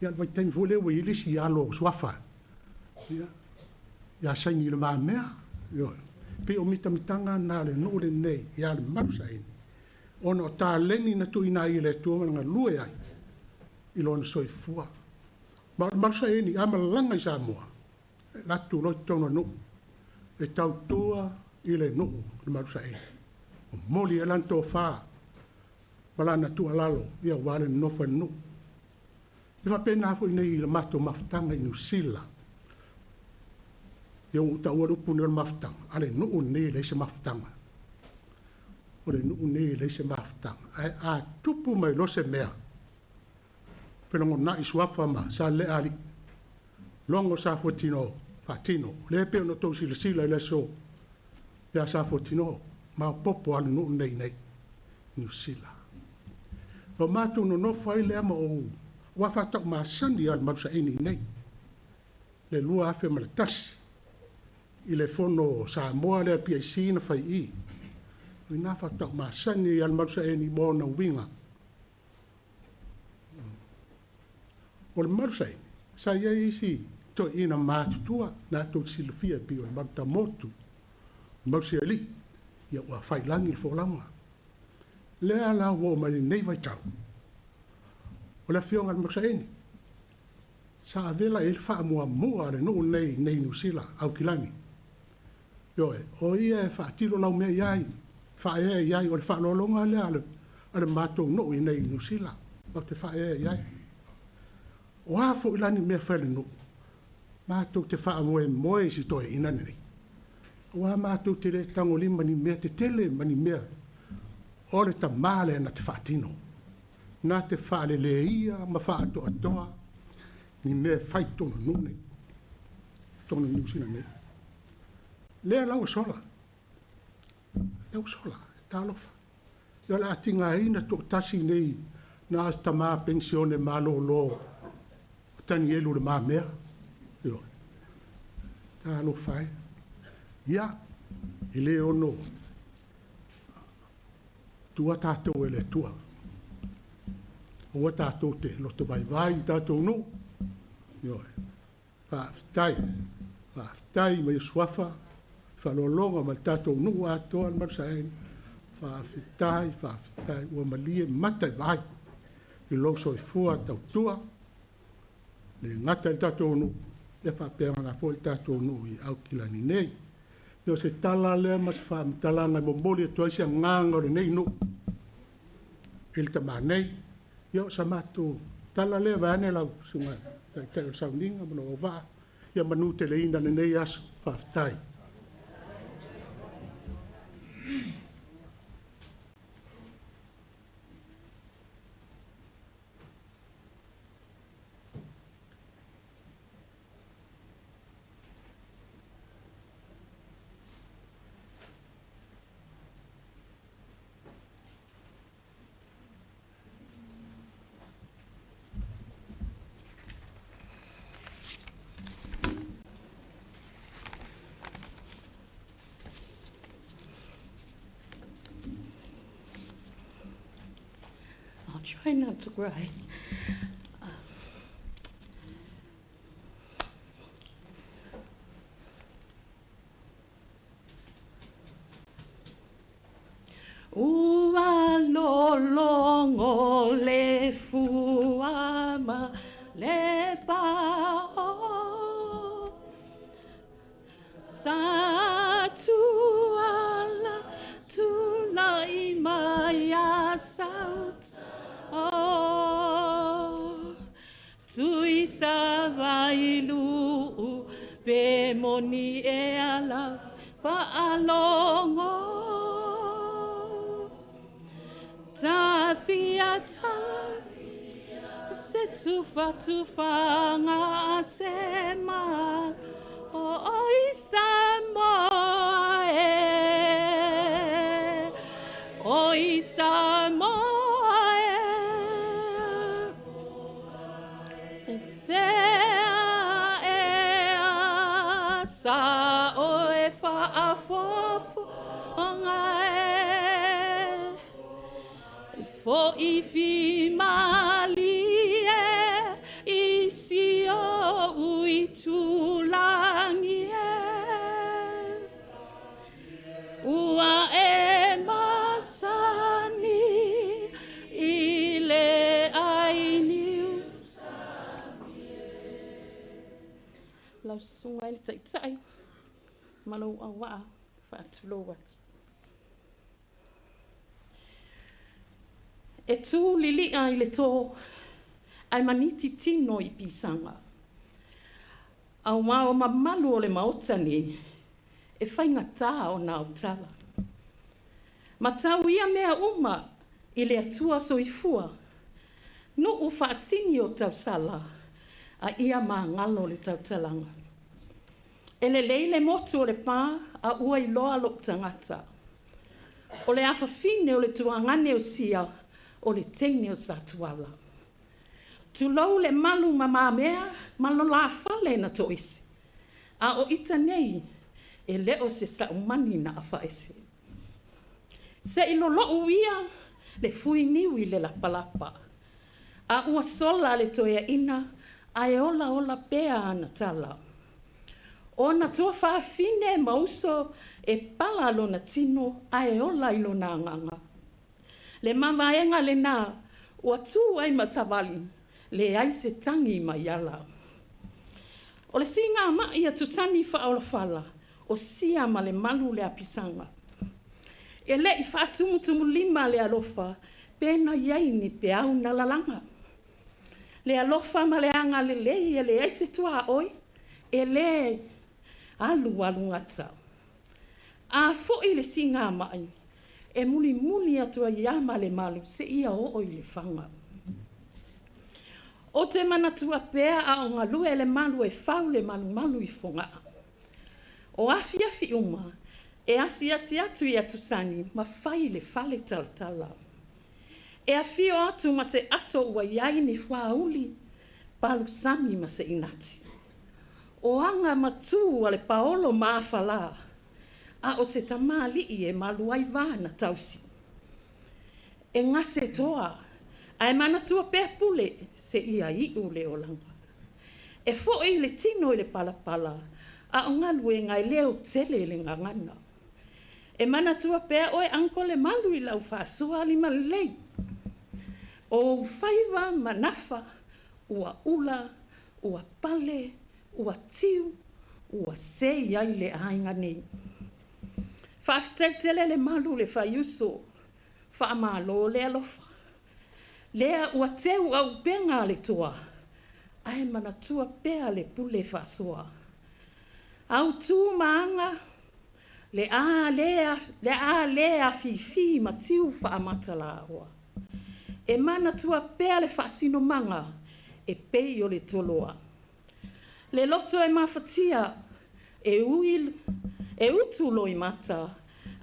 Speaker 9: Ia le vaitaimi foi lea ua i ai le isi alo o suafa. Ia, ia saini i le mamea. Ioe. Pei o mitamitaga na le nuu lenei ia le malu saini. Ona o taleni na tuuina ai e le Atua ma le galue ai i lona soifua. Ma o le malu saeni a malaga i Samoa, e alu atu loa i totonu o le nuu, e tautua i le nuu le malu saeni. Momoli ai lana tofa ma lana tuualalo ia aua le nonofo ai le nuu. E faapena foi nei i le matou mafutaga i Niu Sila. Ia ua ou taua le upu lenei o le mafutaga, a le nuu lenei e leai se mafutaga. O le nuu lenei e leai se mafutaga. Ae a tupu mai loa se mea, felagona'i suafa ma Salele'a alii, logo Safuatino faatino. Lea e pei ona outou silasila i le aso ia Safuatino, maopoopo lava le nuu lenei nei i Niu Sila. O matou nonofo ai lea ma ou aua faataumasani lava i le malusaini i inei le 2001 i le fono Samoa lea PIC na fai i i. O ina faataumasani ai lava le malusaini ma ona uiga. O le malusaini, sa i ai isi toeaiina matutua na tou silafia e pei o le Malutamotu, Mausiali, ia ua failangi le folauga. Lea la ua oo mai lenei vaitau, o le Afioga i le Mausaene, sa avela i ai le faamuamua a le nuu lenei nei i Niu Sila, Aukilani. Ioe, o ia e faatilo lau mea i ai, faaea i ai, o le faaaloaloga lea a le matou nuu i nei i Niu Sila, matou te faaea i ai. O a foi la ni mea fai a le nuu, matou te faamoemoe i si toeaina lenei. Aua matou te le tagolima ni mea tetele ma ni mea o le tamā lea na te faatino, na te faaleleia ma faatoatoa ni mea e fai i totonu o le nuu lenei, totonu o Niu Sila nei. Lea la ua sola, lea ua sola, talofa. Ia o le a tigaina toatasi nei na o se tamā penisione malolo o Tanielu Le Mamea. Ioe. Talofa e. Ia, e le ono tua tatou e le Atua. Aua tatou te loto vaivai i tatou nuu. Ioe. Faafetai. Faafetai mai Suafa, faaaloaloga ma le tatou nuu atoa le Malusaene. Faafetai, faafetai. Ua malie mata i vaai i lou soifua tautua, le gata i le tatou nuu, ia faapea foi le tatou nuu i Aukilani nei. O se tala lea ma se faamatalaga e momoli atu ai se agaga o lenei nuu i le tamā nei. Ia o sa matou tala lea vaeane lau susuga taitai o le sauniga ma lou auvaa, ia manuteleina lenei aso. Faafetai.
Speaker 6: I'll try not to cry. Ua lologo le fua ma le pao, sa tuala tulai mai a saut o tui sa vailu pe moni e ala paalogo. Tawhia tawhia se tufa tufa ngā se ma o i Samoa e, o i Samoa e. Se a e a sa o e whaafofo o ngā e. Fo i fi mali e, i si o ui tulangi e. Ua e masani i le ai nius. Lau susuga i le taitai, ma lou auvaa faatulou atu. E tū lilia i le tō, ai maniti tino i pisanga. Au wā o mamalu o le maota nei, e whaingatā o nā utala. Matau ia mea uma i le atua soifua, nuu whaatini o tausala, a ia maangalo le tautalanga. E le leile motu o le pā, a ua i loa lo tangata. O le afafine o le tuangane o sia, o le teine o Satuala. Tulou le malu ma mamea, ma lo la fale na toisi. A o ita nei, e leo se saumani na afaese. Se i lolou ia, le fui niwi le lapalapa. A ua sola le toea ina, a e ola ola pea ana tala. Ona tuafafine ma uso e pala lona tino ae ola i lona agaga. Le mavaega lenā ua tū ai ma savali, leai se tagi mai ala. O le sigama'i a Tutani faaolafala, o sia ma le malu le apisaga. E le'i faatumutumulima le alofa pe na i ai ni peau na lalaga. Le alofa ma le agalelei e leai se tuaoi, e lē alualugata. A fo'i le sigama'i, e mulimuli atu ai lava ma le malu seia oo i le faga. Ou te manatua pea a o galue le malu e fau le malumalu i Fogaa. O afiafi uma, e asiasi atu i Atusani ma fai le fale talatala. E afio atu ma se ato ua i ai ni fuauli, palusami ma se inati. O aga ma tu a le paolo ma afalā, a o se tamali'i e malu ai vā na tausi. E gase toa, ae manatua pea pule seia iu le olaga. E fo'i le tino i le palapala, a o galuega e leo tele le gagana. E manatua pea oe uncle le malu i lau faasoa limalelei. O ou faiva ma nafa, ua ula, ua pale, ua tiu, ua sei ai le aiga nei. Faafetai tele le malu le faiuso, faamalo le alofa. Lea ua teu auupega a le toa, ae manatua pea le pule faasoa. Autū ma aga, le a lē afifi ma tiu faamatalaoa. E manatua pea le faasinomaga e pei o le toloa. Le loto e mafatia, e ui e utu loimata,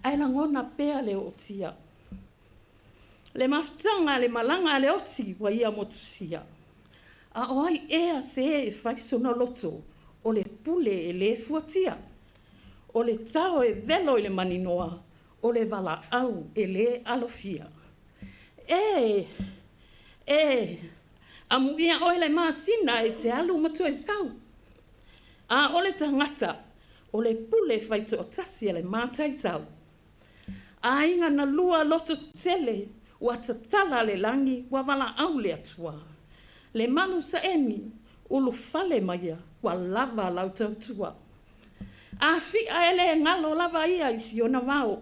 Speaker 6: ae lagona pea le ootia. Le mafutaga le malaga a le oti ua ia motusia. A o ai ea se e fai sona loto, o le pule e lē fuatia. O le tao e velo i le maninoa, o le valaau e lē alofia. E, e, amuia oe le masina e te alu ma toe sau. A o le tagata, o le pule faitoatasi a le mataitau. Aiga na lua loto tele, ua tatala le lagi, ua valaau le Atua. Le malu saeni, ulufale maia, ua lava lau tautua. Afi'a e lē galo lava ia i siona vao.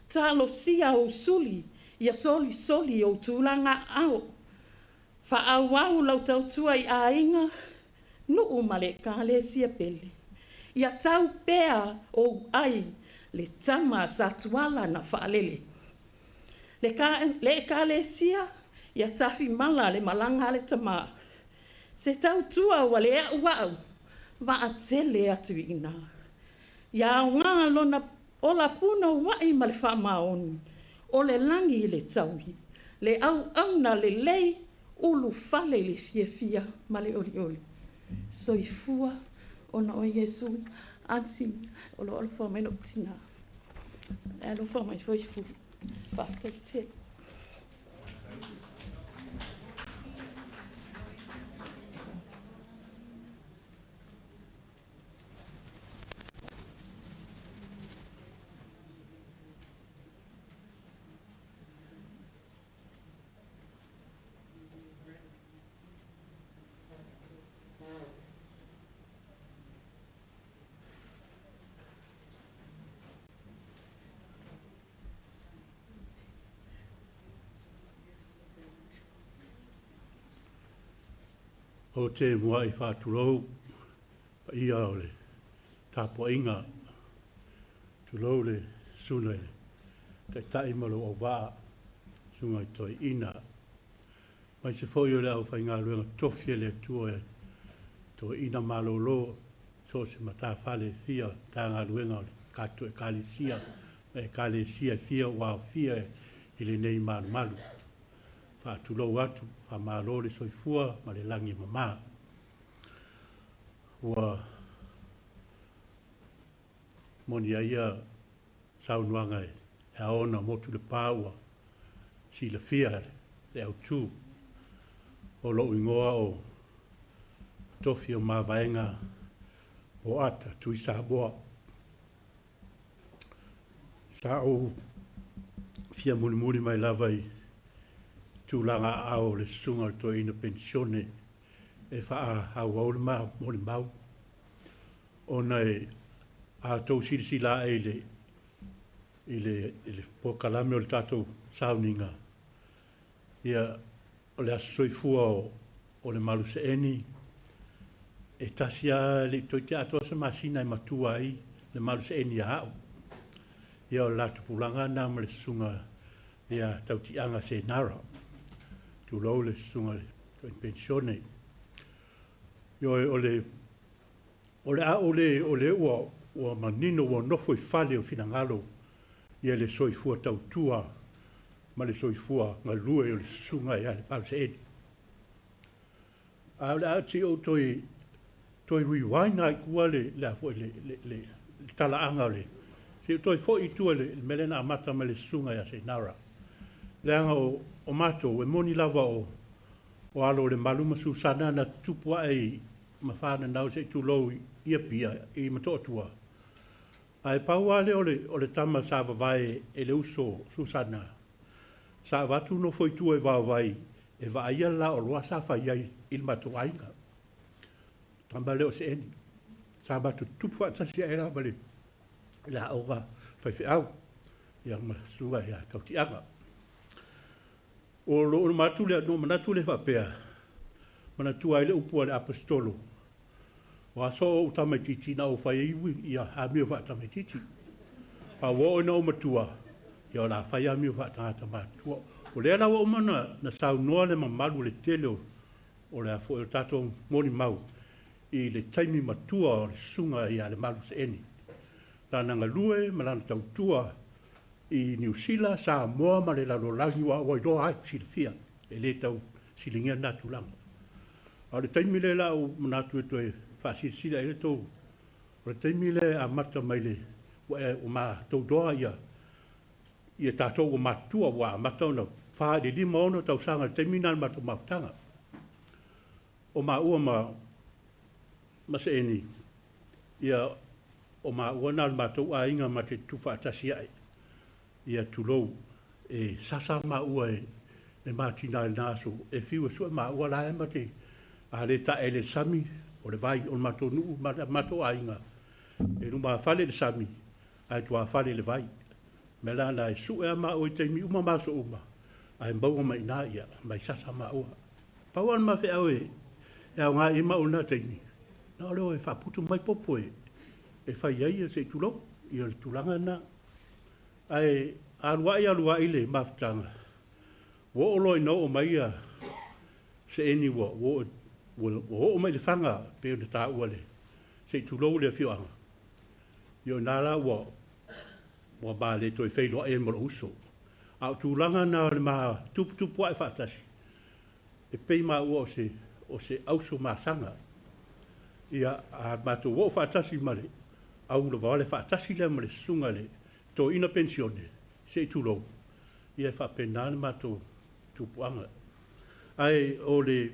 Speaker 6: Talosia ou suli, ia solisoli ou tulaga aao. Faaauau lau tautua i aiga, nuu ma le ekalesia pele. Ia tau pea ou ai le tama a Satuala na faalele. Le, ka, le ekalesia, ia tafimala le malaga a le tamā. Se tautua ua le a'ua'u, vaatele atu i ina. Ia aogā lona ola punoua'i ma le faamaoni, o le lagi i le taui, le auauna lelei, ulufale i le fiafia ma le olioli. Soifua ona o Iesu ati o lo alofa mai lou tinā. E alofa mai foi fu. Faafetai tele.
Speaker 5: Ou te muai faatulou paia o le tapuaiga, tulou le susuga i le Taitai ma lou auvaa, susuga i Toeaina, aemaise foi o le aufaigaluega tofi a le Atua e toeaina malolo so o se matafale e fia o Matagaluega o le tatou Ekalesia ma Ekalesia e fia ua aofia i lenei malumalu. Faatulou atu, faamalo le soifua ma le lagi e mama. Ua moni ai ia saunoaga e ao ona motu le pa ua silafia le autu o lou igoa o Tofi o Mavaega. Poata Tui Samoa. Sa ou fia mulimuli mai lava i tulaga aao o le susuga o le toeaina penisione e faaauau le molimau, ona e a outou silasila ae i le polokalame o le tatou sauniga, ia, o le aso soifua o le Maluseeni, e tasi lava le i toeitiiti atoa se masina e matua ai le Maluseeni ia au. Ia o le latou tupulaga lena ma le susuga ia Tautiaga Senara. Tulou le susuga i le penisione. Ioe, o le a o le ua manino ua nofo i fale o finagalo ia le soifua tautua ma le soifua galue o le susuga ia le Maluseeni. A o le a te ou toe rewind ai tua le talaaga o le se toe foi i tua le mea lea na amata mai le susuga ia Senara. Leaga o matou e moni lava o alo o le malu ma Susana na tupu ae i ma whananau se tulou i Apia i Motootua. Ae pau lava lea o le tama sa vavae e le uso Susana. Sa avatu nofo i tua e vaovai e vaaia le la oloa sa fai ai i le matou aiga. Tama lea o Seeni. Sa matou tupu faatasi ae la ma le aoga faifeau. Ia ma susuga ia Tautiaga. O loo manatu lea, no manatu le faapea, manatua ai le upu a le apostolo. O aso o tamaitiiti na o fai ai ia amio faatamaitiiti. A ua oo ina ou matua, ia o le a fai amio faatagata matutua. O lea la ua uma na saunoa le mamalu le tele o le a foi o tatou molimau i le taimi matua o le susuga ia le Maluseeni. Lana galue ma lana tautua i Niu Sila, Samoa ma le lalolagi ua iloa ai silafia e le tau siligia lena tulaga. A o le taimi lea la ou manatu e toe faasilasila i le tou, o le taimi lea e amata mai le ua matou doa ia tatou ua matutua ua amata ona 4 i le 5 6 tausaga i le taimi lena o le matou mafutaga. O maua ma Seeni, ia o maua na o le matou aiga ma te tutufaatasi ae. Ia tulou, e sasa maua e matina i lena aso, e fiu e sue maua la e ma te a le tae le sami, o le vai o le matou nuu, matou aiga, e luma fale le sami, ae tuafale le vai. Mea la na e sue a maua i taimi uma ma aso uma, ae maua mai ina ia, mai sasa maua. Pau le mafeau e aoga i maua lena taimi, na o leo e faaputu mai popo e fai ai se i tulou, ia le tulaga lena. Ae aluai le mafutaga, ua oo loa ina oo mai ia Seeni ua oo mai le faga pe ona taua le se i tulou le afioaga. Ia o ina la ua ma le toe feiloai ai ma lou uso. A o tulaga na o le ma tuputupu ae faatasi, e pei maua o se auso masaga. Ia a matou oo faatasi ma le au lava le faatasi lea ma le susuga le toeaina penisione se i tulou, ia e faapena le matou tupuaga. Ae o le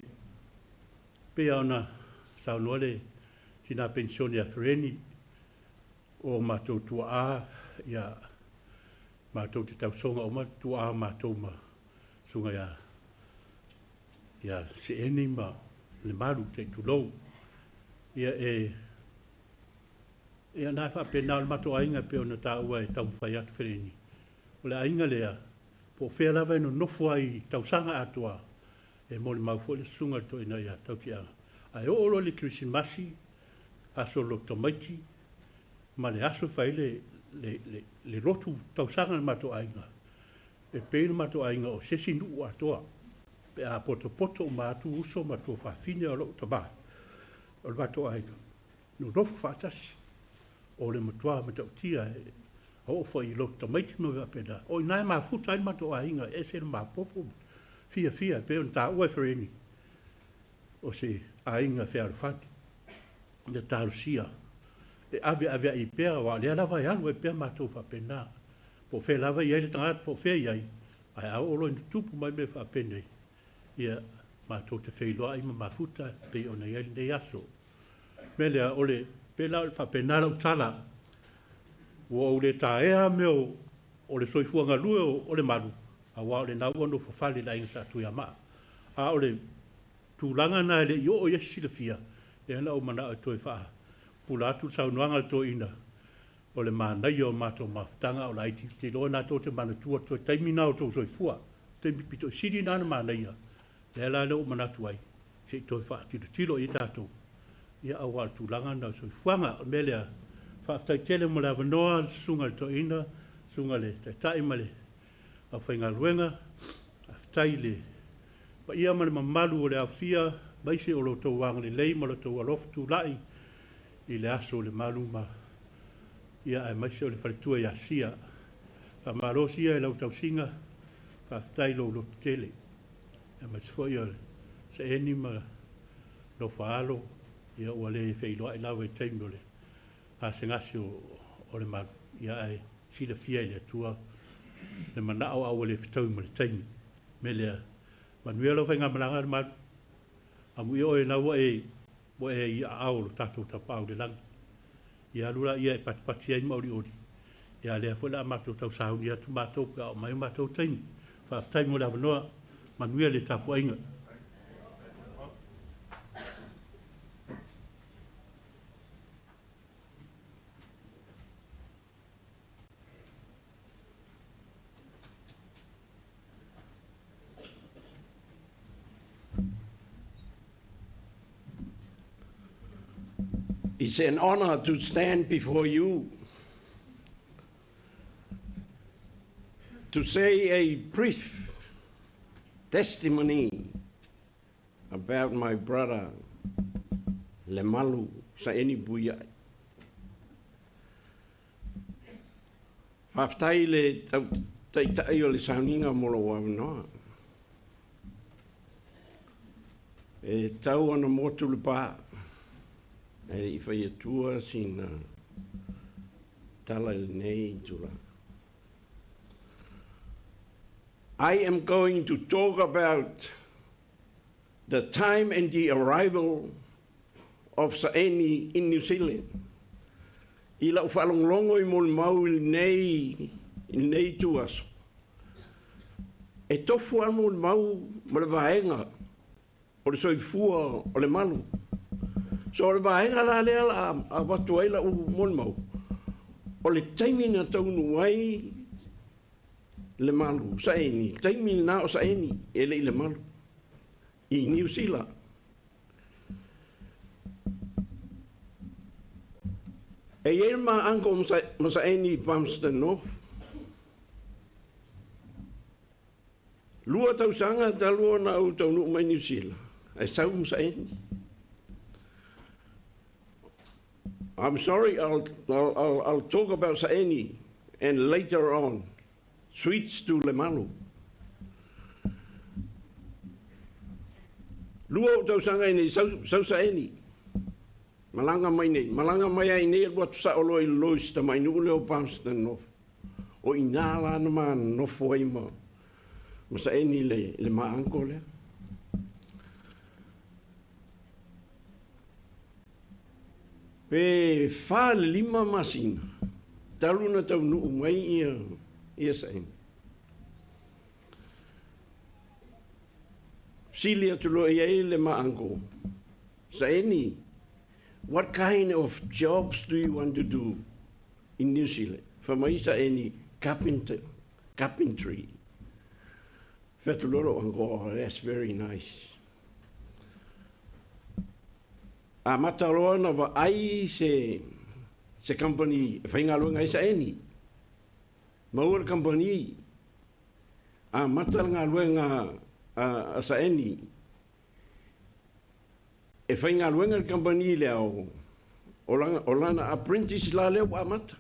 Speaker 5: pei ona saunoa le tina penisione a Fereni, o matou tuaa, ia matou te tausoga uma tuaa matou ma susuga ia Seeni ma le malu te i tulou. Ia e ia na faapena o le matou aiga pe ona taua e taumafai atu Fereni. O le aiga lea, po o fea lava e nonofo ai tausaga atoa, e molimau foi le susuga le toeaina ia Tautiaga. Ae oo loa i le Kerisimasi, aso o lotu tamaiti, ma le aso e fai le lotu tausaga le matou aiga, e pei le matou aiga o se isi nuu atoa, pe a potopoto uma atu uso ma tuafafine o lou tamā, o le matou aiga, nonofo faatasi, o le matua matautia e oo foi i lotu tamaiti ma faapena. O ina e mafuta ai le matou aiga, e ese le mapopo, fiafia, pe ona taua e Fereni, o se aiga fealofani, ia talosia, e ave ave ai pea, wa lea lava e alu ai pea matou faapena. Po o fea lava i ai le tagata, po o fea i ai, ae a oo loa ina tutupu mai mea faapenei, ia matou te feiloai ma mafuta pei ona i ai lenei aso. Mea lea, o le Pei la o le faapena lau tala, ua ou le taea mea o le soifua galue o Lemalu, aua o lena ua nofo fale i le aiga Sa Tuiamaa. A o le tulaga lena e le i oo i ai se silafia, lea na ou manao e toe faapupula atu le saunoaga a le toeaina, o le manaia o matou mafutaga a o laiti. Ou te iloa na tou te manatua toe taimi na o outou soifua, taimi pito i sili na ona manaia, lea la lea ua ou manatu ai, se i toe faatilotilo i ai tatou, ia aua o le tulaga lena o le soifuaga. O le mea lea, faafetai tele mo le avanoa le susuga i le toeaina, susuga i le taitai ma le aufaigaluega. Faafetai i le paia ma le mamalu o le aofia, aemaise o lo outou agalelei ma lo outou alofa tulai i le aso o Lemalu ma ia aemaise o le faletua ia Sia. Faamalo Sia i lau tausiga, faafetai i lou lototele, aemaise foi o le Saeni ma Nofoaalo, ia ua le feiloai lava i taimi o le gasegase o Lemalu, ia ae silafia e le Atua le manao a ua le fetaui ma le taimi. O le mea lea, manuia lau faigamalaga Lemalu, amuia oe na ua e i aao o lo tatou Tapaau i le lagi. Ia alu laia e patipati ai ma olioli, ia a lea foi o le a matou tausauni atu matou pe a oo mai o matou taimi. Faafetai mo le avanoa, manuia le tapuaiga.
Speaker 10: It's an honor to stand before you to say a brief testimony about my brother Lemalu Saeni Puiai. Faafetai i le Taitai o le sauniga mo lou avanoa. E tau ona motu le pa, ae le i fai atua sina tala i lenei itula. I am going to talk about the time and the arrival of Saeni in New Zealand. I lau faalogologo i molimau i lenei i lenei ituaso, e tofu lava le molimau ma le vaega o le soifua o Lemalu. So o le vaega la lea o le a avatu ai lau molimau, o le taimi na taunuu ai Lemalu, Saeni, taimi lena o Saeni e le i Lemalu i Niu Sila. E i ai le ma uncle ma Saeni i Palmerston North. 2 tausaga talu ona ou taunuu mai Niu Sila, ae sau ma Saeni. I'm sorry, I'll, I'll, I'll talk about Saeni and later on switch to Lemalu. 2 ou tausaga i nei, sau, sau Saeni. Malaga mai nei, malaga mai ai nei alu atu sao loa i lalo i si tamai nuu lea o Palmerston North. O i ina la na ma nofo ai ma, ma Saeni le, le ma uncle lea. Pe 4 i le 5 masina talu ona taunuu mai ia, ia Saeni. Fesili atu loa i ai le ma uncle, Saeni, what kind of jobs do you want to do in New Zealand? Fai mai Saeni, carpenter, carpentry. Fai atu loa lou uncle, oh, that's very nice. Amata loa ona vaai se se company e faigaluega ai Saeni. Maua le company, amata le galuega a Saeni. E faigaluega le company lea o o lana apprentice la lea ua amata.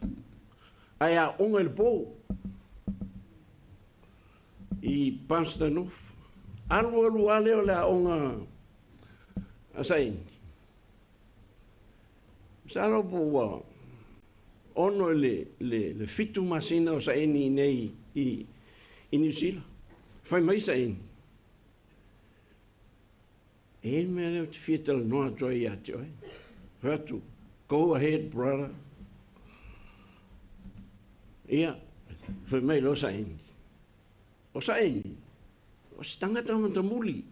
Speaker 10: Ae aoga i le po i Palmerston North. Alu alu lava lea o le aoga a Saeni. Masalo po ua 6 i le 7 masina o Saeni i inei i Niu Sila. Fai mai Saeni, e i ai le mea lea ou te fia talanoa atu ai ia te oe. Fai atu, Go ahead, brother. Ia, fai mai loa Saini. O Saini, o se tagata matamuli.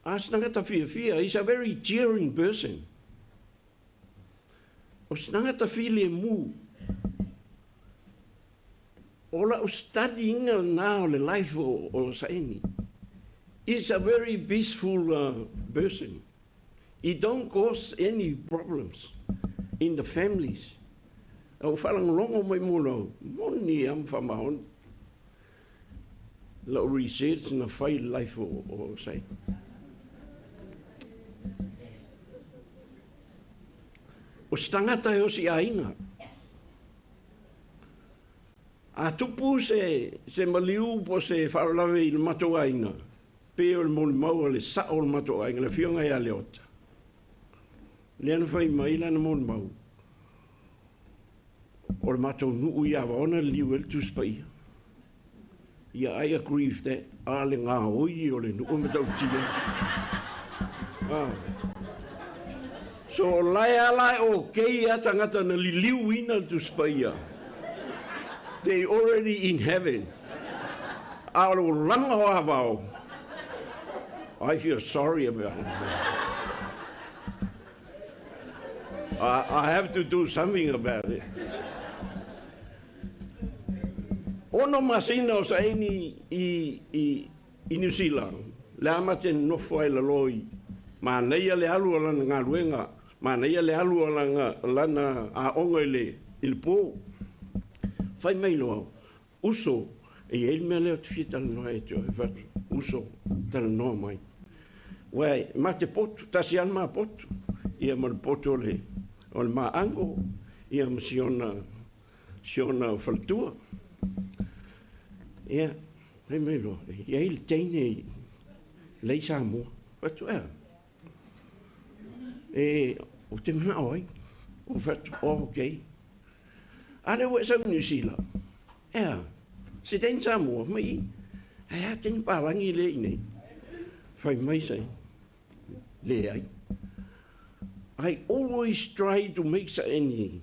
Speaker 10: A se tagata fiafia, he's a very cheering person. O se tagata filemu. O la'u study-ina lenā o le life o Saini. He's a very peaceful person. He don't cause any problems in the families. A ua faalogologo mai mo lau moni lava ma faamaoni la'u research na fai i le life o Saini. O se tagata e osi aiga. A tupu se maliu po o se faalavelave i le matou aiga, pei o le molimau a le sa'o o le matou aiga, le afioga ia Leota, lea na fai mai lana molimau, o le matou nuu i Avaona e liliu ai le Tusi Paia. Ia, I agree with that. A le gaoi o le nuu e matautia. Ah. So o lae a la e okay a tagata na liliuina le Tusi Paia. They already in heaven. A o le olaga o Avao, I feel sorry about it. I have to do something about it. 6 masina o Saini i Niu Sila, le amata e nonofo ai lalo i manaia le alu o lana galuega, manaia le alu o lana aoga i le po. Fai mai loa, uso, e i ai le mea lea ou te fia talanoa ia te oe, fai atu, uso, talanoa mai. Uae, ma te potu, tasi lava le ma potu, ia ma le potu o le, o le ma uncle, ia ma si ona, si ona faletua. Ia, fai mai loa, e i ai le teine i lei Samoa. Fai atu, ea, e, ou te manao ai. Ou fai atu, oh, okay. A lea ua e sau i Niu Sila? Ea, se teine Samoa, mai i. Ae a teine palagi lea i inei? Fai mai sai, leai. I always try to make Saini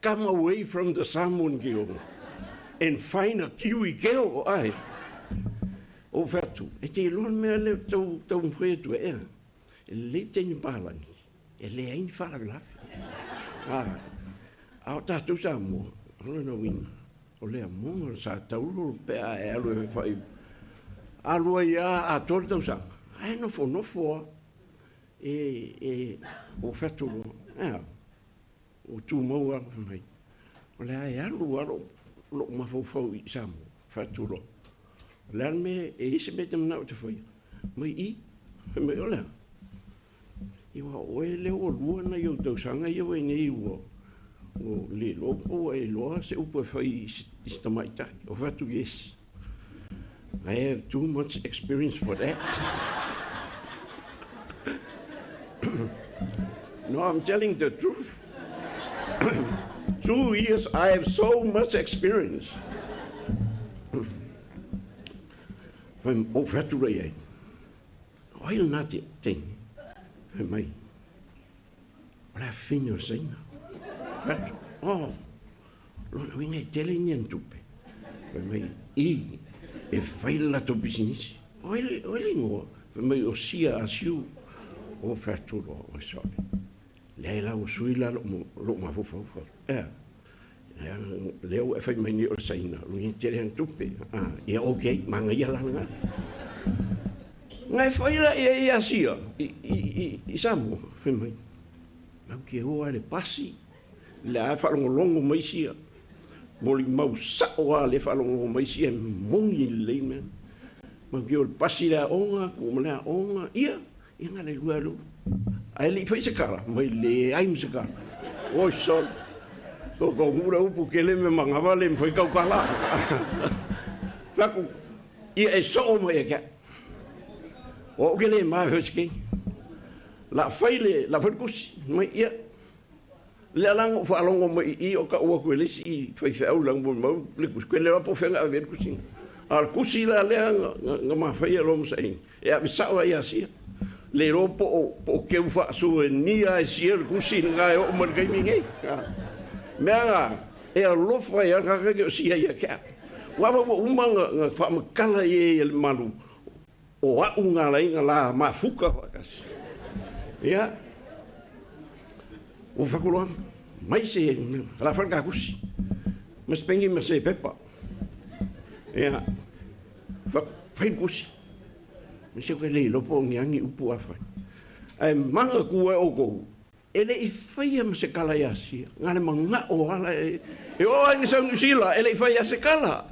Speaker 10: come away from the Samoan girl and find a Kiwi girl, ae. Ou fai atu, e te iloa le mea lea ou te taumafai atu ai, ea. E lelei teine palagi, e leai ni faalavelave. A o tatou Samoa, o lona uiga, o le amoga o le sa taulo pe a e alu e fai, alu ai lava atoa le tausaga, ae nofonofo lava. E, ua fai atu loa, ea, ua tumau lava fai mai, o le a e alu lava lou mafaufau i Samoa, fai atu loa. O le a le mea, e i ai se mea e te manao e te faia? Mai i, fai mai, o le a? Ia aua o oe lea ua lua nai ou tausaga ia ua i nei ua le iloa po ua e iloa se upu e fai i se tamaitai. Ou fai atu, yes, I have too much experience for that. No, I'm telling the truth. 2 years, I have so much experience. Fai, ou fai atu loa i ai, o ai lena teine? Fai mai, o le afafine o le Saina. Fai atu, oh, lona uiga e tele ni ana tupe. Fai mai, i, e fai le latou pisinisi. O ai le igoa? Fai mai, o Sia Asiu. O fai atu loa, oi sorry. Leai la ua sui la lou mafaufau. Ea, lea ua e fai mai nei o le Saina, lona uiga e tele ana tupe. Ia okay, manaia la lena. Na e fai la i ai ia Sia i Samoa, fai mai, mau ke o lava i le pasi, le a faalogologo mai sia. Molimau sa'o lava le faalogologo mai sia e moni lelei mea. Mau ke o le pasi le aoga, tuu ma le aoga, ia, ia na le lua alu. Ae le i fai se kala, mai leai ma se kala. Oi sole. O ko ngura upu kele me mangawa le mwhai kau kala. Faku, ia e soo mai e kia. O ke le mai fai se La fai le, la fai le kusi, mai ia. Le alanga o whaalongo mai i o ka ua koe le isi i whai wheau lang mo mau le kusi. Koe le rapo whenga a le kusi. A le kusi la lea nga mawhai a lo masa ingi. E a visao a ia sia. Le iloa po o keu faasuenia e sia le tusi lena e oo mai le taimi nei. Mea na e alofa ai lava le tagata e le o sia ia te au. Aua ua uma ona faamatala i ai e le malu o au na ala ai ona la mafuta faatasi. Ia, ua fai atu loa, mai se, o le a fai le ta tusi, ma se peni ma se pepa. Ia, fai atu, fai le tusi. Se ou te le iloa po o ni a ni upu a fai. Ae manatua e outou, e le i faia ma se tala ia Sia, na le manao ala e oo lava ina sau i Niu Sila, e le i faia se tala.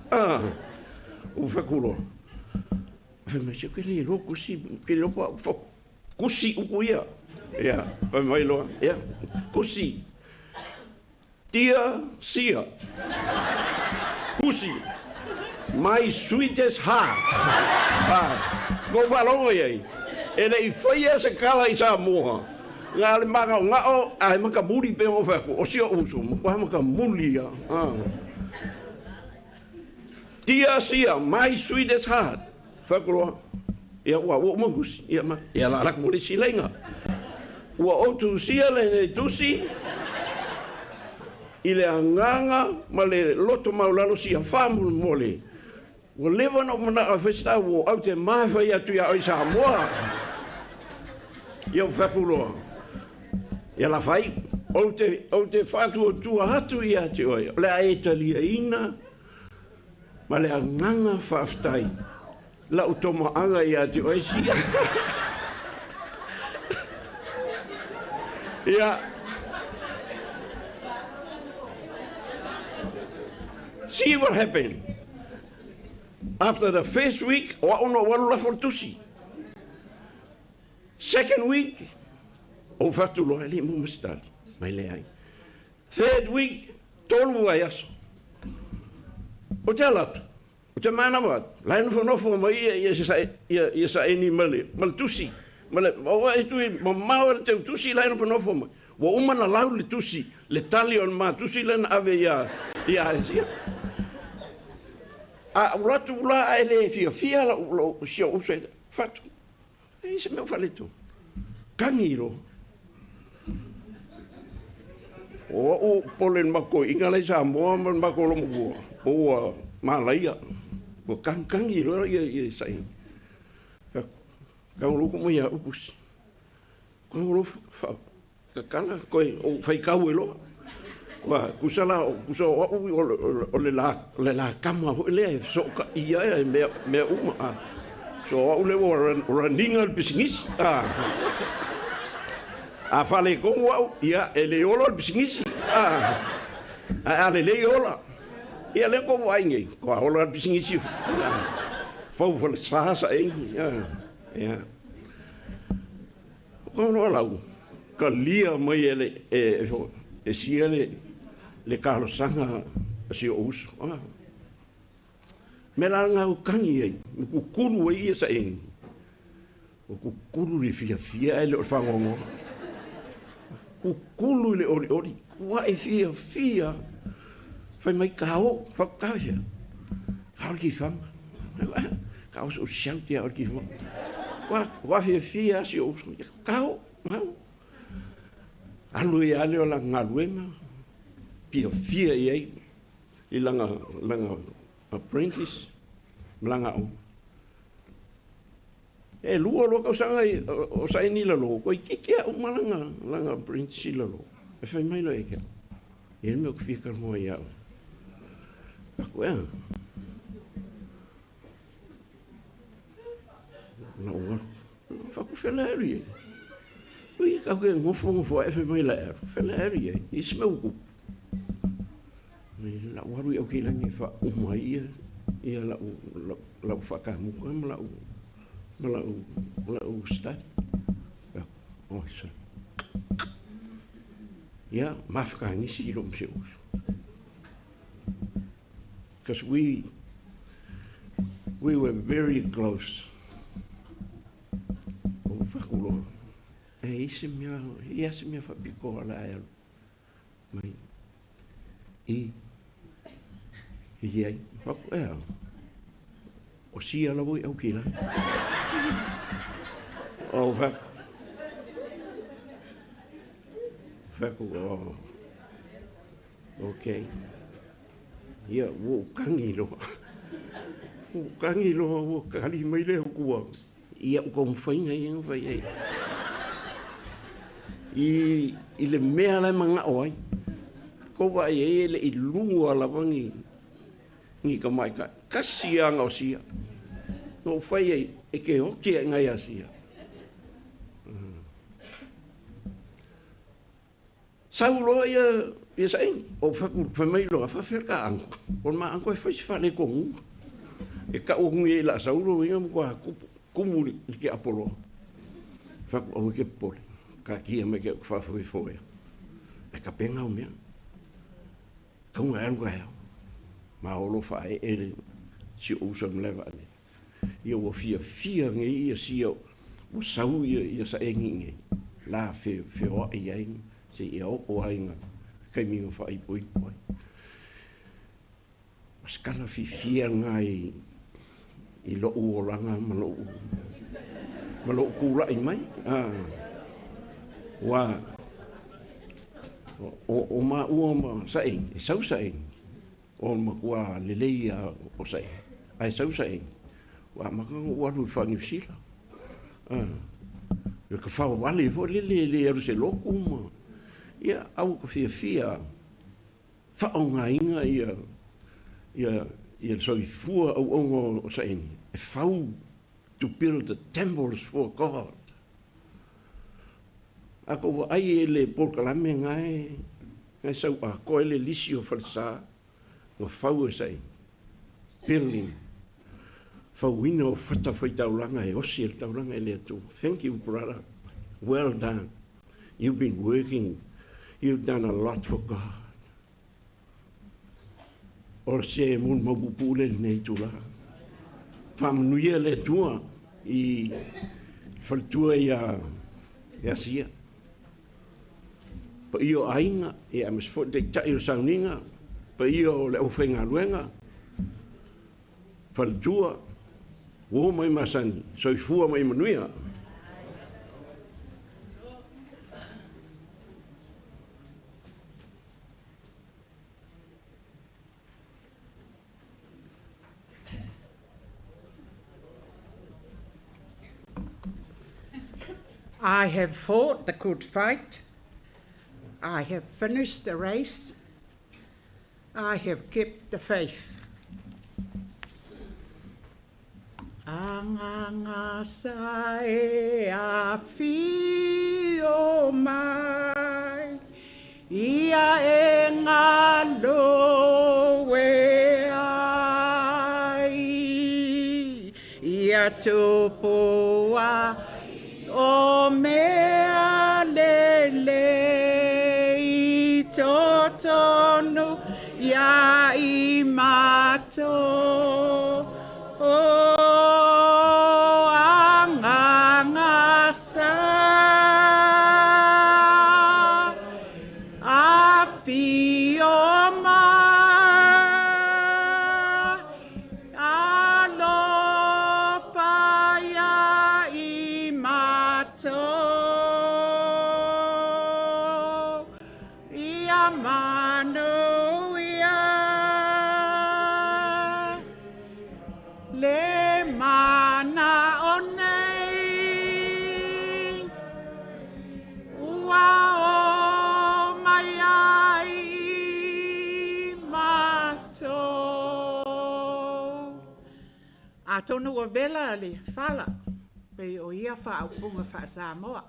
Speaker 10: Ua fai atu loa, fai mai, se ou te le iloa tusi, ou te le iloa po o au, tusi upu ia. Ia, fai mai loa, ia, tusi. Dear Sia, Tusi, my sweetest heart. Ua ou faalogo i ai, e le i faia se tala i Samoa, na o le magaogao ae matamuli pei ona ou fai atu, o si ou uso, matua matamuli lava. Dear Sia, my sweetest heart. Fai atu loa, ia ua uma ona tusi, ia ma, ia o le a alu atu mo le isi laina. Ua ou tusia lenei tusi i le agaga ma le loto maulalo sia faamolemole. Ua leva ona ou manao e fai se tau ua ou te ma fai atu ia oe i Samoa. Ia ou fai atu loa, ia la fai, ou te, ou te faatuatua atu ia te oe, o le a e taliaina ma le agaga faafetai lau tomaaga ia te oe sia. Ia. See what happened. After the first week, o au na ou alu lafo le tusi. Second week, ou fai atu loa, e le i maua mai se tali. Mai leai. Third week, 3 vaiaso. Ou te ala atu, ou te manava atu, la e nofonofo mai ia, ia, ia, ia saeni ma le, ma le tusi. Ma le, o e tui mamao e le teu tusi la e nofonofo mai. Ua uma na lau le tusi, le tali o le ma tusi lea na ave ia, ia Asia. A ou alu atu la ae le fiafia lau, lau, si ou uso e fatu. E i se mea o faaletonu. Kagi loa. O au pole le matou toeaiina la i Samoa ma le matou lomua, po ua malaia. Ua kagikagi loa ia ia saini. Kau loko mai ia upu si. Kau lo fa kakala koe o faitau ai loa. Ua tusa la, tusa o au o le la, o le la kama foi lea e fesootaia ai mea, mea uma. A. So o au lea ua run ina le pisinisi. A. A faaletonu au, ia, e le ola le pisinisi. A. Ae a lelei ola. Ia lea tou vaai nei, toa ola le pisinisi. Fau falesa saeni. Ia. O kau lau, talia mai e le, e, e sia le, le talosaga a si ou uso. Ah. Mea la na kagi ai, ma kukulu ai ia saeni. Ua kukulu le fiafia ae le o le fagoagoa. Kukulu i le olioli, kuaʻi fiafia. Fai mai kao, fai atu kao ia. Kao le kifaga. Kao so shout ia o le kifaga. Ua, ua fiafia si ou uso. Kao, kao. Alu ia ale o lana galuega, fiafia i ai i lana, lana apprentice ma lana aoga. E lua loa tausaga o saini i lalo, toeitiiti lava uma lana, lana apprentice i lalo. E fai mai loa ia te au, e i ai le mea ou te fia talanoa ai ia oe. Fai atu, ea? Na ou alu, fai atu, fea le alu i ai? Ui, kau ke nofonofo ae fai mai la e alu, fea le alu i ai? I se mea ua tupu. La ou alu i Aukilani e faauma ai ia, ia lau, lau, lau faakamuta ma lau, ma lau, lau study. Oi, sa. Ia, mafakagisi i lou ma si ou uso. Because we were very close. O fai atu loa, e i se mea, e i a se mea faapitoa o le a e alu mai i i ai. Fai atu, ea, o sia lava i Aukilani. O fai atu, Fai atu, oh, okay. Ia, ua ou tagi loa. Ua ou tagi loa, ua tali mai le Atua i au taumafaiga ia na fai ai. I, i le mea la e manao ai. Kou vaai ai e le i lua lava ni, ni tamaitai. Tasi lava na o sia. Na ou fai ai, e te oti ai ngai asia. Sau loa ia ia saini, ou fai atu, fai mai loa, faafefea ka ago? O le ma ago e fai se faaletonu. E tau atu nei i laa sau lona uiga matua tupu, tumu i le tiapoloa. Fai atu, aua e te popole, taatia mai te au te faafoefoea. Ae tapena au mea. Tatau ona e alu taeao. Ma o lo o faaee le si ou uso i le malae vaalele. Ia ua fiafia nei ia sia ua sau ia ia saeni i inei la fe feoai ai seia oo lava ina taimi na faaipoipo ai. O se tala fiafia lena i i lou olaga ma lou ma lou tulai mai aua o o maua ma saeni, e sau saeni o le matua lelei lava o saeni, ae sau saeni ua amata ona ou alu i le faa-Niu Sila. Le tafaovale foi lele e le alu i se lotu ma, ia, a ua ta fiafia faaaogaina ia ia ia le soifua auauna o saeni e fau to build the temples for God. A tou vaai i le polokalame na e sau atoa ai le lisi o falesa na fau e saeni, building, fauina o fata faitaulaga e osi e le taulaga e le Atua. Thank you brother, well done. You've been working, you've done a lot for God. O se molimau puupuu lea i lenei itula. Faamanuia le Atua i faletua ia Sia. Paia o aiga, ia aemaise foi le taitai o sauniga, paia o le aufaigaluega, faletua, uo mai masani, soifua ma ia manuia.
Speaker 11: I have fought the good fight. I have finished the race. I have kept the faith. Anganga sa e a whio mai, ia e ngalo e ai, ia tupua o mea lelei totonu ia i matou. O anganga sa a whio mai, alofa ia i matou, ia manuia le mana o nei, ua o mai ai i matou. Atonu ua vela le fala, pei o ia faaupuga faa-Samoa.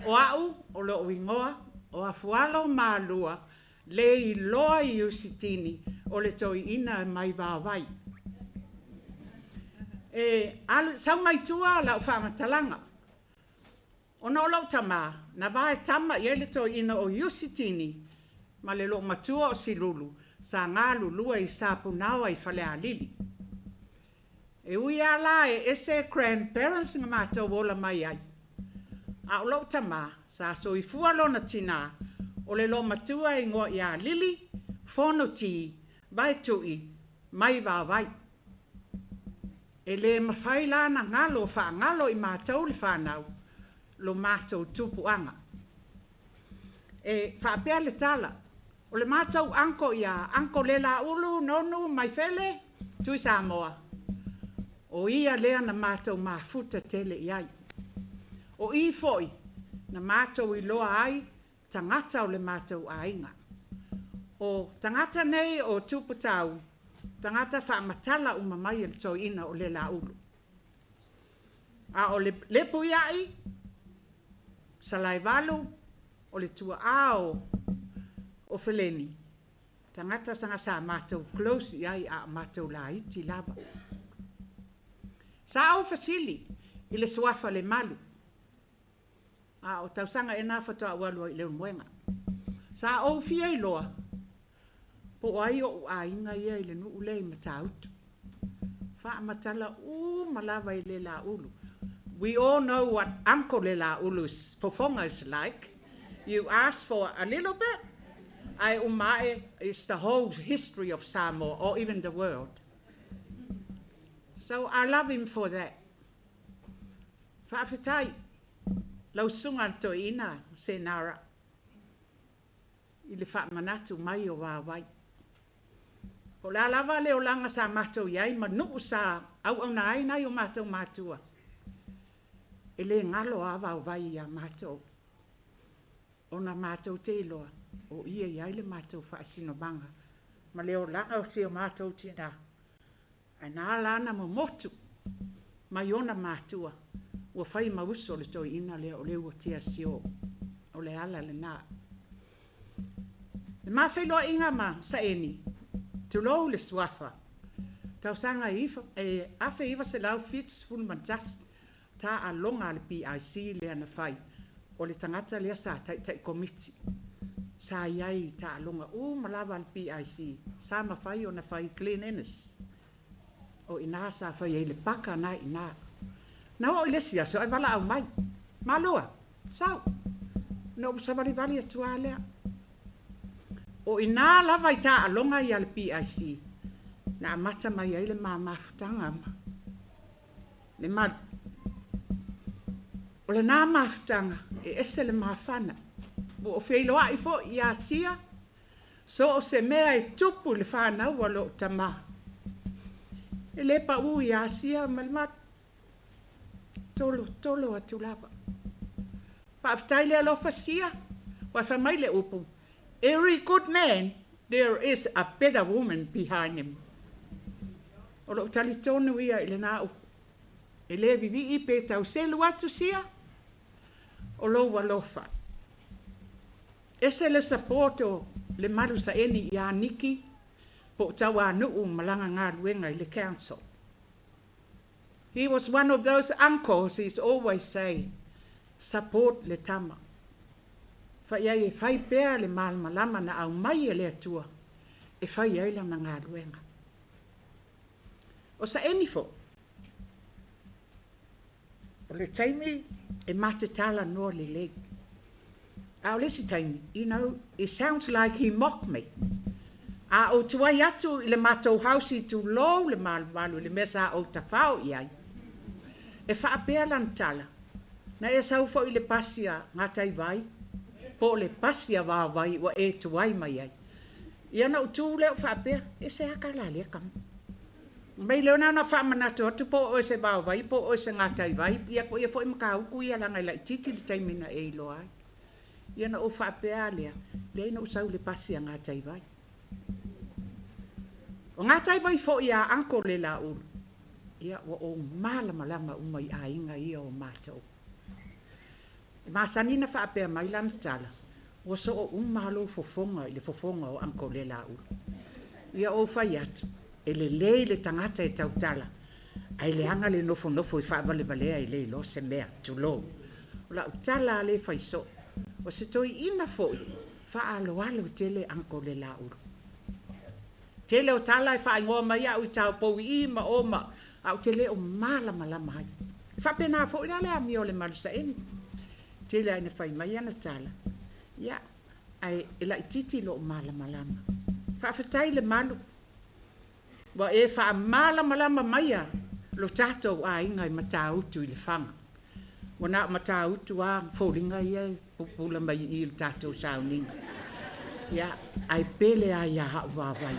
Speaker 11: O au o lou igoa o Afualo Malua le iloa i Iusitini o le toeaina mai Vaovai. E alu sau mai tua lau faamatalaga. Ona o lou tama, na vae tama i ai le toeaina o Iusitini ma le loomatua o Silulu sa galulue i Sapunaoa i Falealili. E ui lava la e ese grandparents na matou ola mai ai, a o lou tama, sa soifua lona tina, o le loomatua e igoa ia Lili Fonoti Vaetui mai Vaovai. E le mafai la na galo faagalo i matou le fanau lo matou tupuaga. E faapea le tala, o le matou uncle ia Uncle Lelaulu Nonu Maifele Tui Samoa, o ia lea na matou mafuta tele i ai. O i foi na matou iloa ai tagata o le matou aiga. O tagata nei o Tuputau, tagata faamatala uma mai e le toeaina o Lelaulu. A o le Lepuiai, Salaivalu, o le tuaa o Feleni, tagata saga sa matou close i ai a o matou laiti lava. Sa ou fesili i le suafa le malu, a o tausaga e nā faatoa ou alu ai i Leulumoega. Sa ou fia iloa, po o ai o'u aiga ia i le nuu lea i Matautu. Faamatala uma lava i Lelaulu. We all know what Uncle Lelaulu's fofoga is like. You ask for a little bit, ae uma ae is the whole history of Samoa or even the world. So I love him for that. Faafetai, lau susuga i le toeaina Senara i le faamanatu mai o Vaovai. Po o le a lava le olaga sa matou i ai ma nuu sa auauna ai nai o matou matua, e le galo lava Vaovai ia matou, ona matou te iloa o ia i ai le matou faasinomaga ma le olaga o si o matou tinā. Ae na ala ona momotu mai ona matua, ua fai ma uso le toeaina lea o Leuatea Sio. O le ala lena. Le ma feiloaiga ma Saeni, tulou le suafa, tausaga e 1971, taaloga a le PIC lea na fai, o le tagata lea sa taitai komiti. Sa i ai i taaloga uma lava a le PIC, sa mafai ona fai i Glen Innes. O i ina sa fai ai le paka na i ina. Na oo i le isi aso ae valaau mai, Malua, sau. Na ou savalivali atu lava lea. O i ina lava i taaloga ia a le PIC na amata mai ai le ma mafutaga ma le malu. O lena mafutaga e ese le mafana. Ua ou feiloai foi ia Sia, so o se mea e tupu i le fanau a lou tamā. E le paū ia Sia ma le malu. Tolo, tolo atu lava. Faafetai le alofa Sia, ua fai mai le upu, Every good man there is a better woman behind him. O lou talitonu ia i lena upu. E le vivii pe tau selu atu Sia, o lou alofa. Ese le support o le malu saeni ia Niki po o Tauanuu ma lana galuega i le council. He was one of those uncles he's always say, support le tama. Fai ai e fai pea le malamalama na aumai e le Atua e fai ai lana galuega. O Saeni foi, o le taimi e ma te talanoa lelei. A o le isi taimi, it sounds like he mocked me. A ou tuai atu i le matou house tulou le malumalu i le mea sa ou tafao i ai, e faapea lana tala, na e sau foi i le pasi a Gataivai, po o le pasi a Vaovai ua e tuai mai ai. Ia ona ou tu lea ou faapea, e se aka la lea kama. Mai lea na ona faamanatu atu po o oe se Vaovai po o oe se Gataivai, ia ko ia foi mataupu ia leaga e laitiiti le taimi na e iloa ai. Ia ona ou faapea lea, leai na ou sau i le pasi a Gataivai. O Gataivai foi a Uncle Lelaulu, ia ua ou malamalama uma i aiga ia o matou. E masani na faapea mai lana tala, ua soo uma lou fofoga i le fofoga o Uncle Lelaulu. Ia ou fai atu, e lelei le tagata e tautala, ae leaga le nofonofo i faavalevalea e le iloa se mea, tulou. O lau tala a le fai soo, o se toeaina foi faaaloalo tele Uncle Lelaulu. Tele o tala e faaigoa mai au i taupou i i ma o ma a ou te le o malamalama ai. E faapena foi la le amio o le malu saeni. Tele lava ina fai mai ana tala, ia, ae e laitiiti lou malamalama. Faafetai le malu, ua e faamalamalama maia lo tatou aiga i Matautu i Lefaga. Ua na o Matautu lava foliga ia e pupula mai i le tatou sauniga. Ia, ae pele lava ia a'u vaavai.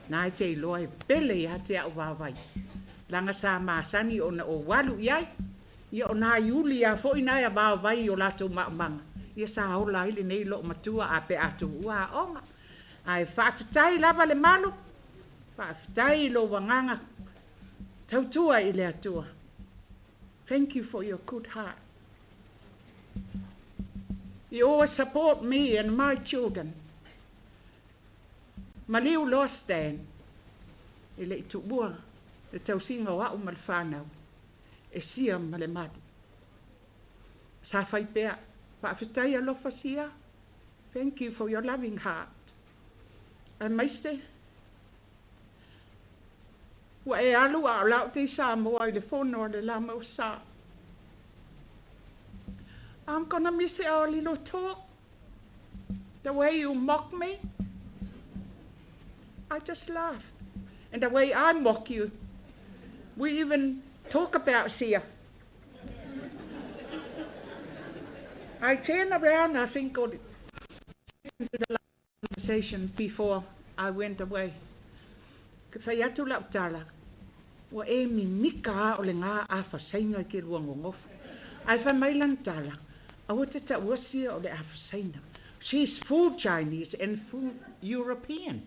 Speaker 11: Na e te iloa e pele ia te a'u vaavai. Laga sa masani ona ou alu i ai. Ia o nai uli a fo'i na e vaovai i o latou ma'omaga. Ia sa ola ai lenei lo'omatua a pe a tuua a'oga. Ae faafetai lava le malu, faafetai i lou agaga tautua i le Atua. Thank you for your good heart. You always support me and my children. Maliu loa Stan, e le'i tuua le tausiga o a'u ma le fanau, e sia ma le malu. Sa fai pea, faafetai alofa sia. Thank you for your loving heart. Aemaise, ua e alu a o la'u te i Samoa i le fono a le Lama o Sa. I'm gonna miss our little talk. The way you mock me, I just laugh. And the way I mock you, we even talk about Sia. I turn around, I think, or to the conversation before I went away. Ke fai atu la'u tala, ua e mimika a o le gā afasaina i ke lua gogofo. Ae fai mai lana tala, aua te ta'ua Sia o le afasaina. She's full Chinese and full European.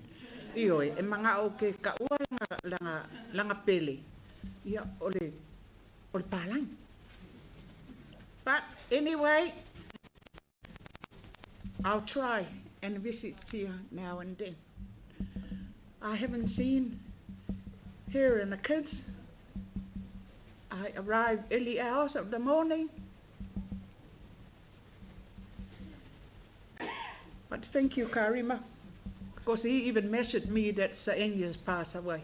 Speaker 11: Ioe, e maga'o ke ka'ua laga, laga, laga pele, ia o le, o le palagi. But anyway, I'll try and visit Sia now and then. I haven't seen her and the kids. I arrived early hours of the morning. But thank you, Karima, because he even messaged me that Saeni has passed away.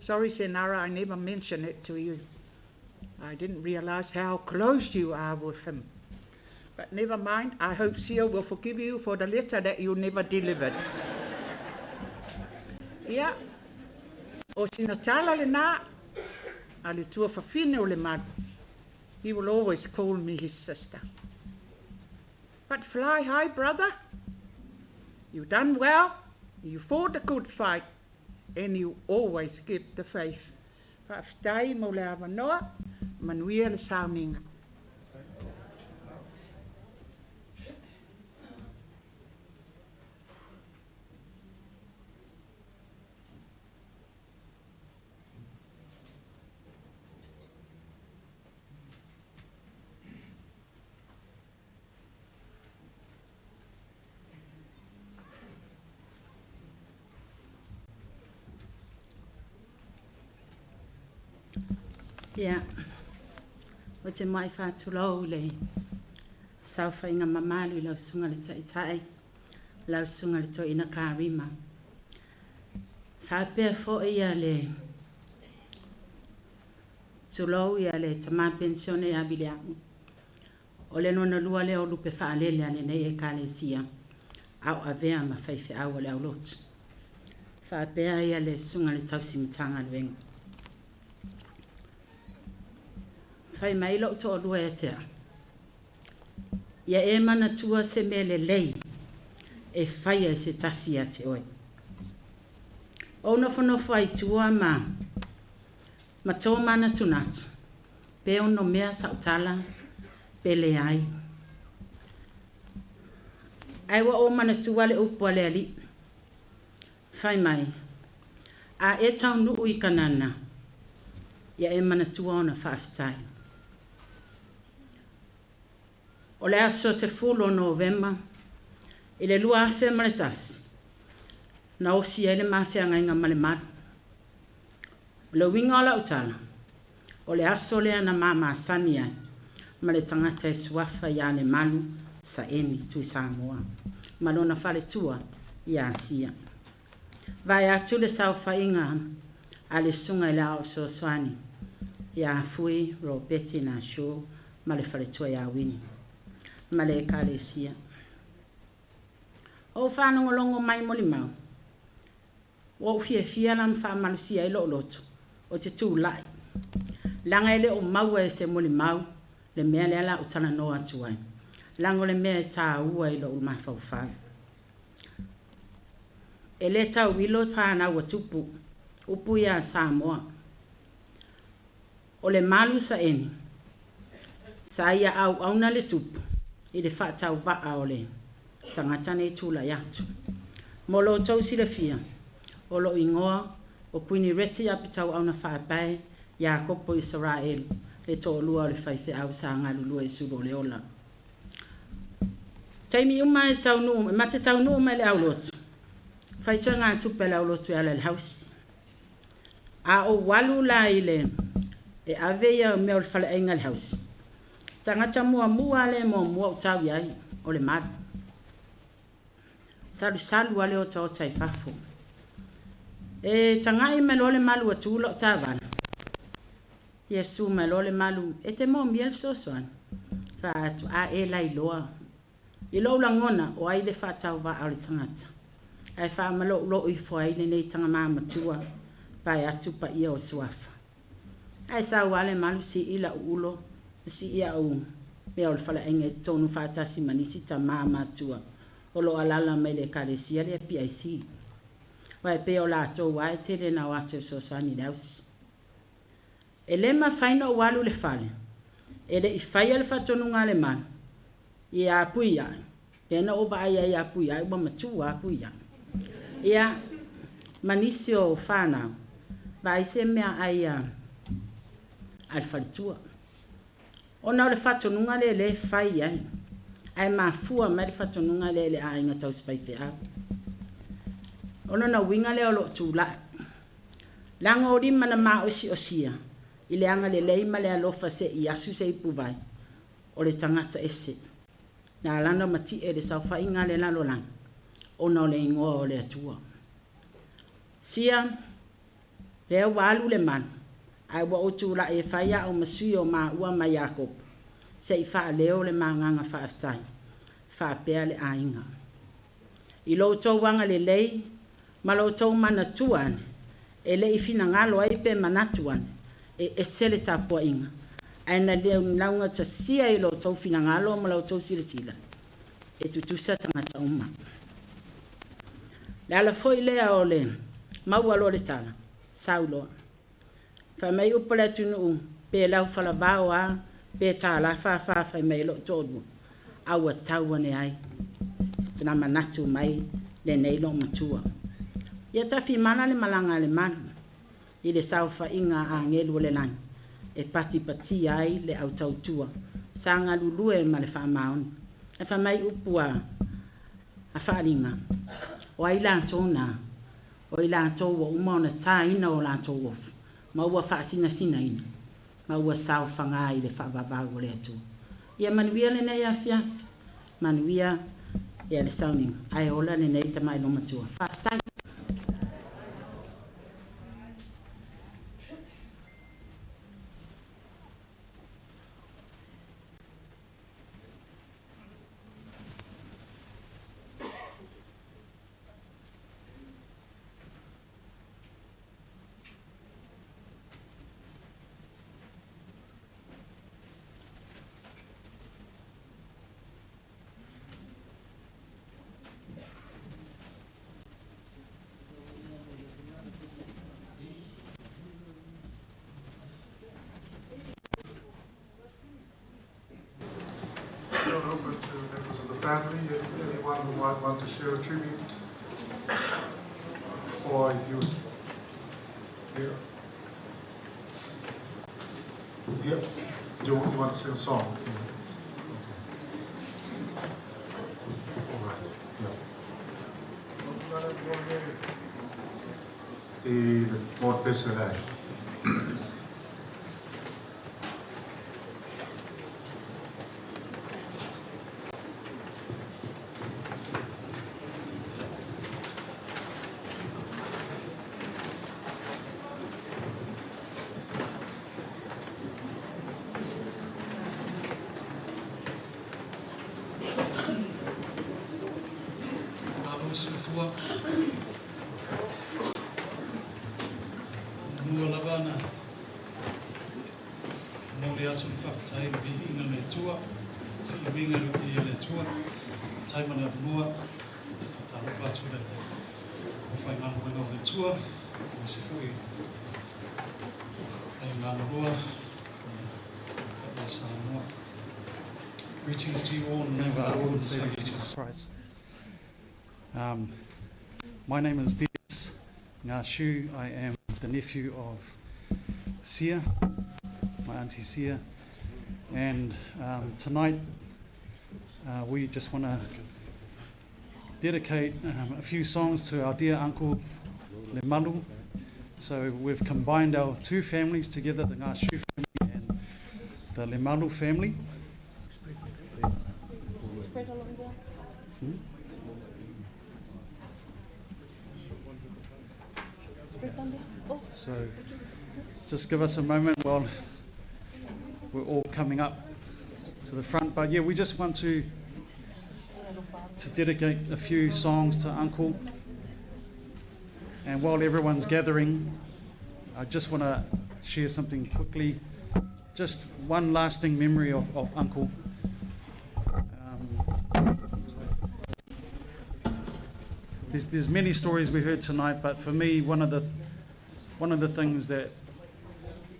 Speaker 11: Sorry, Senara, I never mentioned it to you. I didn't realize how close you are with him. But never mind, I hope Sia will forgive you for the letter that you never delivered. Ia, o sina tala lenā, a le tuafafine o Lemalu. He will always call me his sister. But fly high, brother. You done well, you fought a good fight, and you always keep the faith. Faafetai mo le avanoa, manuia le sauniga.
Speaker 8: Ia, ou te muai faatulou i le saofaiga mamalu i lau susuga i le Taitai, lau susuga i le Toeaina Karima. Faapea foi ia le tulou ia le tama penisione ia Viliamu. O le lona lua lea o lupe faalele a lenei Ekalesia a o avea ma faifeau o le aulotu. Faapea ia le susuga i le tausi Matagaluega. Fai mai lou toalua ia te au, Ia e manatua se mea lelei e faia e se tasi ia te oe. Ou nofonofo ai tua ma ma tō manatunatu, pe ono mea sa'u tala pe leai. Ae ua ou manatua le upu a le Alii, fai mai, A e taunuu i Kanana, ia e manatua ona faafetai. O le aso 10 o Novema i le 2001, na osi ai le ma feagaiga ma le malu. O le uiga o lau tala, o le aso lea na ma masani ai ma le tagata e suafa ia Lemalu Saeni Tuisamoa ma lona faletua ia Asia. Vae atu le saofaiga a le Susuga i le Aao Fesoasoani ia Fui Robeti Nashu ma le faletua ia Wini ma le Ekalesia. O ou faalogologo mai molimau, ua ou fiafia la ma faamalosia ai lou loto, ou te tulai, leaga e le o maua e se molimau le mea lea la ou talanoa atu ai.
Speaker 11: Lago le mea e tāua i lou mafaufau. E le tauilo fanau a tupu, upu ia Samoa. O le malu saeni, sa ia auauna le tupu, i le faatauvaa o le tagata nei tulai atu. Mo lo outou silafia, o lou igoa o Kuini Reti Apitauauna Faapae Iakopo Isaraelu, le toalua o le faifeau sa galulue i Sulu o le Ola. Taimi uma e taunuu, ma te taunuu mai le aulotu, fai soegatupe a le aulotu e ala i le hausi. A ou alu la i le e ave ia mea o le faleaiga i le hausi, tagata muamua lea e muamua ou tau i ai o le malu. Salusalu lava le otaota i fafo. E tagai mai loa le malu ua tu lau taavale. Ia susu mai loa le malu, e te moomia le fesoasoani. Fai atu, a e lailoa. I lou lagona, o ai le faatauvaa o le tagata. Ae faamaloulou ifo ai lenei tagama matua, pae atu paia o suafa. Ae sau lava le malu sii lau ulo, sii au mea o le faleaiga i totonu faatasi ma nisi tamā matua o lo o alaala mai le ekalesia lea PIC. Aua e pei o latou lava e tele ina o atu e fesoasoani i le ausi. E le mafai ona ou alu i le fale, e le i faia le faatonuga a le malu, ia Puiai, lea na ou vaai ai ia Puiai ua matua lava Puiai. Ia, ma nisi o fanau, vaai se meaai a le faletua. Ona o le faatonuga lea lea e fai ai, ae mafua mai le faatonuga lea i le aiga tausi faifeau. O lona uiga lea o lou tulai. Leaga o lima na maosiosia i le agalelei ma le alofa se'i asu se ipuvai, o le tagata ese. Na ala ona mati'e le saofaiga a le lalolagi, ona o le igoa o le Atua. Sia, lea ua alu le malu, ae ua ou tulai e fai a'u ma sui o maua ma Iakopo, se i faaleo le magaga faafetai, faapea le aiga. I lo outou agalelei ma lo outou manatua ane, e le i finagalo ai pe manatu ane, e ese le tapuaiga, ae na laugatasia i lo outou finagalo ma la outou silasila, e tutusa tagata uma. Le ala foi lea o le maua loa le tala, sau loa. Fai mai upu a le atunuu, pe laufalavao lava, pe $1 44 fai mai ai lou toalua, a ua tau ane ai na manatu mai lenei loomatua. Ia tafimala le malaga a le malu i le saofaiga a agelu o le lagi e patipatia ai le au tautua sa galulue ma le faamaoni. Ae fai mai upu a Faaaliga, o ai latou na? O i latou ua uma ona taina o latou ofu ma ua faasinasinaina ma ua saofaga i le faavavau o le Atua. Ia manuia lenei afiafi, manuia ia le sauniga, ae ola lenei tamai loomatua. Faafetai.
Speaker 2: Open to members of the family, anyone who might want to share a tribute, or if you, yeah. Yeah. Do you want to sing a song? Yeah. All right. Yeah. I le Lord Pesere.
Speaker 12: Soifua. Mua lava na momoli atu le faafetai i le viiga o le Atua. Siʻimiga i le paia o le Atua, faafetai mo le avanoa, ou te faatalofa atu i le aufaigaluega o le Atua, aemaise foi le galulua ma le paia o Samoa. Greetings to you all in the name of our Lord and Savior Jesus
Speaker 13: Christ. My name is Dennis Ngashu. I am the nephew of Sia, my auntie Sia. And tonight we just want to dedicate a few songs to our dear uncle Lemalu. So we've combined our two families together, the Ngashu family and the Lemalu family.
Speaker 4: Spread along there. Spread down there. Oh.
Speaker 13: So just give us a moment while we're all coming up to the front. But we just want to dedicate a few songs to Uncle. And while everyone's gathering, I just want to share something quickly. Just one lasting memory of Uncle. There's many stories we heard tonight, but for me, one of the things that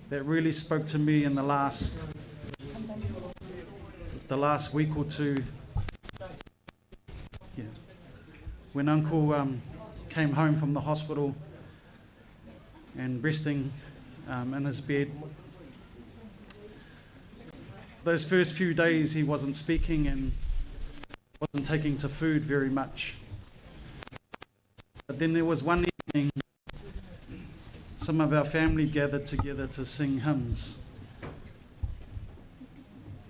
Speaker 13: really spoke to me in the last week or two, when Uncle came home from the hospital and resting in his bed. For those first few days, he wasn't speaking and wasn't taking to food very much. But then there was one evening, some of our family gathered together to sing hymns.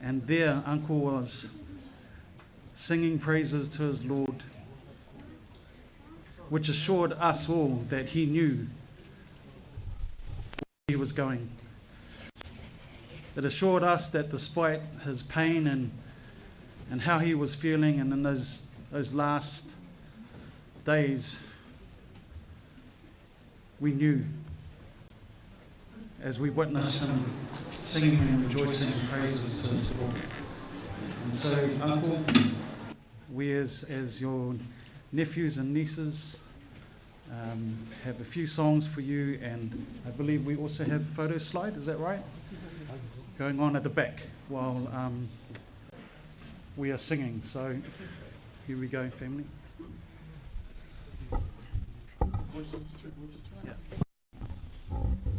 Speaker 13: And there, Uncle was singing praises to his Lord, which assured us all that he knew where he was going. It assured us that despite his pain and how he was feeling, and in those last days, we knew as we witnessed him singing and rejoicing in praises to his Lord. And so, Uncle, we as your nephews and nieces have a few songs for you, and I believe we also have a photo slide, is that right? Going on at the back while we are singing. So here we go, family. Yeah.
Speaker 14: Hallelujah.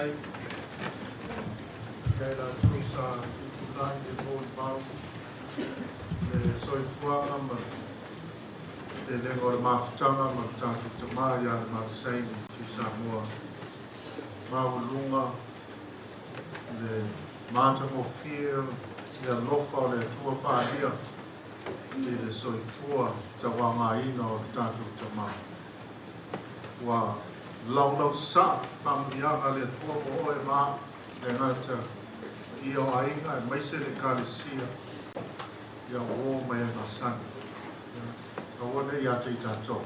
Speaker 2: Faafetai ia i latou sa tutulai le molimau le soifuaga ma le lega o le mafutaga ma le tatou tamā ia le Matasaini Tuisamoa maualuga le matagofie le alofa o le Atua faaalia i le soifua tauagaina o le tatou tamā. Ua laulausa'a faamanuiaga a le Atua mo oe ma a'u le gata ia o aiga aemaise le Ekalesia ia uō mai ai masani. Aua nei ia te i tatou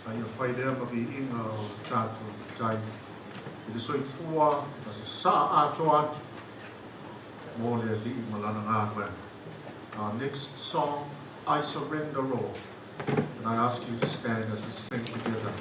Speaker 2: a ia fai lea ma viiga o le tatou tai i le soifua ma sasaa atoa atu mo le Alii ma lana galuega. Our next song, I Surrender All. And I ask you to stand as we sing together.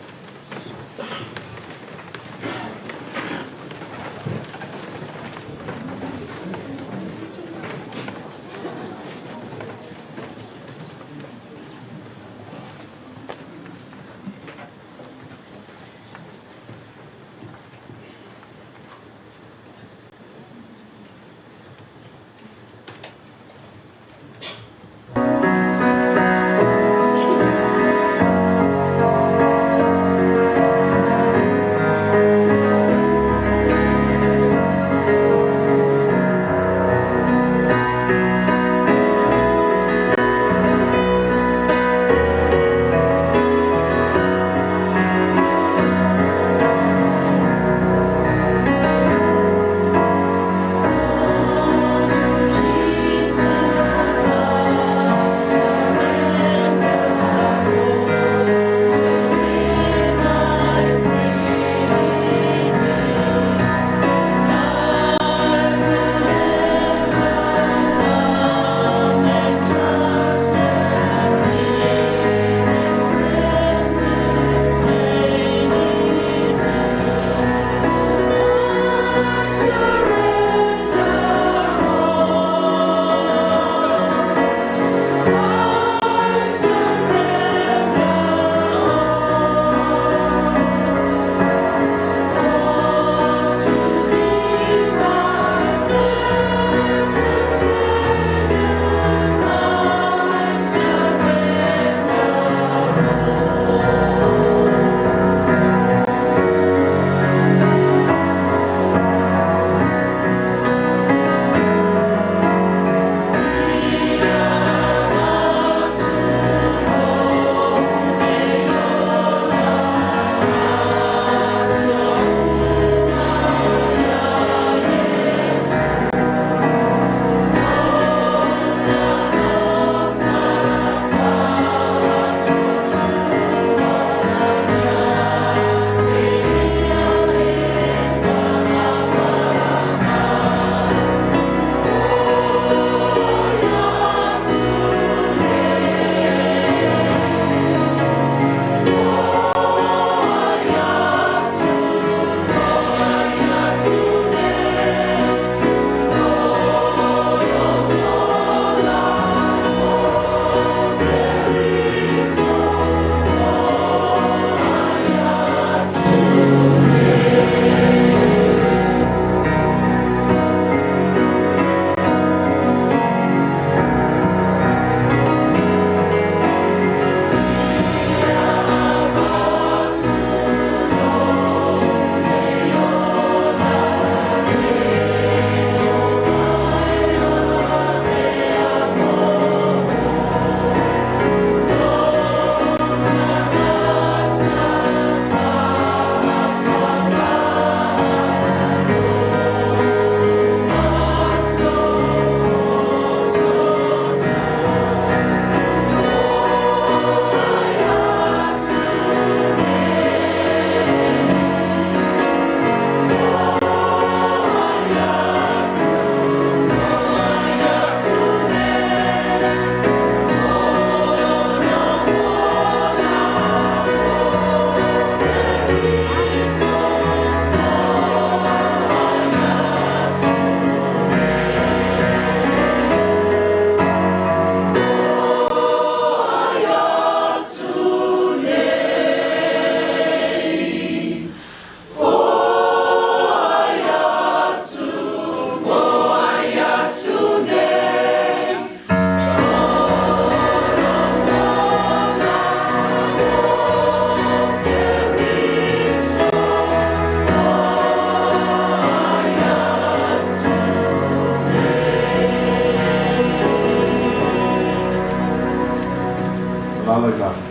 Speaker 2: Malala i lalo.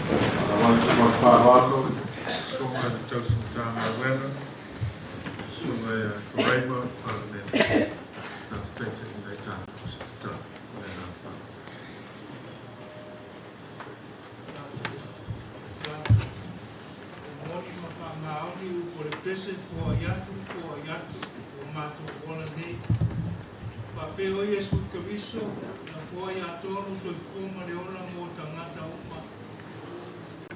Speaker 2: Faatalofa atu ma le faaaloalo i susuga i le tausi Matagaluega, susuga ia Iperahima Palemene na te taitaiina i tatou i se tatalo. Ma le agaga faaaloalo.
Speaker 14: E moni ma faamaoni upu o le pese, foai atu, foai atu, ua matou ola nei. Faapea o Iesu Keriso, na foai atoa lou soifua ma le ola mo tagata uma.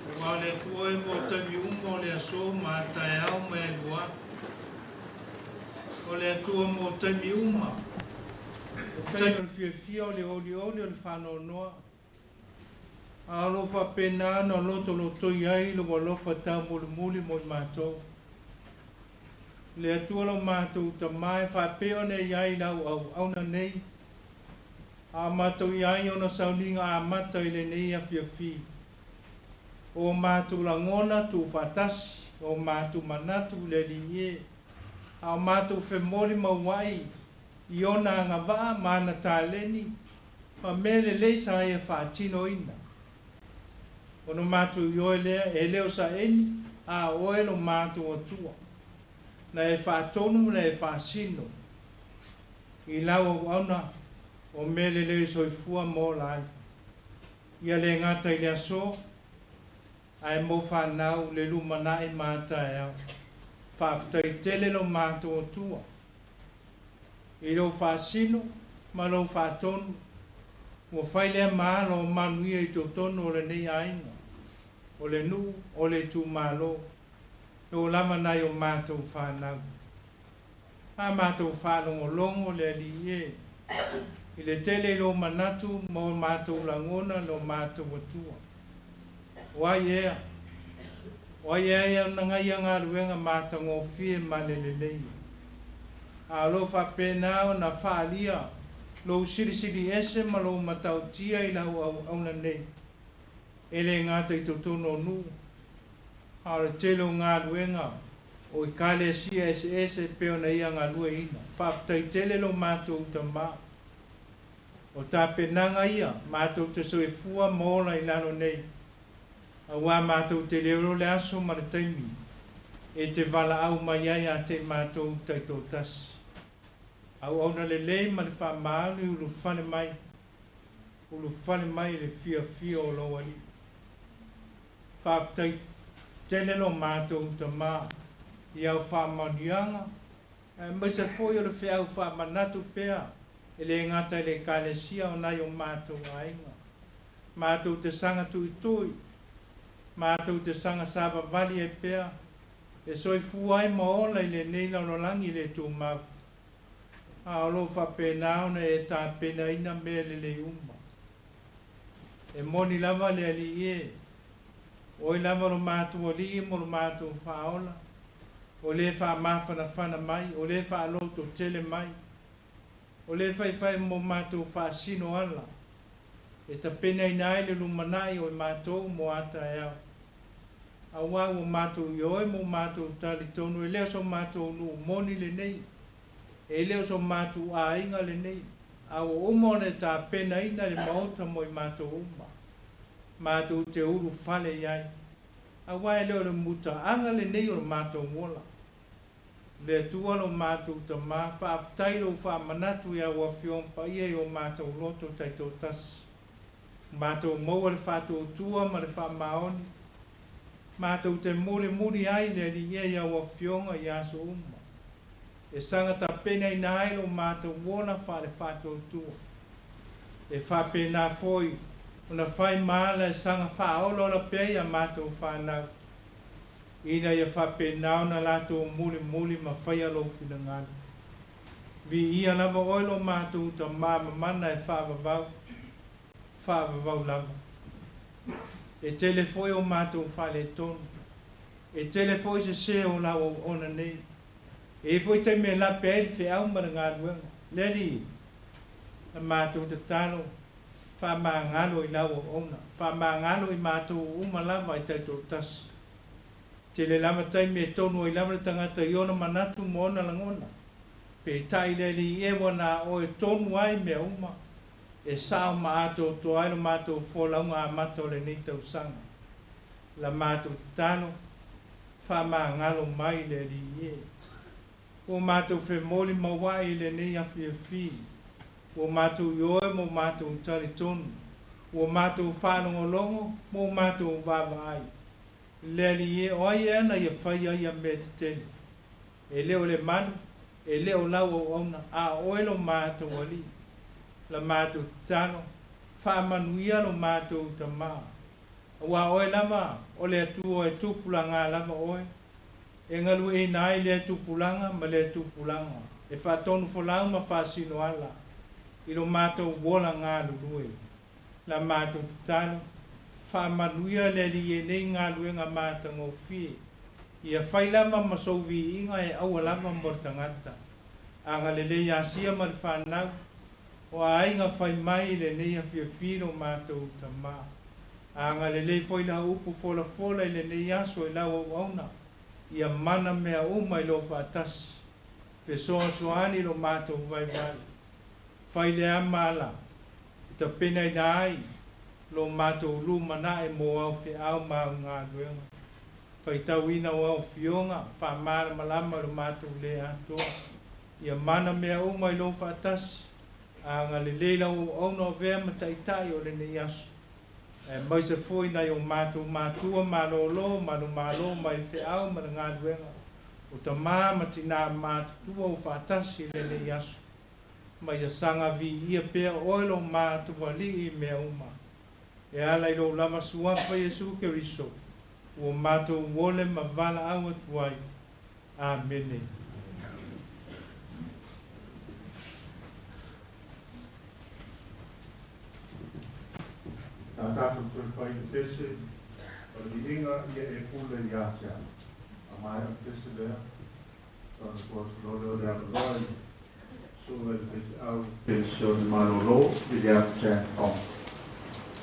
Speaker 14: Aua o le Atua e mo taimi uma o le aso ma a taeao ma e alua atu. O le Atua mo taimi uma, o taimi o le fiafia, o le olioli, o le faanoanoa, a o lo o faapena ona lotolotoi ai lou alofa taumolimoli mo i matou. Le Atua lo matou Tamā e faapea ona e i ai lau auauna nei, a o matou i ai ona sauniga amata i lenei afiafi. O matou lagona tuufaatasi, o matou manatu i le Alii e, a o matou femoli mauai i ona agavaa ma ana taleni ma mea lelei sa ia faatinoina. Ona matou ioe lea, e le o saeni, a o oe lo matou Atua, na e faatonu ma na e faasino i lau auauna o mea lelei soifua ma ola ai. Ia le gata i le aso, ae mo fanau le lumanai ma a taeao. Faafetai tele lo matou Atua i lou faasino ma lou faatonu, ua fai lea ma alo o manuia i totonu o lenei aiga, o le nuu, o le itumalo, e oo lava nai o matou fanau. A matou faalogologo le Alii e, i le tele i lou manatu ma o matou lagona lo matou Atua. O ai ea? O ai ea e ona gaia galuega matagofie ma le lelei. A o lo o faapena ona faaalia lou silisili ese ma lou matautia i lau auauna nei, e le gata i totonu o nuu, a o le tele o galuega o ekalesia eseese e pei ona ia galueaiina. Faafetai tele lo matou Tamā. O tapenaga ia matou te soifua ma ola i lalo nei, auā matou te le iloa le aso ma le taimi e te valaau mai ai ia te i matou taitoatasi. Auauna lelei ma le faamaoni ulufale mai, ulufale mai i le fiafia o lou Alii. Faafetai tele lo matou Tamā i au faamanuiaga, aemaise foi o le feau faamanatu pea e le gata i le ekalesia o nai o matou aiga. Matou te saga tuitui, matou te saga savavali ai pea, e soifua ai ma ola i lenei lalolagi le tumau. A o lo o faapena ona e tapenaina mea lelei uma. E moni lava le Alii e, o oe lava lo matou Alii mo lo matou Faaola, o le faamafanafana mai, o le faalototele mai, o le faifai mo matou faasino ala, e tapenaina ai le lumanai o i matou mo a taeao. Auā ua matou ioe ma ua matou talitonu e le o so matou nuu moni lenei, e le o so matou aiga lenei, a ua uma ona e tapenaina le maota mo i matou uma, matou te ulufale i ai, auā e le o le mutaaga lenei o le matou ola. Le Atua lo matou Tamā, faafetai lou faamanatu i au Afioga Paia i o matou loto taitoatasi. Matou maua le faatuatua ma le faamaoni, matou te mulimuli ai le Alii e i au Afioga i aso uma, e saga tapenaina ai lo matou ola faale-faatuatua. E faapena foi ona fai ma ala e saga faaolaola pea ia matou fanau, ina ia faapena ona latou mulimuli ma faia lou finagalo. Viia lava oe lo matou Tamā mamana e faavavau, faavavau lava. E tele foi o matou faaletonu, e tele foi sesē o lau auauna nei. E i ai foi taimi e lape ai le feau ma le galuega. Le Alii, na matou tatalo, faamagalo i lau auauna, faamagalo i matou uma lava e taitoatasi. Tele lava taimi e tonu ai lava le tagata i ona manatu ma ona lagona. Peitai le Alii e, ua na oe tonu ai mea uma. E sa'o ma atoatoa ai lo matou folauga amata o lenei tausaga. La matou tatalo, faamagalo mai le Alii e. Ua matou femoli maua'i i lenei afiafi, ua matou ioe ma ua matou talitonu, ua matou faalogologo ma ua matou vaavaai. Le Alii e, o ai ea na Ia faia ia mea tetele? E le o le malu, e le o lau auauna, a o Oe lo matou Alii. La matou tatalo, faamanuia lo matou Tamā. Auā o Oe lava o le Atua e tupulagā lava Oe, e galueaina ai lea tupulaga ma lea tupulaga, e faatonufolau ma faasinoala i lo matou ola galulue. La matou tatalo, faamanuia le Alii i lenei galuega matagofie, ia fai lava ma sou viiga e aua lava mo le tagata. Agalelei ia Sia ma le fanau, o aiga fai mai i lenei afiafi lo matou Tamā. Agalelei foi lau upu folafola i lenei aso i lau auauna, ia mana mea uma i lou faatasi. Fesoasoani i lo matou vaivai. Fai le ama ala e tapenaina ai lo matou lumanai mo au feau ma au galuega. Faitauina o au afioga, faamalamalama i lo matou le atoa. Ia mana mea uma i lou faatasi. Agalelei lau auauna o avea ma taitai o lenei aso. Aemaise foi nai o matou matua malōlō manumalo mai le feau ma le galuega, o tamā ma tinā matutua ua faatasi i lenei aso. Ma ia saga viia pea Oe lo matou Alii i mea uma. E ala i lou lava suafa Iesu Keriso, ua matou ole ma valaau atu ai. Amene.
Speaker 2: A tatou toe fai le pese o le viiga ia e pule ia te au. A maea le pese lea, ona tuu atu loa lea o le avanoa i le susuga i le faifeau penisione malolo William Chan Ong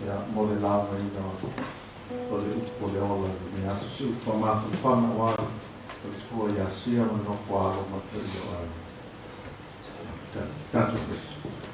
Speaker 2: ia mo le laugaina o le upu o le ola i lenei aso. Se upu faamafanafana aua le faletua ia Sia ma le nofo a alo ma le paia o aiga. Faafetai. Tatou pese.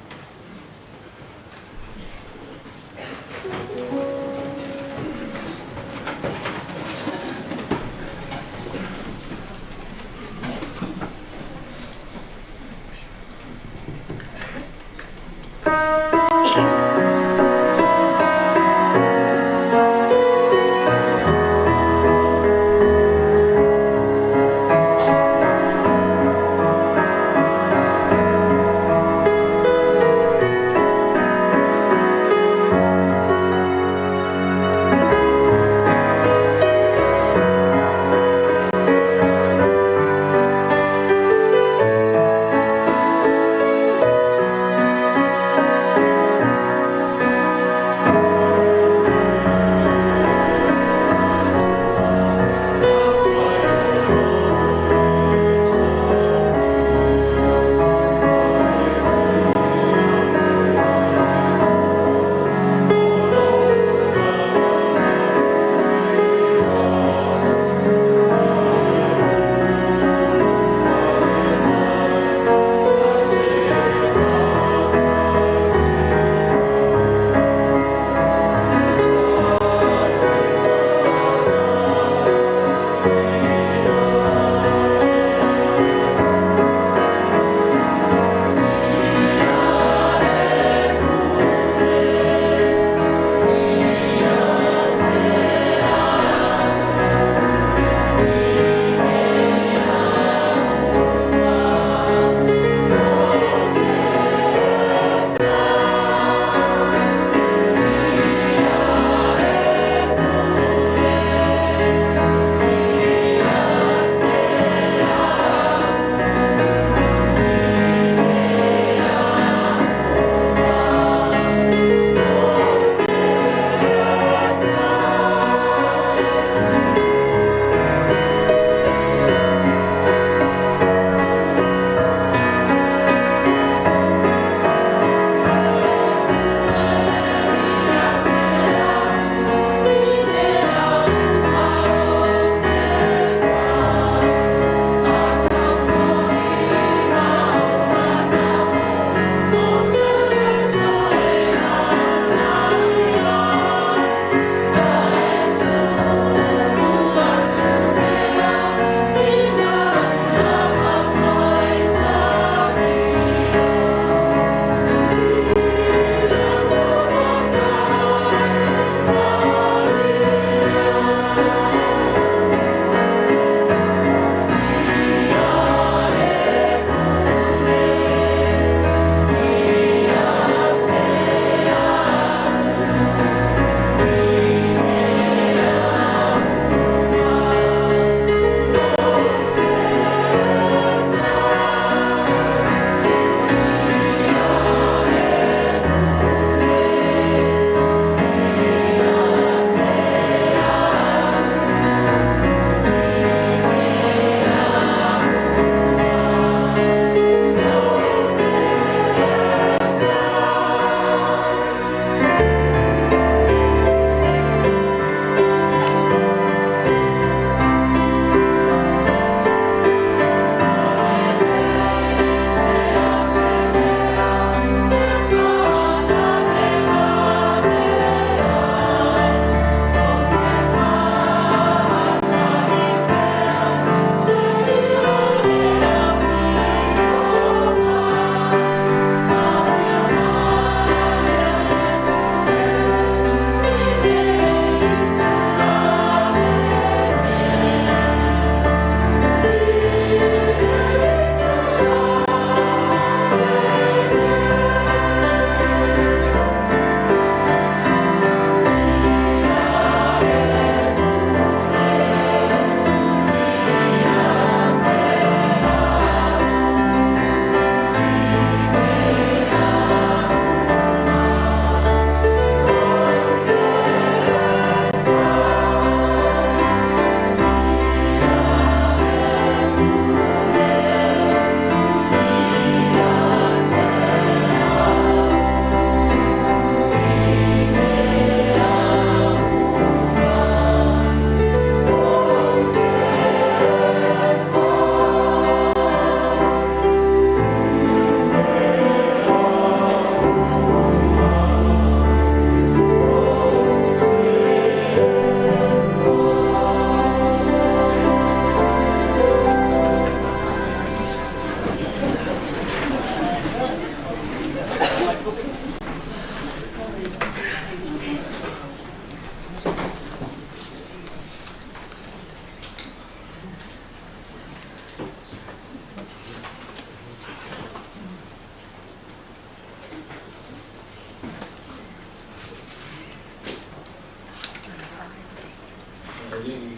Speaker 15: leʻi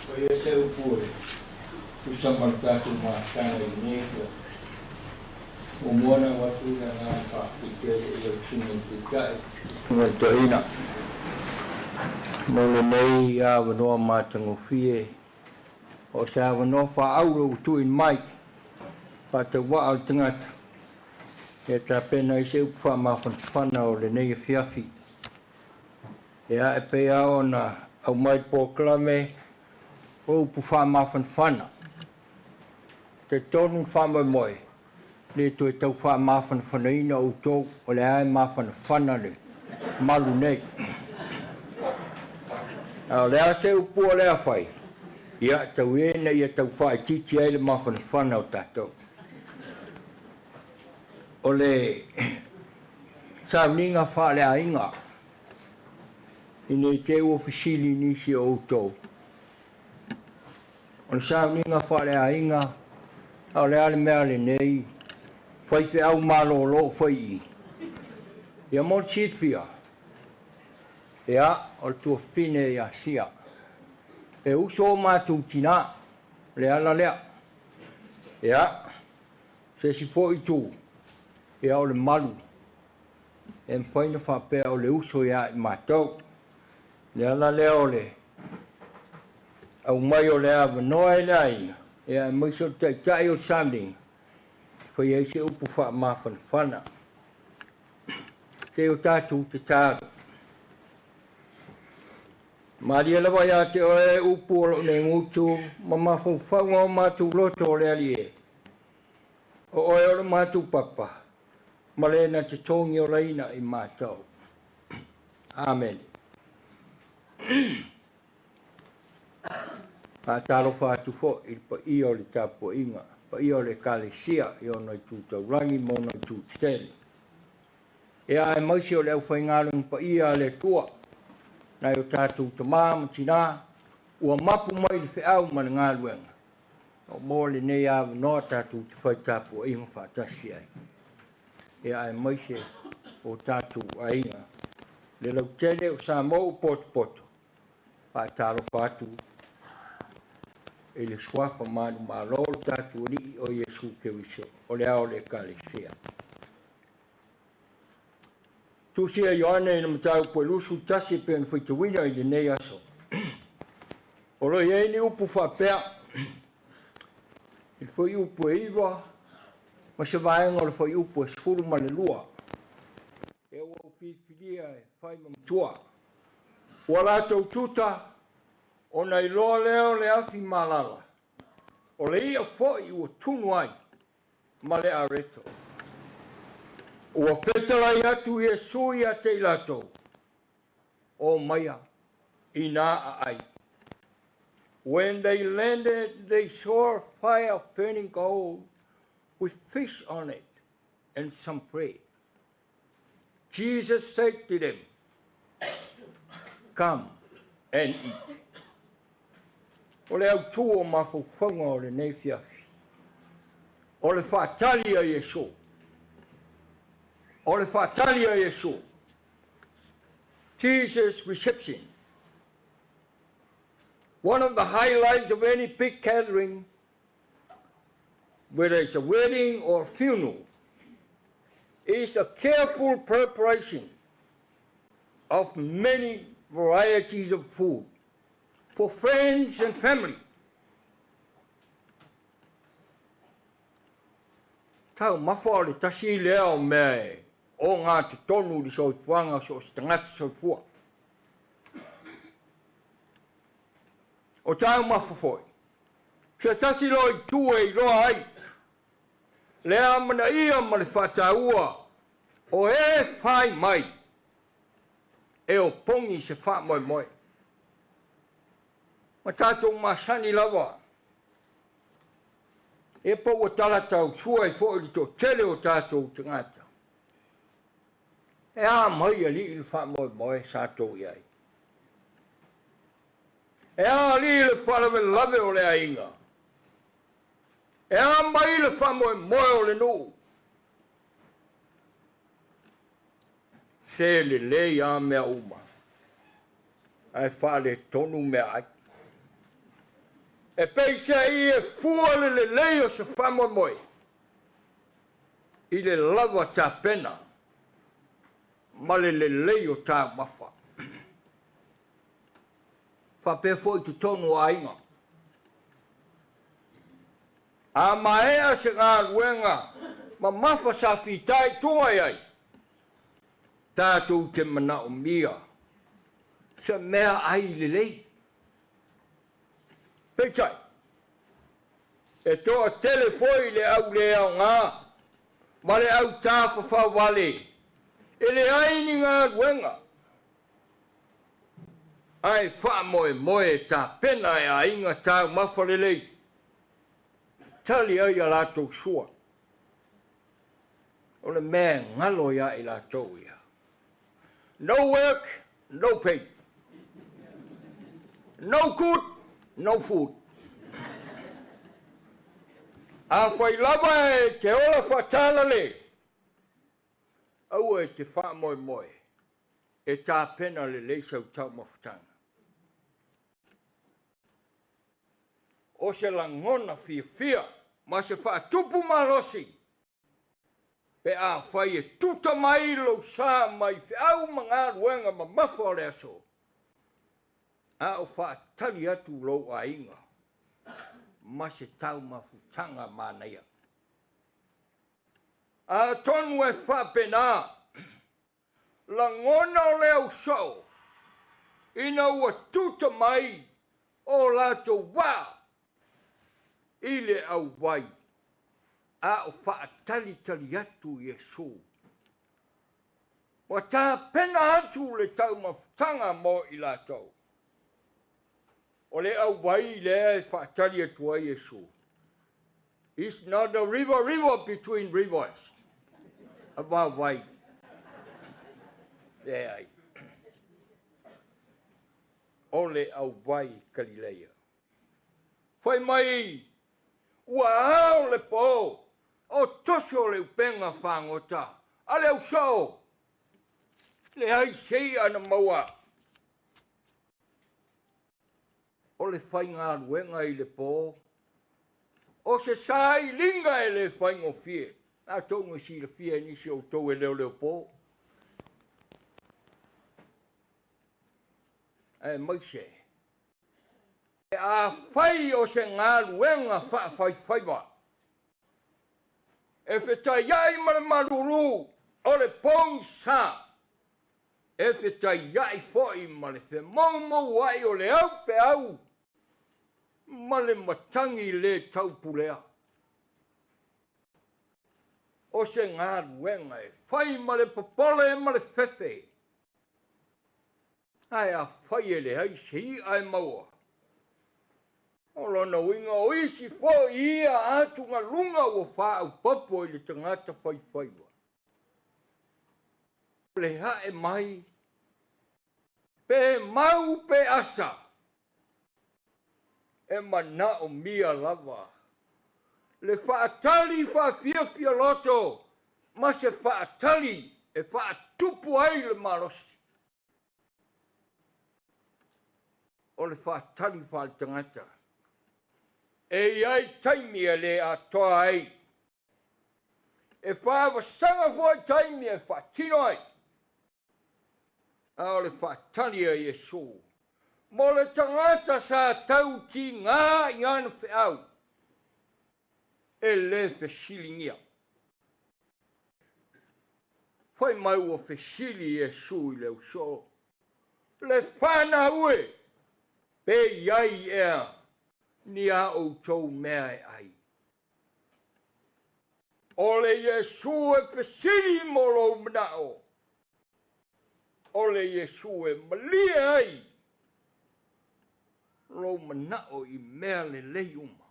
Speaker 15: faia se upu e tusa ma le tatou mafutaga i lenei aso. Muamua ona avatu le agaga faafetai tele i lau Susuga i le Taitai ma le Toeaina mo lenei avanoa matagofie, o se avanoa faaauro ua tuuina mai faatauvaa o le tagata e tapena ai se upu faamafanafana o lenei afiafi. Ia, e pei lava ona aumai le polokalame o upu faamafanafana. Talitonu le faamoemoe, le toe tau faamafanafanaina outou, o lea e mafanafana le malu nei. A o le a se upu o le a fai, ia, tau ia ina ia tau faaitiiti ai le mafanafana o tatou. O le sauniga faaleaiga, ina i te i ua fesili nisi o outou, o le sauniga faaleaiga, a o le a le mea lenei, faifeau malolo fai i i. Ia mo le silafia, ia, o le tuafafine ia Sia. E uso o matou tinā, le ala lea. Ia, se isi foi itu, ia o le malu, e mafai ona faapea o le uso ia i matou. Le ala lea o le aumai o le avanoa e le aiga, ia aemaise o le taitai o le sauniga, e fai ai se upu faamafanafana. Se i o tatou tatalo. Malie lava ia te oe upu o lou nei gutu ma mafaufauga o matou loto o le Alii e. O oe o le matou papa ma le na te togiolaina i matou. Amene. Faatalofa atu foi i le paia o le tapuaiga, paia o le Ekalesia i ona itu taulagi ma ona itu tetele. Ia aemaise o le aufaigaluega paia a le Atua, nai o tatou tama ma tinā, ua mapu mai le feau ma le galuega, o mo lenei avanoa tatou te fai tapuaiga faatasi ai. Ia aemaise o tatou aiga, le lautele o Samoa ua potopoto, faatalofa atu i le suafa manumalo o le tatou Alii o Iesu Keriso, o le ao o le Ekalesia. Tusia Ioane i le mataupu e 21 e pei ona faitauina i lenei aso. O lo o i ai ni upu faapea i le fuaiupu e 9 ma se vaega o le fuaiupu e 12. E ua ou filifilia e fai ma matua. Ua latou tuta ona iloa lea o le afi malala, o le ia foi ua tunu ai ma le areto. Ua fetalai atu Iesu ia te i latou, o maia ina aai. When they landed, they saw a fire of burning gold with fish on it and some bread. Jesus said to them, Come and eat. O le autū o mafaufauga o lenei afiafi, o le faatali a Iesu. O le faatali a Iesu. Jesus' reception. One of the highlights of any big gathering, whether it's a wedding or a funeral, is a careful preparation of many varieties of food for friends and family. Taumafa o le tasi lea o mea e ogatotonu i le soifuaga o so o se tagata soifua. O taumafa foi, se tasi loa itu e iloa ai le amanaia ma le faataua o e fai mai e opogi se faamoemoe. Ma tatou masani lava e po ua talatausua ai foi le toatele o tatou tagata. E a mai alii le faamoemoe sa tou i ai. E a alii le faalavelave o le aiga. E a mai le faamoemoe o le nuu. Se lelei a mea uma. Ae faaletonu meaai. E peiseai e fua le lelei o se faamoemoe i le lava tapena ma le lelei o taumafa. Faapea foi i totonu o aiga. A maea se galuega mamafa sa fitaituga i ai, tatou te manaomia se mea ai lelei. Peitai, e toatele foi le au le aoga ma le au tafafao vale e leai ni galuega ae faamoemoe e tapena e aiga taumafa lelei tali ai a latou sua. O le mea e galo ia i latou ia. No work, no pay. No good, no food. Afai lava e te ola faatalale, aua e te faamoemoe e tapena lelei sau taumafataga. O se lagona fiafia ma se faatupu malosi pe afai e tuta mai lou sa mai feau ma galuega mamafa o le aso, a o faatali atu lou aiga ma se taumafutaga manaia. Atonu e faapena lagona o le ausoo ina ua tuta mai o latou vaa i le auwai a o faatalitali atu Iesu. Ua tapena atu le taumafutaga mo i latou. O le auwai lea e faatali atu ai Iesu. It's not a river, river between rivers. A vaovai. Leai. O le auwai Kalileia. Fai mai ua ao le po o toso le upega fagota a le ausoo leai se i'a na maua. O le faigaluega i le po o se sailiga e le faigofie. Atonu e silafia e nisi o outou e leoleo po. Aemaise e afai o se galuega faafaifaiva e fetaiai ma le malulu o le pogisa, e fetaiai foi ma le femoumouai o le aupeau ma le matagi le taupulea. O se galuega e fai ma le popole ma le fefe, ae afai e leai se i'a e maua. O lona uiga o isi foi ia atugaluga ua faaaupopo i le tagata faifaiva. O le ae mai pe mau pe asa e manaomia lava le faatali faafiafia loto ma se faatali e faatupu ai le malosi. O le faatali faaletagata e i ai taimi e le atoa ai. E faavasaga foi taimi e faatino ai. A o le faatali a Iesu mo le tagata sa tautigā i ana feau e lē fesiligia. Fai mai ua fesili Iesu i le ausoo, le fanau e, pe i ai ea ni a outou mea e ai. O le Iesu e fesili mo lou manao. O le Iesu e malie ai lou manao i mea lelei uma.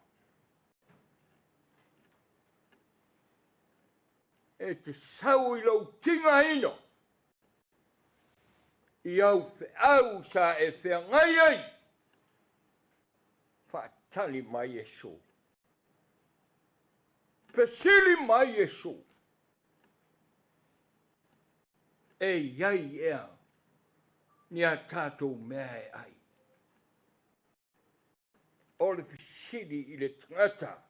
Speaker 15: E te sau i lou tigaina i au feau sa e feagai ai. Faatali mai Iesu. Fesili mai Iesu. E i ai ea ni a tatou mea e ai. O le fesili i le tagata,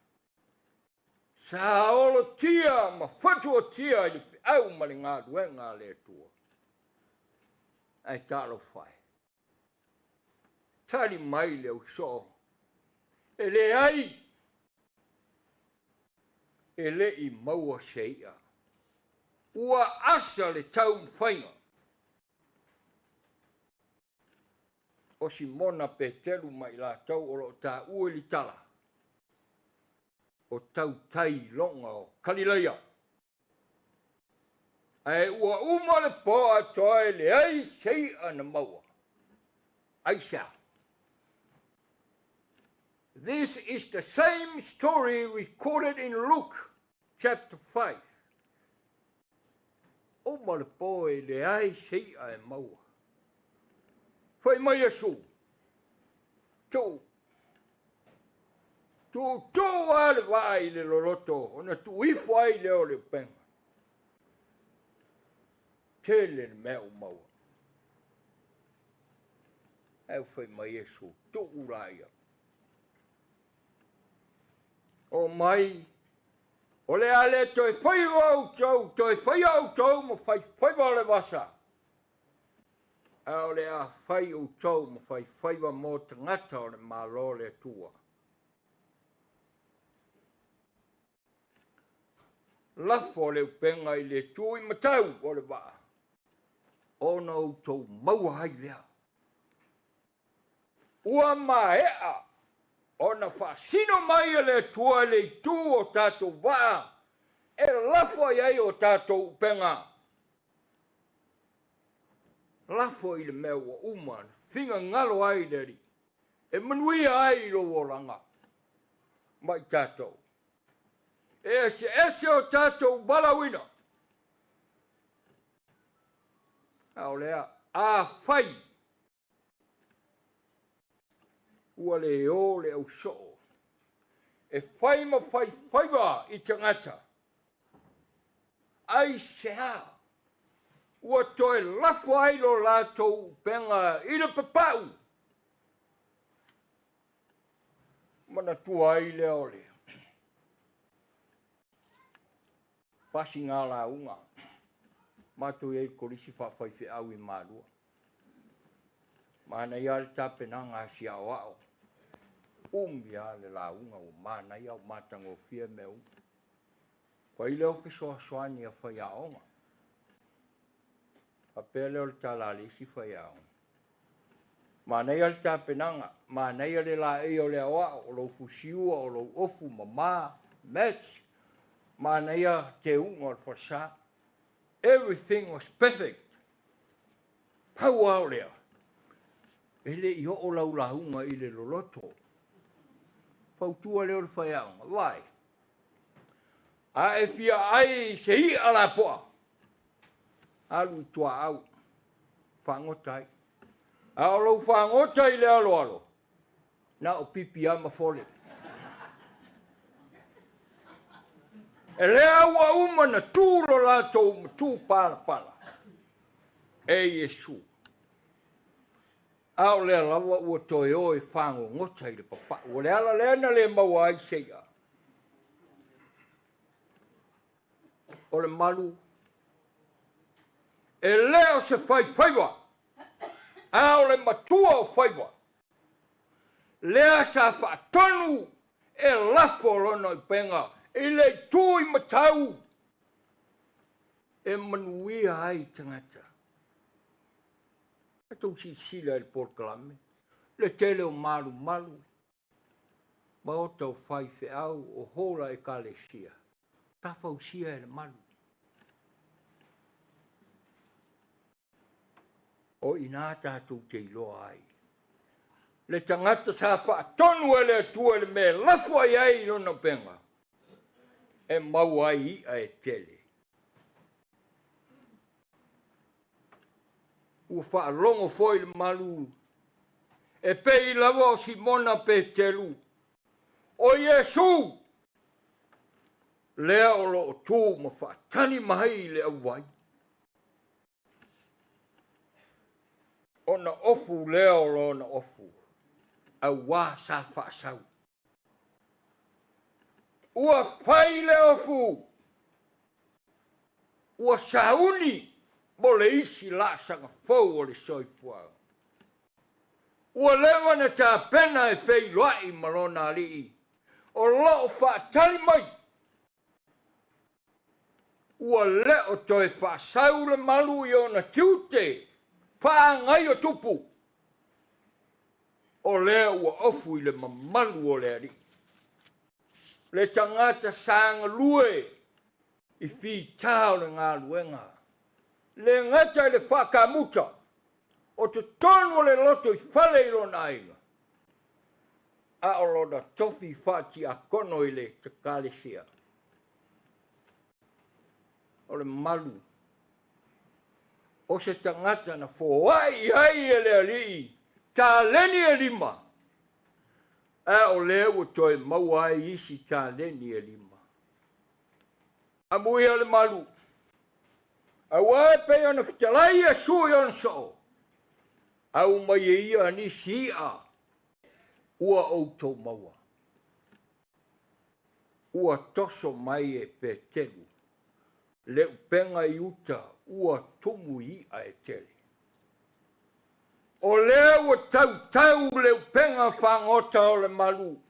Speaker 15: sa olotia ma fatuatia i le feau ma le galuega a le Atua. Ae talofa e, tali mai le ausoo, e leai, e le i maua se i'a. Ua asa le taumafaiga. O Simona Peteru ma i latou o lo o taua i le tala, o tautai loga o Kalilaia. Ae ua uma le po atoa e leai se i'a na maua. Aisea? This is the same story recorded in Luke chapter 5. Uma le po e leai se i'a e maua. Fai mai Iesu, Tuu, tuutuu lava le vaa i le loloto ona tuu ifo ai lea o le upega. Tele le mea ua maua. Ae ua fai mai Iesu, tuu laia. O mai, o le a le toe faiva outou, toe faia outou ma faifaiva o le vasa, a o le a fai outou ma faifaiva mo tagata o le Malo o le Atua. Lafo le upega i le itu i matau o le vaa, ona outou maua ai lea. Ua maea ona faasino mai e le Atua i le itu o tatou vaa e lafo ai ai o tatou upega. Lafo i le mea ua uma na finagalo ai le Alii e manuia ai lou olaga ma i tatou. E eseese o tatou valaauina. A o lea, afai ua le o le ausoo e fai ma faifaiva i tagata, aisea ua toe lafo ai lo latou upega i le papau? Manatua ai lea o le pasiga lauga matou i ai i le Kolisi Faafaifeau i Malua. Manaia lava le tapenaga a si aoao. Umi lava le lauga ua manaia ua matagofie mea uma. Fai lea o fesoasoani a faiaoga. Faapea lea o le tala a le isi faiaoga. Manaia le tapenaga, manaia le laei o le aoao, o lou fusiua, o lou ofu mama, match, manaia teuga o le falesa. Everything was perfect. Pau lava o lea, e le i oo lau lauga i le loloto. Fautua lea o le faiaoga, vaai, a e fia ai i se i'a lapoa, alu i tuaau, fagota ai. A o lou fagota i le aloalo, na o pipi lava ma fole. E lea ua uma na tu lo latou matupalapala e Iesu. A o lea lava ua toe o e fagogota i le papau. O le ala lea na le maua ai se i'a. O le malu, e le o se faifaiva, a o le matua o faiva. Lea sa faatonu e lafo lona upega i le itu i matau e manuia ai tagata. Tatou silasila i le polokalame, le tele o malumalu, maota o faifeau, o hola ekalesia, sa fausia e le malu. O i ina tatou te iloa ai le tagata sa faatonu e le Atua i le mea e lafo ai ai i lona upega, e maua ai i'a e tele. Ua faalogo foi le malu e pei lava o Simona Peteru, o Iesu, lea o lo o tu ma faatali mai i le auai. Ona ofu lea o lona ofu, auā sa faasau. Ua fai le ofu, ua sauni mo le isi laasaga fou o le soifuaga. Ua leva na tapena e feiloai ma lona alii, o loo faatali mai. Ua le o toe faasau le malu i ona tiute faaagaio tupu, o lea ua ofu i le mamalu o le alii. Le tagata sa galue i fitā o le galuega, le gata i le faakamuta o totonu o le loto i fale i lona aiga, a o lona tofi faatiakono i le ekalesia. O le malu o se tagata na foai i ai e le alii taleni e 5, a o lea ua toe maua ai isi taleni e 5. Amuia le malu, auā e pei ona fetalai Iesu i ona soo, au mai e ia nisi i'a ua outou maua. Ua toso mai e Petelu, le upega i uta ua tumu i'a e tele. O lea ua tautau le upega fagota o le malu,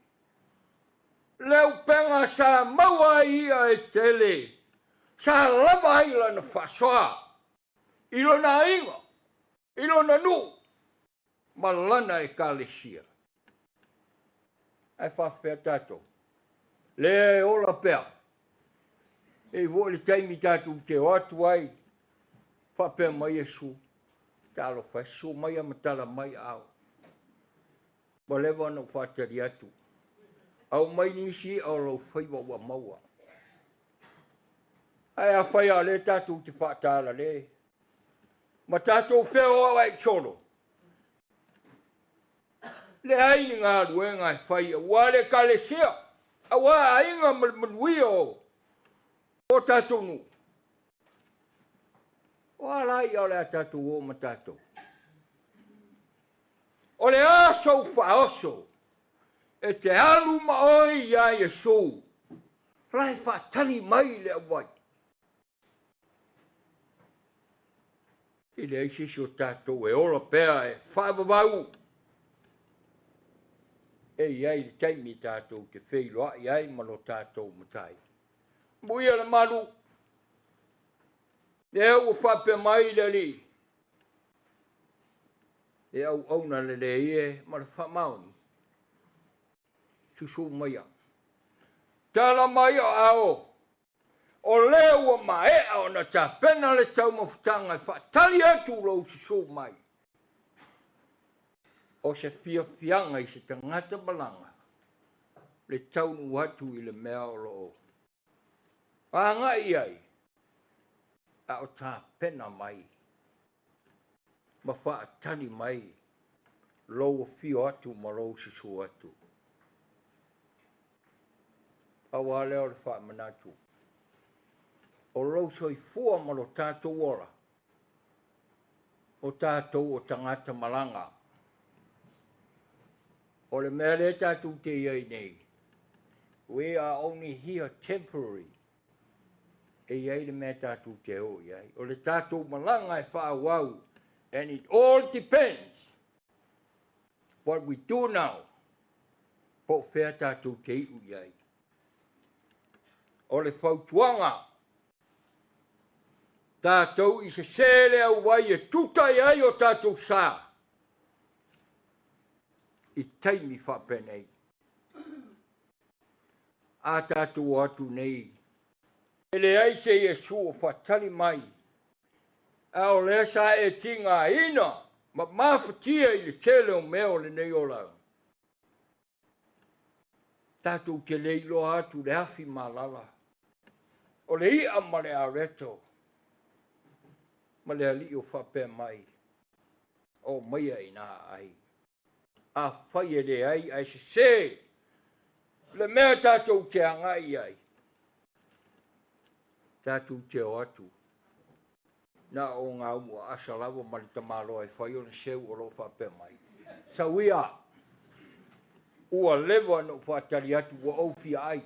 Speaker 15: le upega sa maua ai i'a e tele, sa lava ai lana faasoa, i lona aiga, i lona nuu, ma lana ekalesia. Ae faafefea tatou, lea e ola pea, e foi le taimi tatou te o atu ai, faapea mai Iesu, talofa e susu mai a matala mai ao. Ua leva ona ou faatali atu, au mai nisi i'a o lou faiva ua maua. Ae afai a o lea tatou te faatalale, ma tatou feoai solo, leai ni galuega e fai auā le ekalesia, auā aiga ma le manuia o tatou nuu. O a la i'a o le a tatou o ma tatou. O le aso u faaoso, e te alu ma oe iā Iesu, la e faatali mai le auai. I leai se isi o tatou e ola pea e faavavau, e i ai le taimi tatou te feiloai ai ma lo tatou matai. Muia le malu, lea ua faapea mai le alii, e auauna lelei e ma le faamaoni, susu maia. Tala mai o ao, o lea ua maea ona tapena le taumafataga e faatali atu lou susu mai. O se fiafiaga i se tagata malaga, le taunuu atu i le mea o loo agai ai, a o tapena mai ma faatali mai lou afio atu ma lou susu atu. Auā lea o le faamanatu, o lou soifua ma lo tatou ola, o tatou o tagata malaga. O le mea lea tatou te iai nei, we are only here temporary. E iai le mea tatou te o iai. O le tatou malaga e faaauau, and it all depends what we do now, po o fea tatou te iu iai. O le fautuaga, tatou i sesē le auai e tuta i ai o tatou sa, i taimi faapenei. A tatou o atu nei, e leai se Iesu o faatali mai, a o lea sa e tigaina ma mafatia i le tele o mea o lenei olaga. Tatou te le iloa atu le afi malala, o le i'a ma le areto, ma le alii o faapea mai, o maia i nā ai. A fai e leai ae sesē le mea tatou te agai ai, tatou te o atu. Na o ngā umu asa lava ma le tamaloa e fai ona seu o loo faapea mai. Sauia, ua leva na ou faatali atu ua ou fia ai.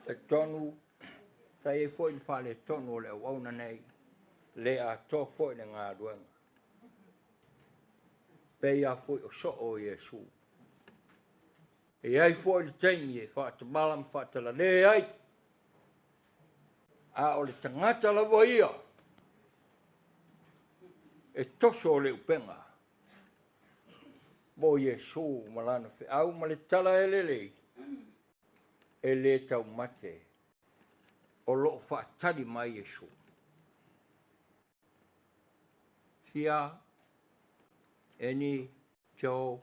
Speaker 15: Talitonu sa i ai foi ni faaletonu o le auauna nei, le atoa foi le galuega. Pei lava foi o soo o Iesu. E i ai foi le taimi e faatamala ma faatalale ai, a o le tagata lava ia e toso o le upega mo Iesu ma lana feau ma le tala e lelei, e le taumate o loo faatali mai Iesu. Sia, Annie, Joe,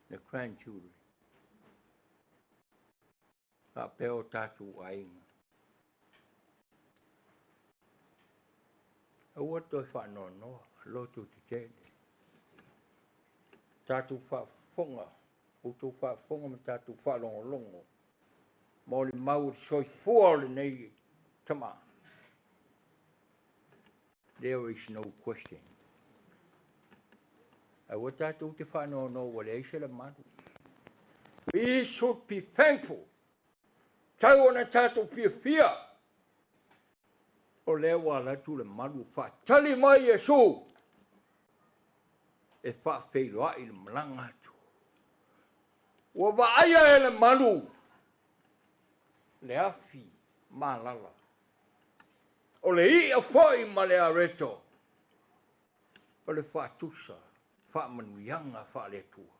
Speaker 15: the grandchildren. Faapea o tatou aiga. Aua toe faanoanoa, loto tetele. Tatou faafofoga, outou faafofoga ma tatou faalogologo mo le mau o le soifua o lenei tama. There is no question. Aua tatou te faanoanoa ua leai se lemalu. We should be thankful. Tau ona tatou fiafia. O lea ua alu atu le malu faatali mai Iesu e faafeiloai le malaga atu. Ua vaaia e le malu le afi malala. O le ia foi ma le areto o le faatusa faamanuiaga faale-Atua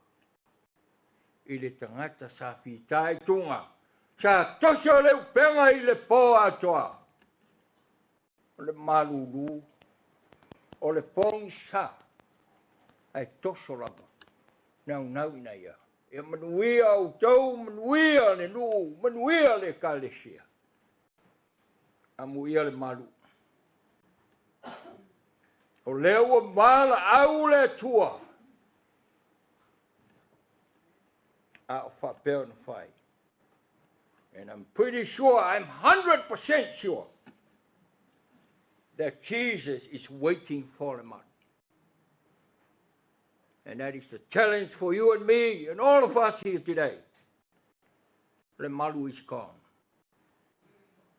Speaker 15: i le tagata sa fita i tuga, sa toso le upega i le po atoa. O le malulu, o le pogisa, ae toso lava, naunau ina ia. Ia manuia outou, manuia le nuu, manuia le ekalesia. Amuia le malu. O lea ua valaau le Atua, a o faapea ona fai. And I'm pretty sure, I'm 100% sure that Jesus is waiting for the man. And that is the challenge for you and me and all of us here today. Lemalu is gone.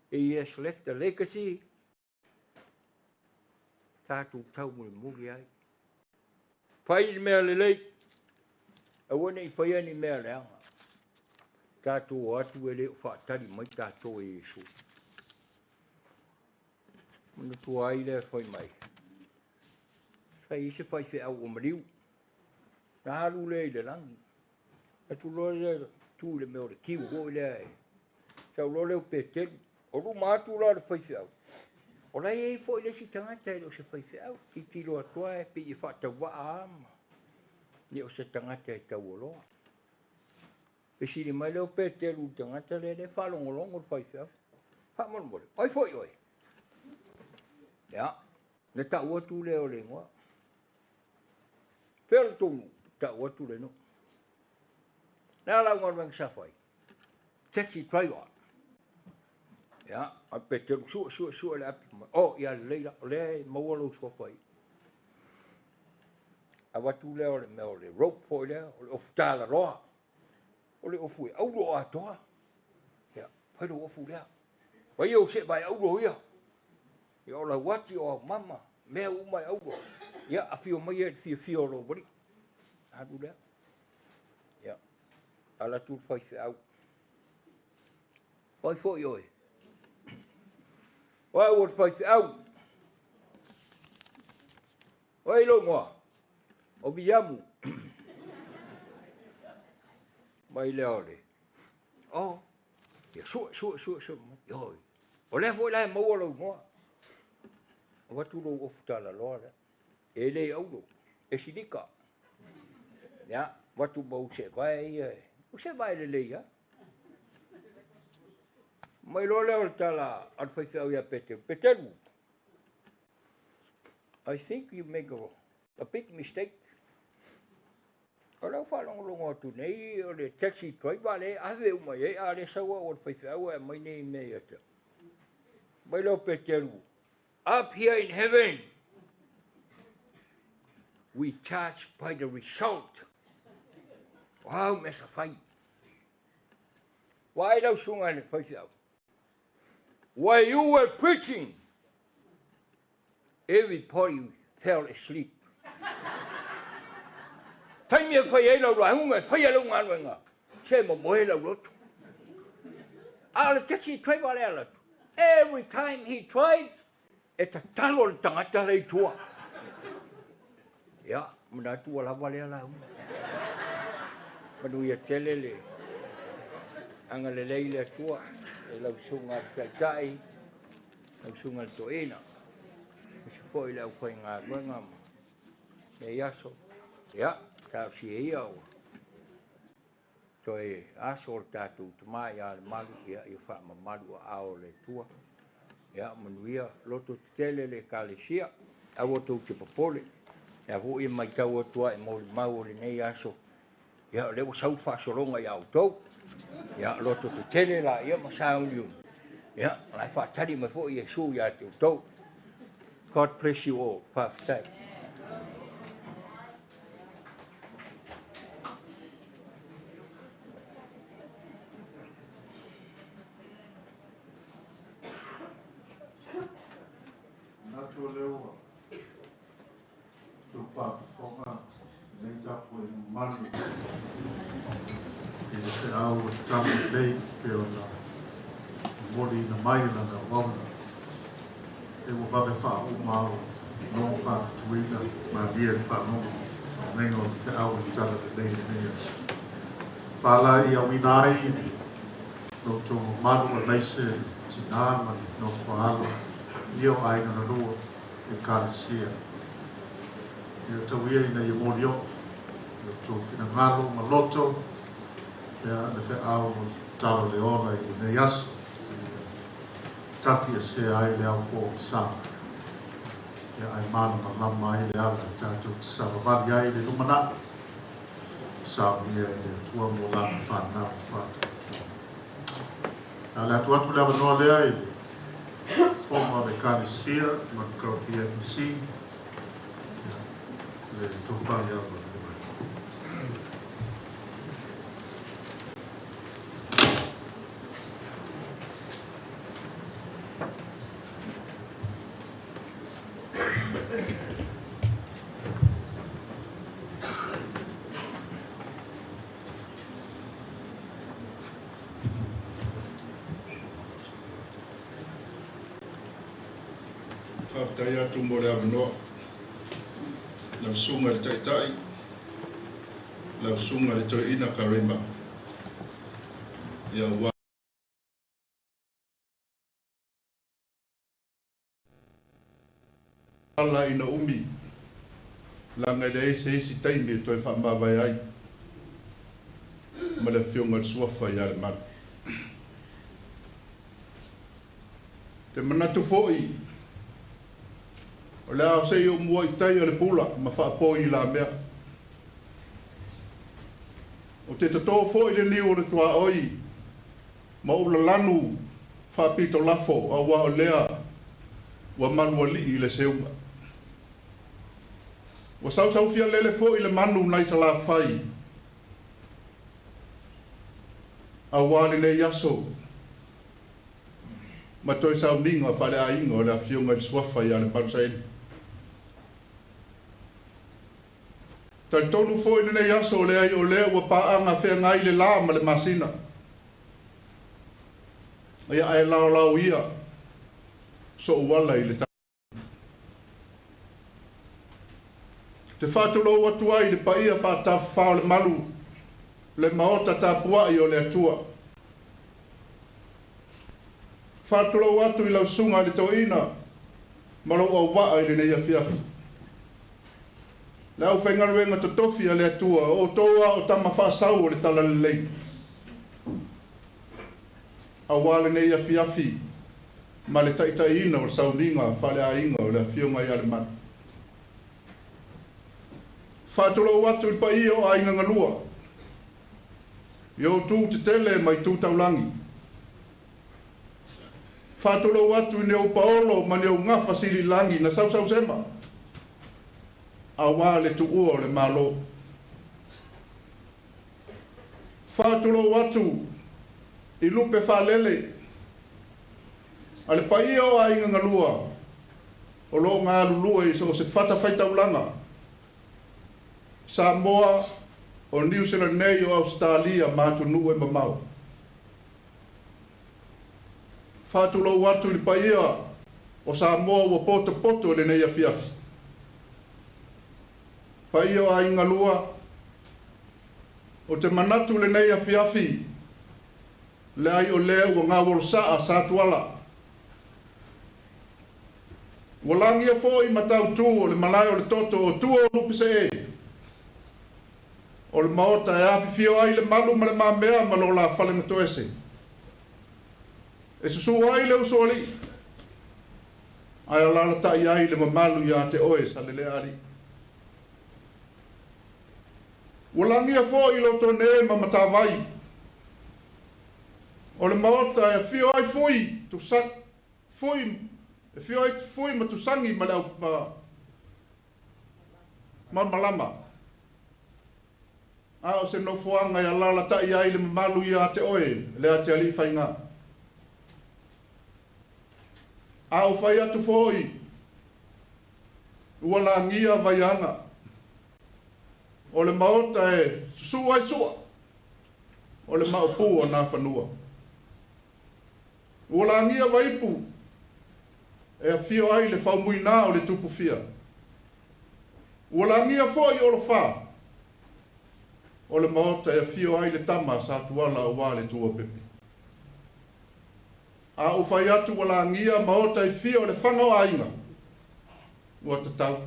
Speaker 15: He has left a legacy. Tatou taumolimoli ai. Fai le mea lelei, aua ne i faia ni mea leaga. Tatou o atu e le o faatali mai tatou e Iesu. Manatua ai lea fai mai. Sa i ai se faifeau ua maliu. Na alu lea i le lagi. Atu loa lea tu i le mea o le kiu foi lea e. Sau loa lea o Petelu. O luma atu la le faifeau. O la e i ai foi le isi tagata e le o se faifeau. Tilotilo atu lava e pei e faatauvaa lava ma le o se tagata e taualoa. Fesili mai lea o Petelu i le tagata lea, lea e faalogologo le faifeau. Faamolemole, o ai foi oe? Ia, na tau atu lea o le igoa. Fea le tou nuu? Tau atu le nuu. Le a lau galuega sa fai? Taxi driver. Ia, a Petelu, sue, sue, sue le api mai. Oh, ia lelei la, o lea e maua lou suafa i. Avatu lea o le mea o le rope foi lea, o le ofu talaloa. O le ofu e auro atoa. Ia, fai lou ofu lea. Fai ou se vai auro ia. Ia o lau ati o au mama, mea uma e auro. Ia, afio mai e le fiafia o lou alii. Alu lea. Ia, ala atu le faifeau. Fai foi oe. O au o le faifeau. O ai lou igoa? O Viliamu. Mai lea o le. Oh, ia sue, sue, sue, sue. Oi. O lea foi la e maua lou igoa. Avatu lou ofu talaloa lea. E le auro, e silika. Ia, avatu ma ou seevae ia. O seevae lelei lava. Mai loa lea o le tala a le faifeau ia Petelu. Petelu, I think you make a big mistake. O lau faalogologo atu nei o le taxi driver lea e ave uma i ai, a lea sau au o le faifeau e aumai nei mea ia te au. Mai lea o Peteru, up here in heaven, we charge by the result. O a au mea sa fai? Ua ai lau susuga i le faifeau. While you were preaching, everybody fell asleep. Taimi e fai ai lau lauga, e fai ai lau galuega, se momoe lau loto. A o le taxi driver lea alu atu, every time he drives, e tatalo le tagata lea i tua. Ia, manatu ua lava lea lauga. Manuia tele le agalelei le Atua i lau susuga i le Taitai, lau susuga i le Toeaina, aemaise foi le aufaigaluega ma lenei aso. Ia, talosia ia ua toe aso o le tatou tama ia Lemalu, ia, ia faamamalu aao o le Atua. Ia, manuia, loto tetele le Ekalesia, aua tou te popole. Lea foi e matau atu ai i molimau o lenei aso, ia, o lea ua sau le faasologa ia outou. Ia, loto tetele laia ma sauniuni, ia, o la e faatali mai foi Iesu ia te outou. God bless you all. Faafetai.
Speaker 2: Manatu o lea ua tou faafofoga lenei tapuaiga mamalu i le feau o le tala lelei pei ona momoliina mai e lana auauna. E ua vave faauma au logo faatutuina malie le faalogo mauga o le feau o le tala lelei lenei aso. Faala i auina ai lo outou mamalu aemaise tinā ma le nofo a alo ia o aiga na lua Ekalesia. Ia tau ia ina ia moli oo i o outou finagalo ma loto ia le feau o le tala o le ola i lenei aso ina ia tafi esea ai le ao pogisa ia ae malamalama ai le ala e tatou te savavali ai i le lumanai saunia e le Atua mo lana fanau faatuatua. A o le atu atu le avanoa lea i le Fono a le Ekalesia Manukau PMC, ia, le tofa ia Valemai.
Speaker 1: Faafetai atu mo le avanoa. Lau susuga i le Taitai, lau susuga i le Toeaina Karema, ia ua ala ina umi, leaga e leai se isi taimi e toe faamavae ai ma le Afioga i le Suafa ia Lemalu. Te manatu foi, o le a se i ou mua i tai o le pula ma faapoi i lamea. O te totō foi le niu o le tuaoi ma ou lalanu faapito lafo auā o lea ua manualii le seuga. Ua sausaufia lele foi le manu nai Salafai auā lenei aso ma toe sauniga faaleaiga o le Afioga i le Suafa ia Lemalu Saeli. Talitonu foi lenei aso o leai o lea ua paaga feagai le la ma le masina. Ia ae laolao ia so'u ala i le Te faatulou atu ai i le paia faatafafao o le malu, le maota tapuai o le Atua. Faatulou atu i lau susuga i le Toeaina ma lou auvaa i lenei afiafi. Le aufaigaluega totofi a le Atua, o outou a o tama faasau o le talalelei. Auā lenei afiafi ma le taitaiina o le sauniga faaleaiga o le Afioga ia Lemalu. Faatulou atu i le paia o aiga galua i o itu tetele ma itu taulagi. Faatulou atu i le paolo ma le ugafa sililagi na sausausema auā le tuua o le Malo. Faatulou atu i lupe faalele a le paia o aiga galua o loo galulue i so o se fatafaitaulaga Samoa o Niu Sila nei o Ausetalia ma atunuu e mamao. Faatulou atu i le paia o Samoa ua potopoto i lenei afiafi. Paia o aiga lua, o te manatu lenei afiafi, le ai o lea ua gauolosaa sa tuala. Ua lagia foi Matautu o le malae o le toto o tua o lupe e. O le maota e afifio ai le malu ma le mamea ma lo la falegatoese. E susū ai le usoalii, ae alalatai ai le mamalu iā te oe Saleleaalii. Ua lagia foi Lotone ma Matavai. O le maota e afio ai fui, tusa, fui, e afio ai fui ma tusagi ma le au ma malama. A o se nofoaga e alalatai ai le mamalu iā te oe le ate alii faiga. A o fai atu foi ua lagia vaiaga. O le maota e susū ai sua. O le maopu o nā fanua. Ua lagia vaipu e afio ai le faumuinā o le tupufia. Ua lagia foi Olofā. O le maota e afio ai le tama sa tuala auā le tuapepe. A ou fai atu ua lagia maota e fia o le faga o aiga. Ua tatau.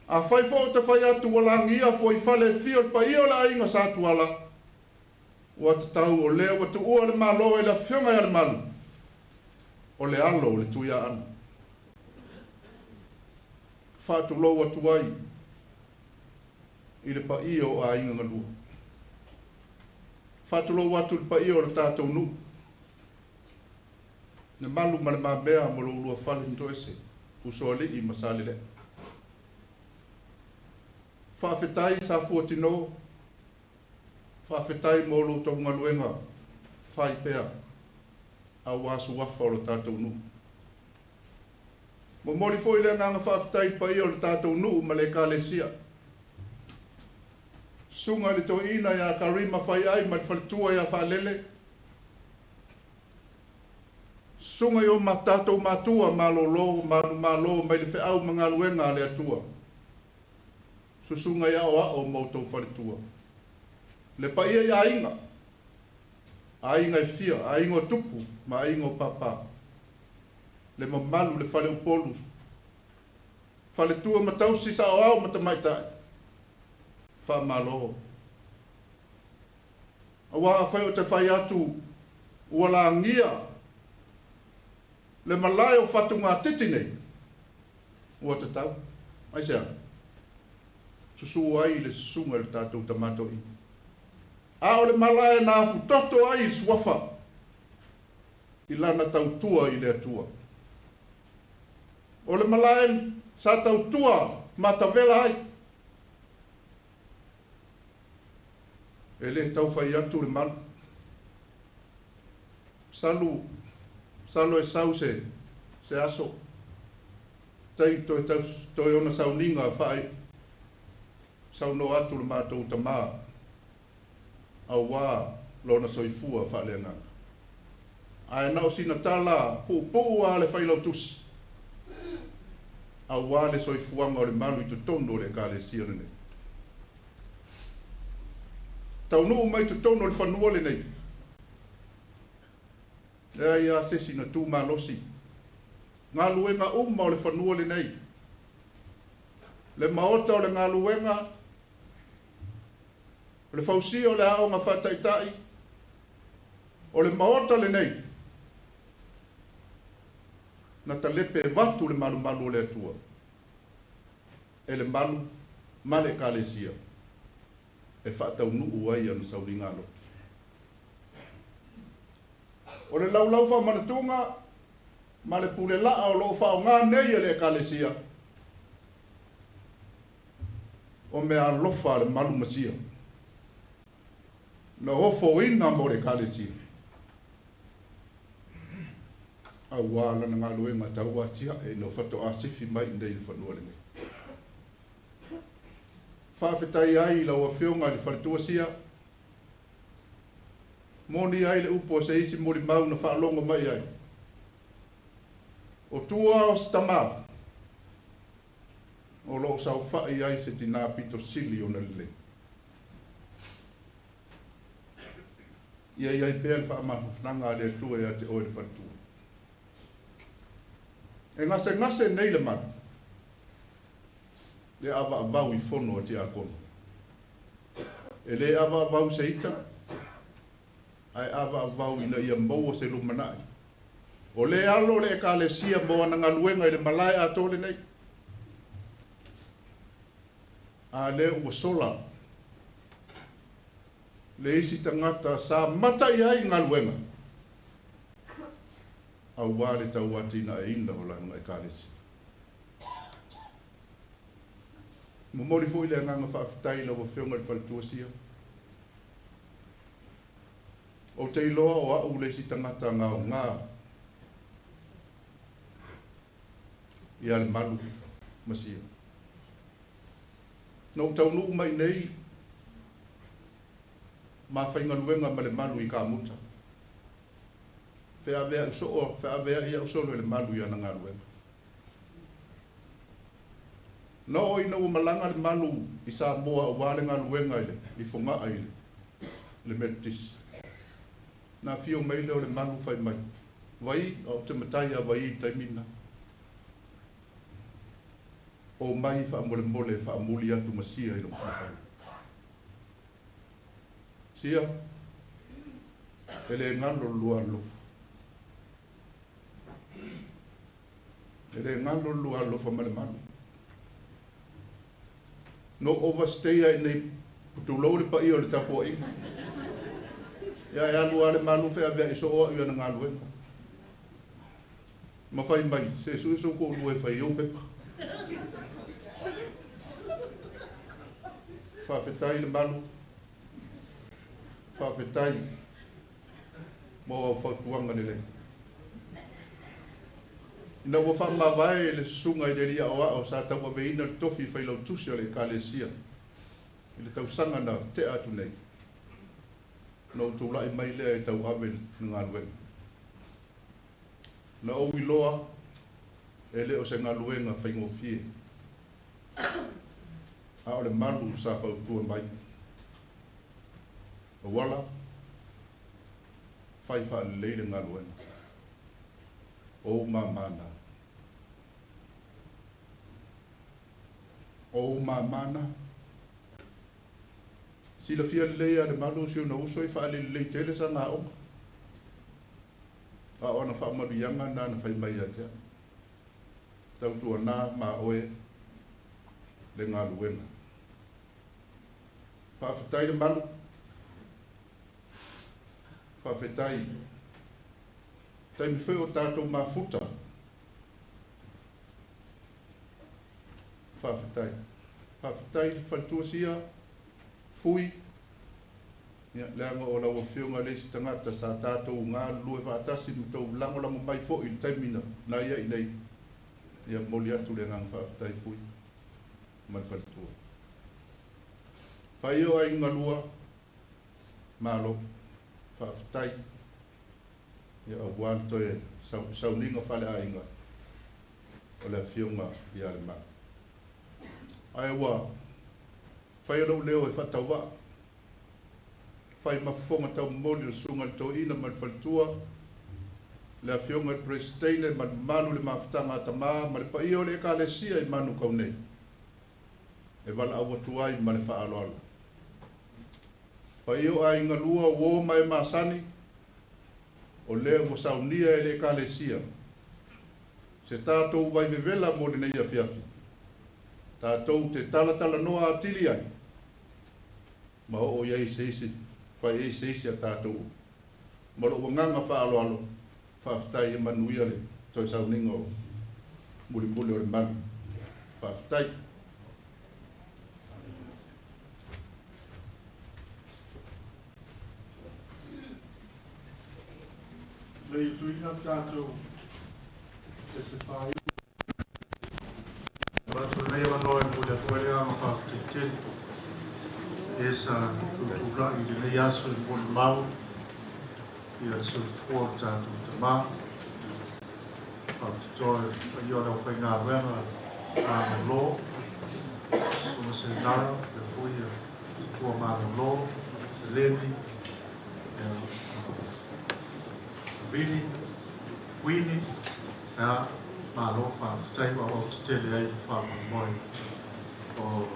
Speaker 1: A fai foi o te fai atu ua lagia fuaifale e fia o le paia o le aiga sa tuala. Ua tatau o lea ua tuua le Malo e le afioga ia Lemalu. O le alo o le Tuiaana. Faatulou atu ai i le paia o aiga galua. Faatulou atu i le paia o le tatou nuu. Le malu ma le mamea ma lo ulua fale ntoese, usoalii ma Salelea. Faafetai sa fuatino, faafetai mo lo outou galuega fai pea auā suafa o le tatou nuu. Momoli foi le agaga faafetai i le paia o le tatou nuu ma le ekalesia. Susuga i le toeaina ia Karima Faiai ma le faletua ia Faalele. Susuga i o tatou matua malolo manumalo mai le feau ma galuega a le Atua. Susuga i aoao ma outou faletua. Le paia i aiga, aiga e fia, aiga o tupu ma aiga o papa. Le mamalu le fale upolu, faletua ma tausi saoao ma tamaitai. Faamalo. Auā afai o te fai atu ua lagia le malae o fatugatiti nei, ua tatau. Aisea? Susū ai le susuga i le tatou tama toeaina. A o le malae na afutoto ai i suafa i lana tautua i le Atua. O le malae sa tautua matavela ai. E le tau fai atu le malu. Salu, salo e sau se, se aso. Tai toe, tau, toe ona sauniga faai saunoa atu le matou tamā auā lona soifua faaleagaga. Ae na o sina tala puupuu a le failautusi auā le soifuaga o le malu i totonu o le ekalesia lenei. Taunuu mai totonu o le fanua lenei. Leai a se isi na tu malosi. Galuega uma o le fanua lenei. Le maota o le galuega, o le fausia o le aoga faataitai, o le maota lenei. Na talepe e vatu le malumalu o le Atua. E le malu ma le ekalesia e faataunuu ai ana sauliga loto. O le laulau faamanatuga ma le pule laa o loo faaaogā nei e le Ekalesia o mea alofa a le malu masia na ofoina mo le Ekalesia auā lana galuega tauatiae ina faatoa sifi mai i nei le fanua lenei. Faafetai ai i lau Afioga i le faletua sia moni ai le upu o se isi molimau na faalogo mai ai. O tua o se tamā o loo saofai ai se tinā pito sili ona lelei. Ia i ai pea le faamafanafanaga a le Atua ia te oe le faletua. E gasegase nei le malu le avaavau i fono a tiakono. E lē avaavau se ita ae avaavau ina ia maua se lumanai. O lē alo le Ekalesia mo ana galuega i le malae atoa lenei. A lea ua sola le isi tagata sa mata i ai galuega auā le tauatinaeina o lana Ekalesia. Momoli foʻi le agaga faafetai i lau Afioga i le faletua sia. Ou te iloa o aʻu le isi tagata gaogā ia le malu ma sia. Na ou taunuu mai nei mafaigaluega ma le malu i kamuta. Feaveaʻi soo feaveaʻi aʻu solo i le malu i ana galuega. Na oo ina ua malaga le malu i Samoa auā le galuega i le i Fogaa i le Methodist. Na afio mai lea o le malu fai mai. Vai, ou te matai ia Vai i taimi na. O mai faamolemole faamuli atu ma sia i lou filifai. Sia, e le galo le lua alofa. E le galo le lua alofa ma le malu. No overstay ai nei putulou le paia o le tapuaiga. Ia e alu lava le malu feaveai soo au i ana galuega. Ma fai mai, se sue sou toalua e fai ou pepa. Faafetai le malu, faafetai mo au fautuaga lelei. Ina ua faamavae le susuga i le alii aoao sa tauaveina le tofi failautusi o le Ekalesia i le tausaga na tea atu nei, na ou tulai mai lea e tauave le galuega. Na ou iloa e le o se galuega faigofie, a o le malu sa fautua mai. Auala, fai faalelei le galuega. O ou māmā na. O ou māmā na. Silafia lelei a le malu si ona uso e faalelelei tele sana aoga. A o ana faamanuiaga na na fai mai ia te au. Tautuanā ma oe le galuega. Faafetai le malu, faafetai taimi foi o tatou mafuta. Faafetai. Faafetai le faletua sia, Fui, ia, leaga o lau Afioga le isi tagata sa tatou galulue faatasi ma tou lagolago mai foi i le taimi na ia i nei. Ia, momoli atu le agaga faafetai Fui ma le faletua. Paia o aiga lua, malo, faafetai, ia, auā le toe sauniga faaleaiga o le Afioga ia Lemalu. Ae ua faia lou leo e faatauvaa, fai ma fofoga taumomoli o le susuga i le toeaina ma le faletua, le Afioga i le Peresitene ma le mamalu i le mafutaga a tamā ma le paia o le Ekalesia i Manukau nei, e valaau atu ai ma le faaaloalo. Paia o aiga lua, uō ma e masani, o lea ua saunia e le Ekalesia se tatou vai vevela mo lenei afiafi, tatou te talatalanoa atili ai ma oo i ai se isi fai ai se isi a tatou upu. Ma lou agaga faaaloalo, faafetai e manuia le toe sauniga o mulimuli o le malu. Faafetai.
Speaker 2: Le ituina tatou e se fai. Avatu lenei avanoa e momoli atu ai le agaga faafetai tele e sa tutulai i lenei aso e molimau ia le soifua o le tatou tamā. Faapitoa i le paia o le aufaigaluega malolo, Susuga Seinara, faapea foi ia Tua Malolo, Seleni, ia Vili, Queenie, ia malo faafetai ua auau tetele ai le faamoemoe o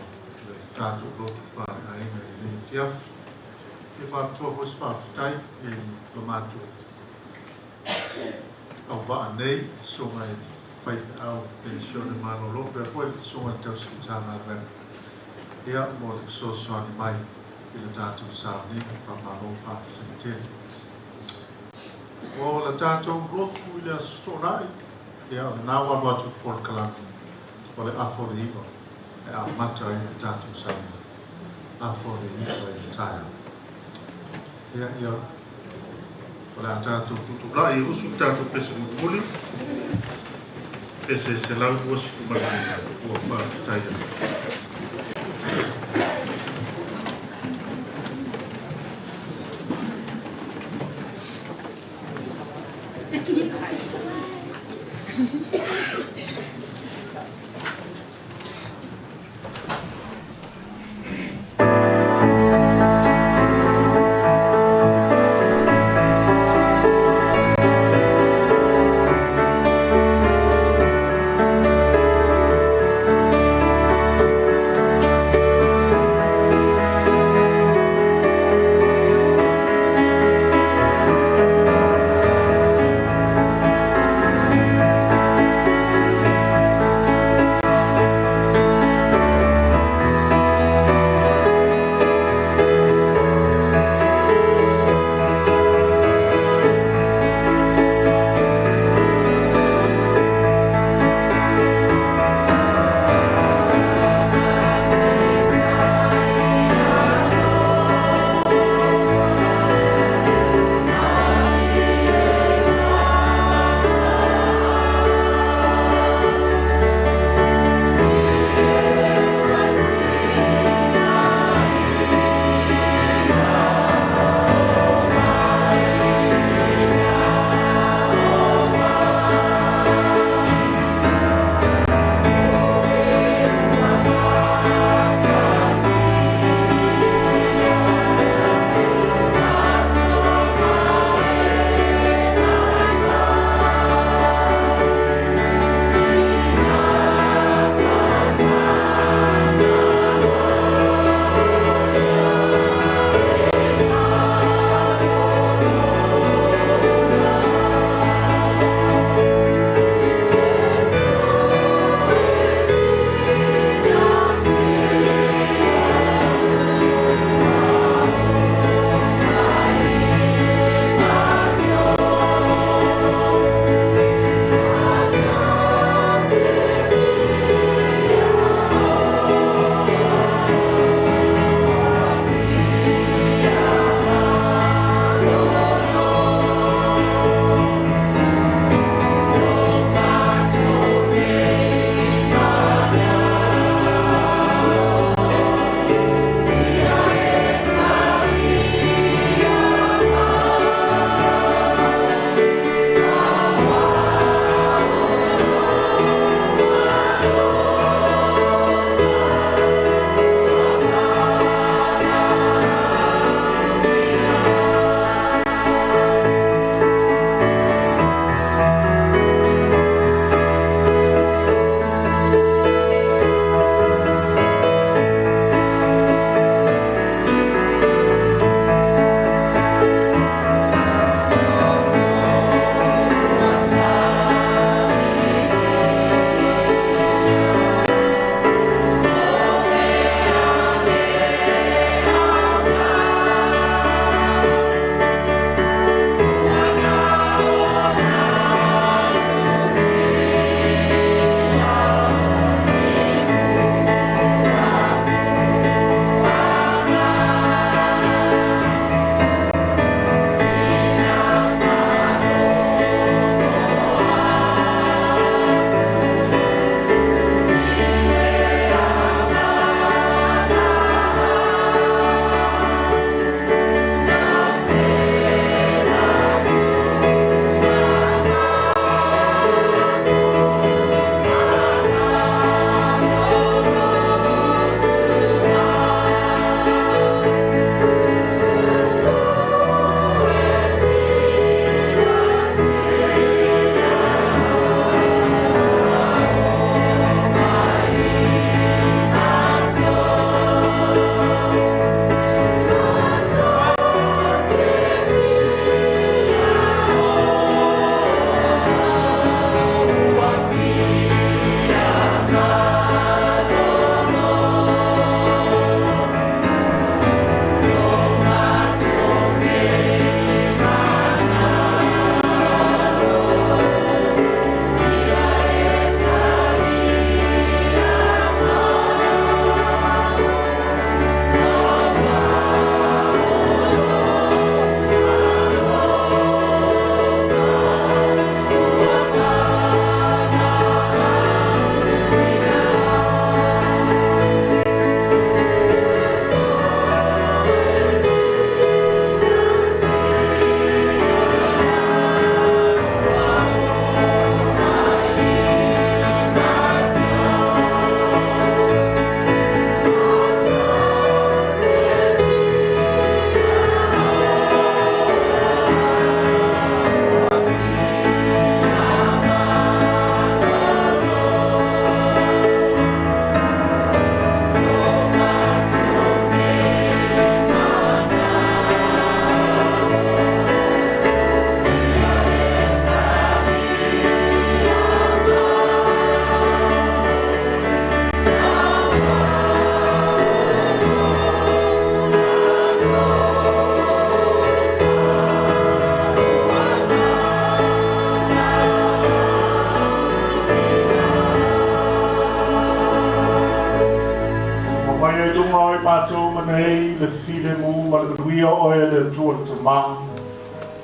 Speaker 2: le tatou lotu faaleaiga i lenei afiafi. Ia faapitoa foi se faafetai i lo matou auvaa nei, susuga i faifeau penisione malolo, faapea foi le susuga i le tausi Matagaluega, ia mo le fesoasoani mai i le tatou sauniga. Faamalo faafetai tele. O le tatou lotu i le Aso Toonai, ia o lena ua alu atu le polokalame o le 8:30 e amata ai le tatou sauniga. 8:30 i le taeao. Ia, ia, o le a tatou tutulai e usu le tatou pese mulimuli, pese 125, ua faafetai atu.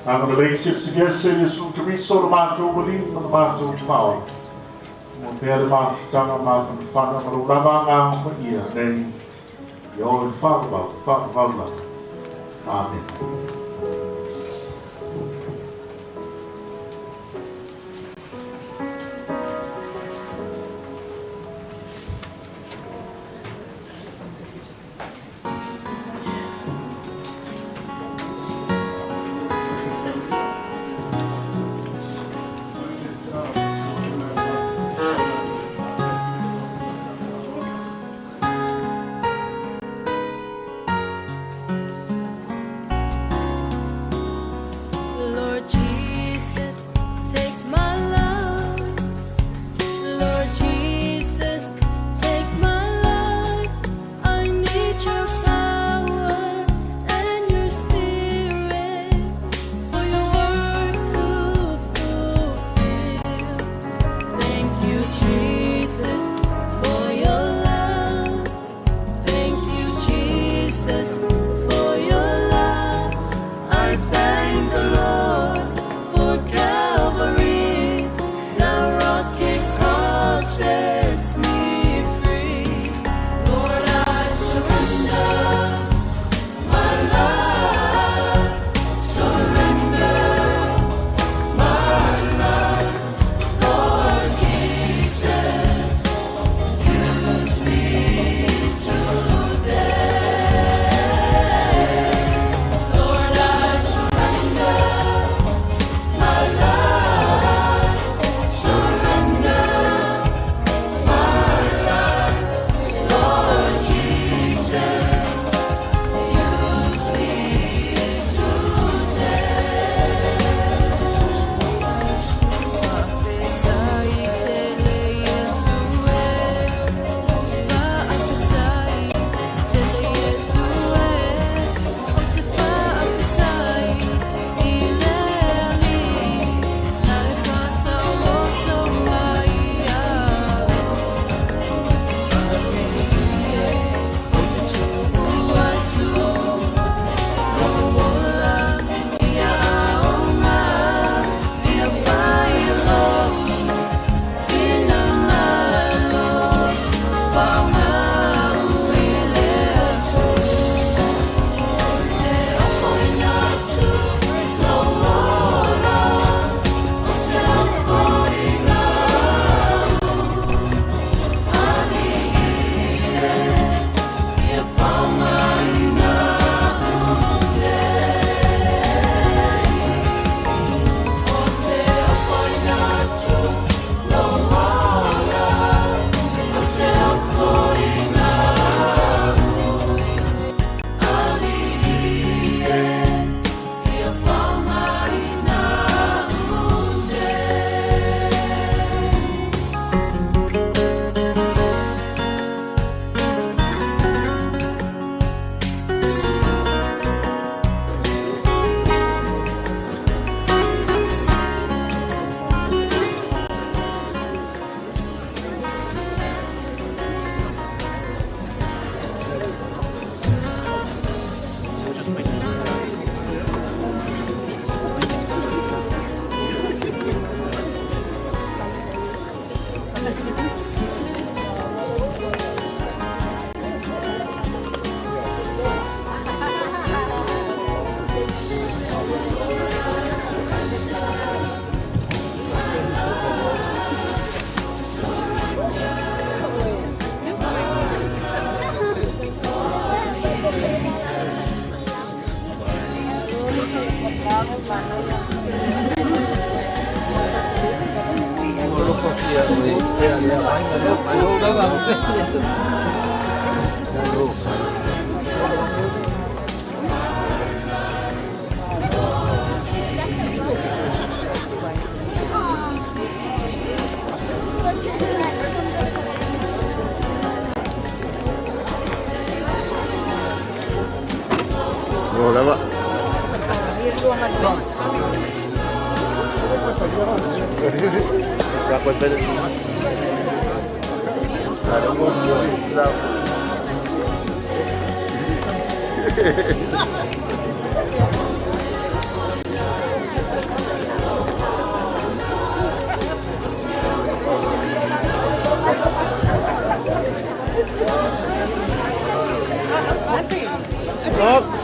Speaker 2: Anga le se Yesu Kristo le mātou wali ma le mātou whao. Mo pēr le māwhitanga māwhanawhana ma lo lava ngā ma ia nei. I o le whakawau, whakawau la. Amen.
Speaker 1: O lava. Stop.